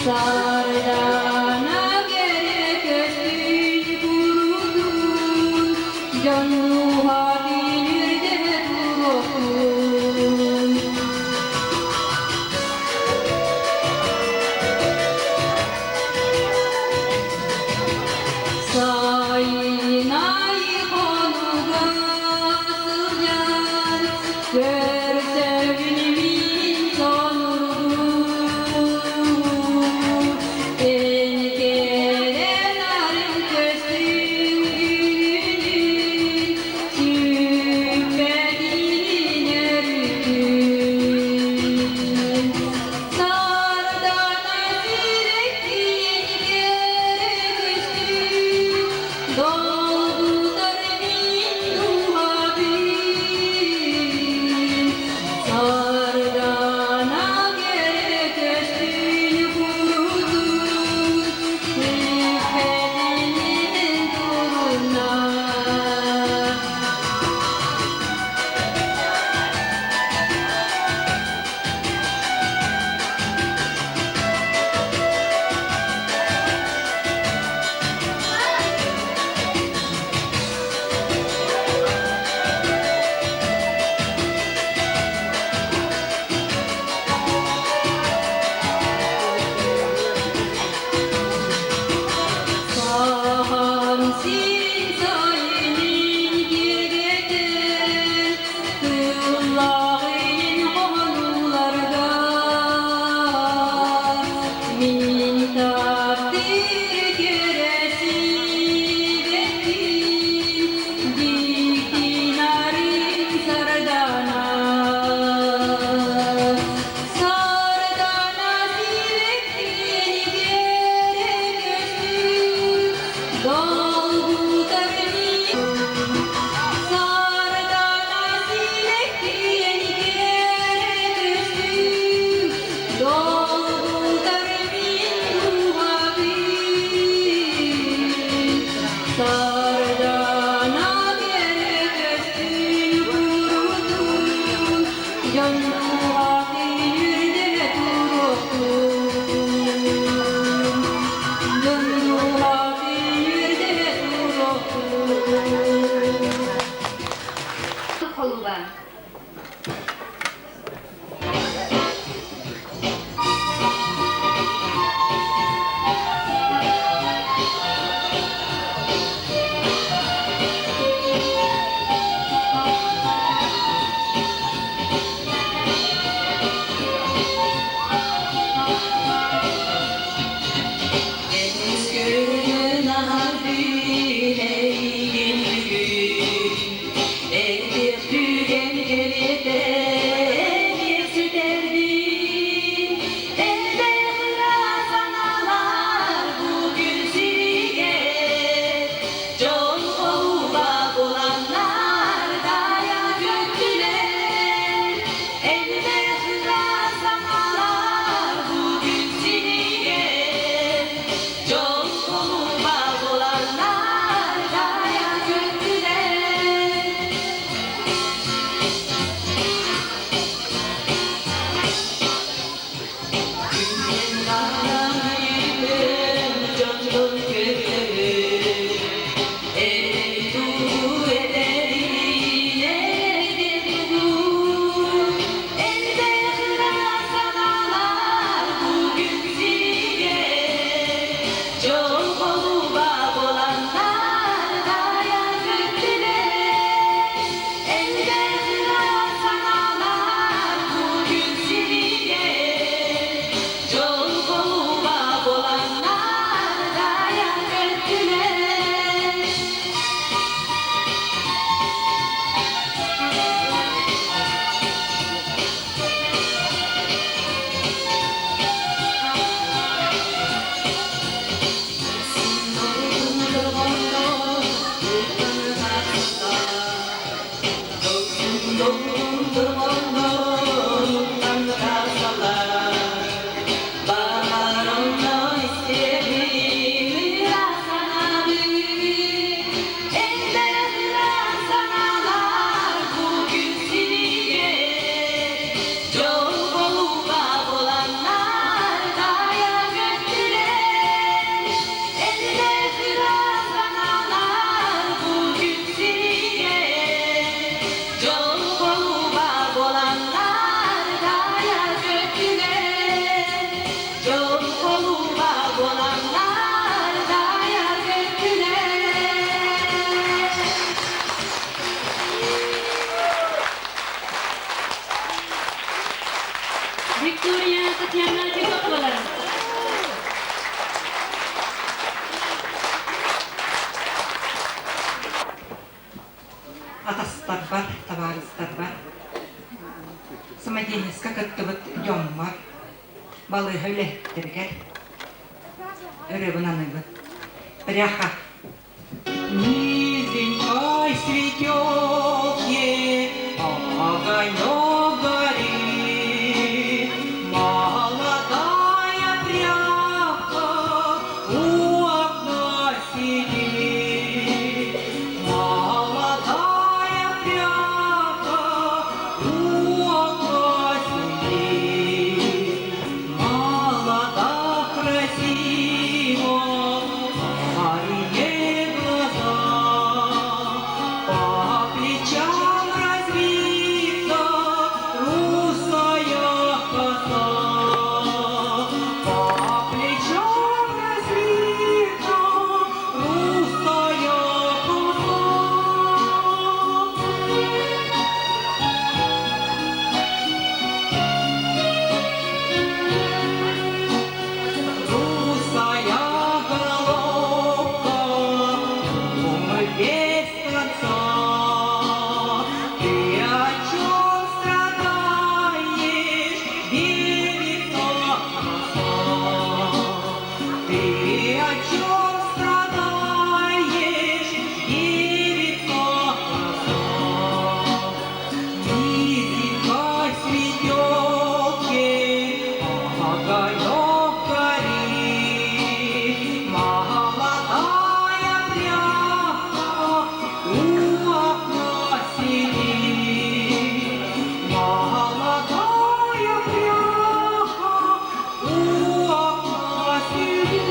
Сардаана кэрэ көстүүн курутун, дьонуһа тиийирдэ туруохтун. Сайынай хонуга сылдьан, көрсөбүн мин сонургуу. Эн кэрэ нарын көстүүҥ күнүн, сүппэтин өрүтүн. Сардана сирэктиин кэрэ көстүү, долгутар мин дууһабын. Сардана кэрэ көстүүн курутун, сүппэтин туруна. Саһан син сайынын киэргэтэн, тыллаҕын хоһонуларга мин таптыыр кэрэ сибэкким, дьикти нарын сардана. Сардана сибэккини кэрэ көстүү, Сардана сирэктиэн кэрэ көстүү, долгутар мин дууһабын. Сардана кэрэ көстүүн курутун, дьон дууһатын үрдэ туруохтун. Дьон дууһатын үрдэ туруохтун. Холуба. кыттыбыт дьоммор, балыыһа үлэһиттэригэр ырыабын аныыбын. Пряха. Низенькой светелке огонек горит, Молодая пряха у окна сидит. Молодая пряха у окна сидит. Молода, красива, карие глаза, по плечам развита русая коса. По плечам развита русая коса. Русая головка, ум без конца. Ты о чем страдаешь, девица краса? Ты о чем страдаешь, девица краса? Низенькой светелке огонек горит, Молодая пряха у окна сидит. Молодая пряха у окна сидит.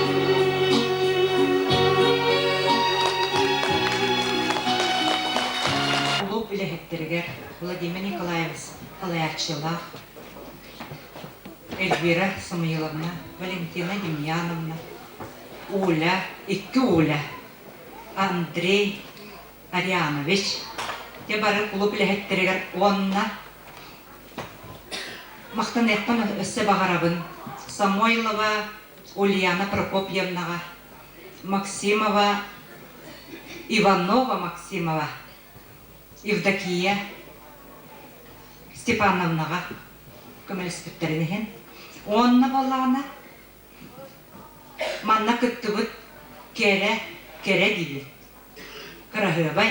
Кулууп үлэһиттэригэр Владимир Николаевич салайааччылаах Эльвира Самуиловна, Валентина Демьяновна, Уля, икки Уля, Андрей Арианович дьэ бары кулууп үлэһиттэригэр уонна махтаныахпын өссө баҕарабын Самойлова Ульяна Прокопьевнаҕа, Максимова Иванова Максимова Евдокия Степановнаҕа көмөлөспүттэрин иһин. Уонна буоллаҕына манна кыттыбыт кэрэ, кэрэ диибин. Кыраһыабай.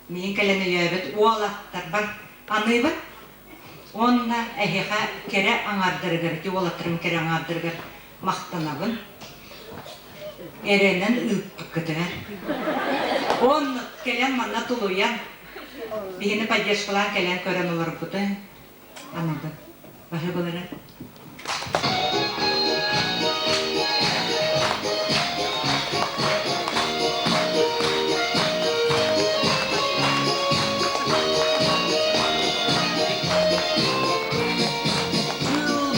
Миин кэлэн өйөөбүт уолаттарбар аныыбын. Уонна эһиэхэ кэрэ аҥаардарыгар, ити уолаттарым кэрэ аҥаардарыгар махтанабын. Эрэнэн ыыппыккытыгар. Онно кэлэн манна тулуйан, биһини поддержкалаан кэлэн көрөн олорбутун анабын. Баһыыбалара.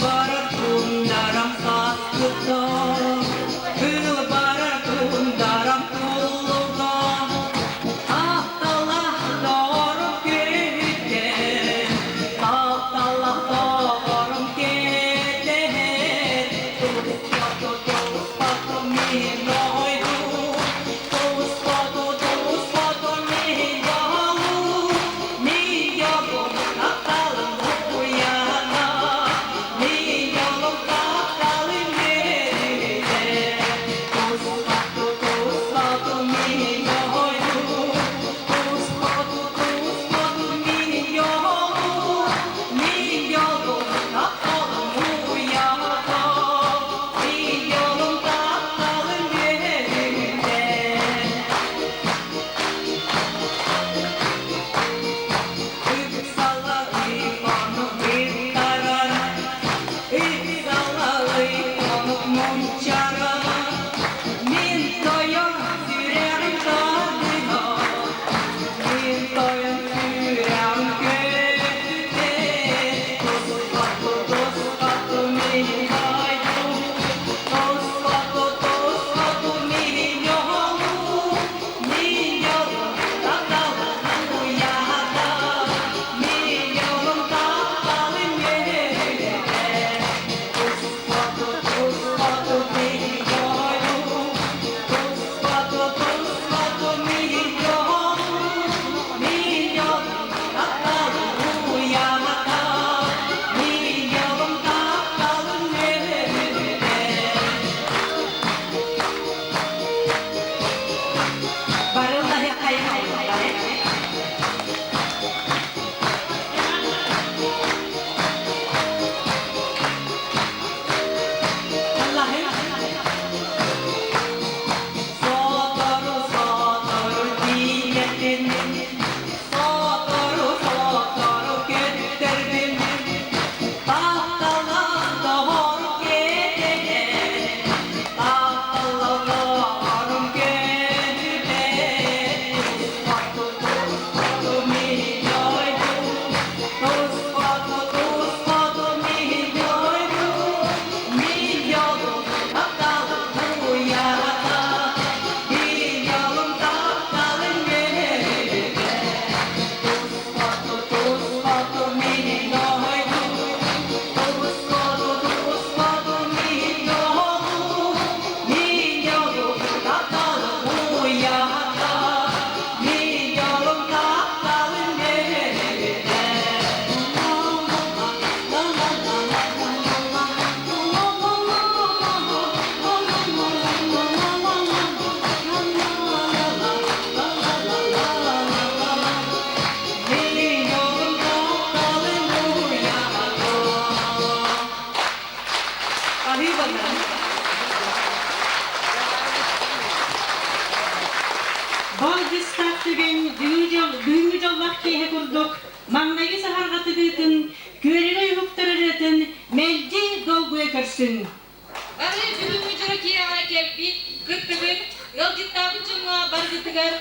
Барар кундарам сааскыта, Кыл барар кундарам туллуга, Тапталах доҕорум күтэр, Тапталах доҕорум кэтэһэр. Туспа туспа мин ойдум, Туспа туспа мин балым, Мин yolum тапталым уйана, Мин yolum тапталым yerine. Туспа туспа мин ойдум, Туспа туспа мин yolum, Мин yolum тапталым уйана, Мин yolum тапталым yerine. Мин тойон сүрэҕим тардыһар, мин тойон сүрэҕим көтүтэр. Туспату, туспату мин дойдум, туспату, туспату мин yolum, мин yolum тапталым уйата, мин yolum тапталым yerine. Туспату, туспату мин Алгыстаах түгэн бүгүҥҥү дьоллоох киэһэ курдук маҥнайгы саһарҕа тыгыытын, күөрэгэй уһуктар ырыатын мэлдьи долгуйа көрсүҥ! Бары бүгүҥҥү дьоро киэһэҕэ кэлбит, кыттыбыт, ыалдьыттаабыт дьоҥҥо барыгытыгар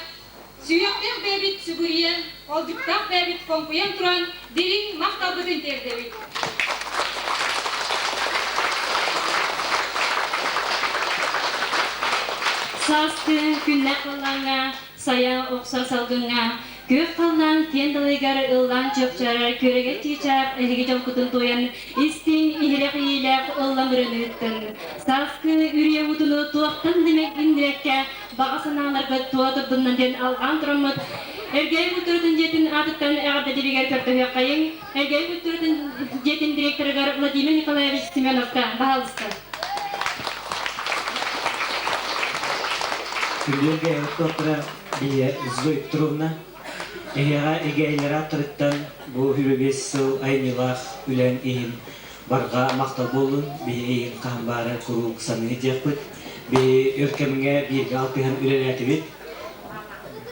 сүһүөхтээх бэйэбит сүгүрүйэн, холдьуктаах бэйэбит хоҥкуйан туран дириҥ махталбытын тиэрдэбит. Сааскы күннээх халлааҥҥа, сайа охсор салгыҥҥа, күөх халлаан киэн далайыгар ыллаан чыапчаарар күөрэгэй чыычаах эһиги дьолгутун туойан, истиҥ, иһирэх иилээх ыллам ырыаны ыыттын. Сааскы үрүйэ уутуну туохтан да иннибэккэ баҕа санааларгыт туола турдуннар диэн алҕаан тураммыт, Эргээйи культуратын дьиэтин аатыттан эҕэрдэ диригэр көрдөһүөххэйиҥ. Эргээйи культуратын дьиэтин директорыгар Владимир Николаевич Семеновка, баһаалыста. Күндү доктора Лия Зоя Петровна, эһиэхэ эгээйлэр ааттарыттан бу үбүбүс сыл айымньылаах үлэҥ иһин барҕа махтал буоллун. Биһи эйигин хаһан баара куруук саныы диэхпит. Биһи өр кэмҥэ бииргэ алтыһан үлэлээтибит.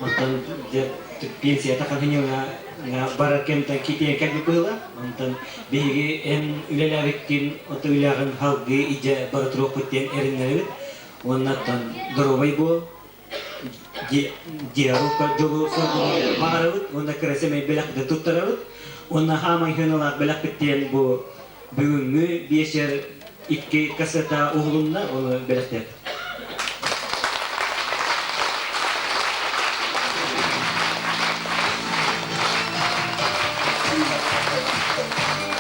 Онтон дьэ пенсията ханһыньыҥа барар кэмтэн китиэн кэлбит быһыылаах. Онтон биһиги эн үлэлээбиккин, ото үлэҕин салгыы идьэ бара туруохпут диэн эрэннэрэбит. Уонна оттон доруобай буол, диалогка дьолу соргуну баҕарабыт уонна кыра сэмэй бэлэхпитин туттарабыт. Уонна хаамай хыаналаах бэлэхпит диэн бу бүгүҥҥү биэчэр икки кассета уһулунна, ону бэлэхтиэхпит.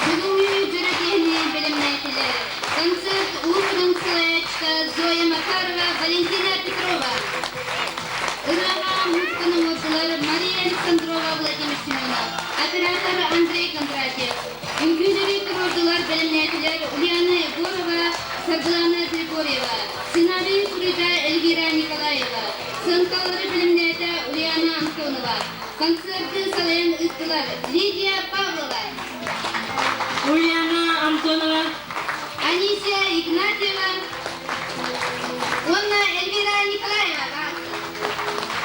Бүгүҥҥү дьоро киһини бэлэмнээтилэр. Концерт уус-уран салайааччыта Зоя Макарова, Валентина Петрова. Ырыаҕа музыканы оҥордулар Мария Александрова, Владимир Семенов, оператор Андрей Кондратьев. Үҥкүүлэри туруордулар, бэлэмнээтилэр Ульяна Егорова, Саргылана Григорьева, сценарий суруйда Эльвира Николаева, сыаҥкалары бэлэмнээтэ Ульяна Антонова. Концерты салайан ыыттылар Лидия Павлова, Ульяна Антонова, Анисия Игнатьева уонна Эльвира Николаева.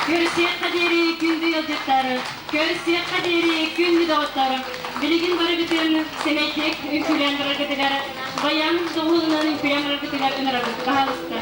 Көрсүөххэ диэри күндү ыалдьыттар, көрсүөххэ диэри күндү доҕоттор, билигин барыгытын сэмэйдик үҥкүүлээн бараргытыгар, баян доҕуһуолунан үҥкүүлээн бараргытыгар ыҥырабыт. Баһаалыста.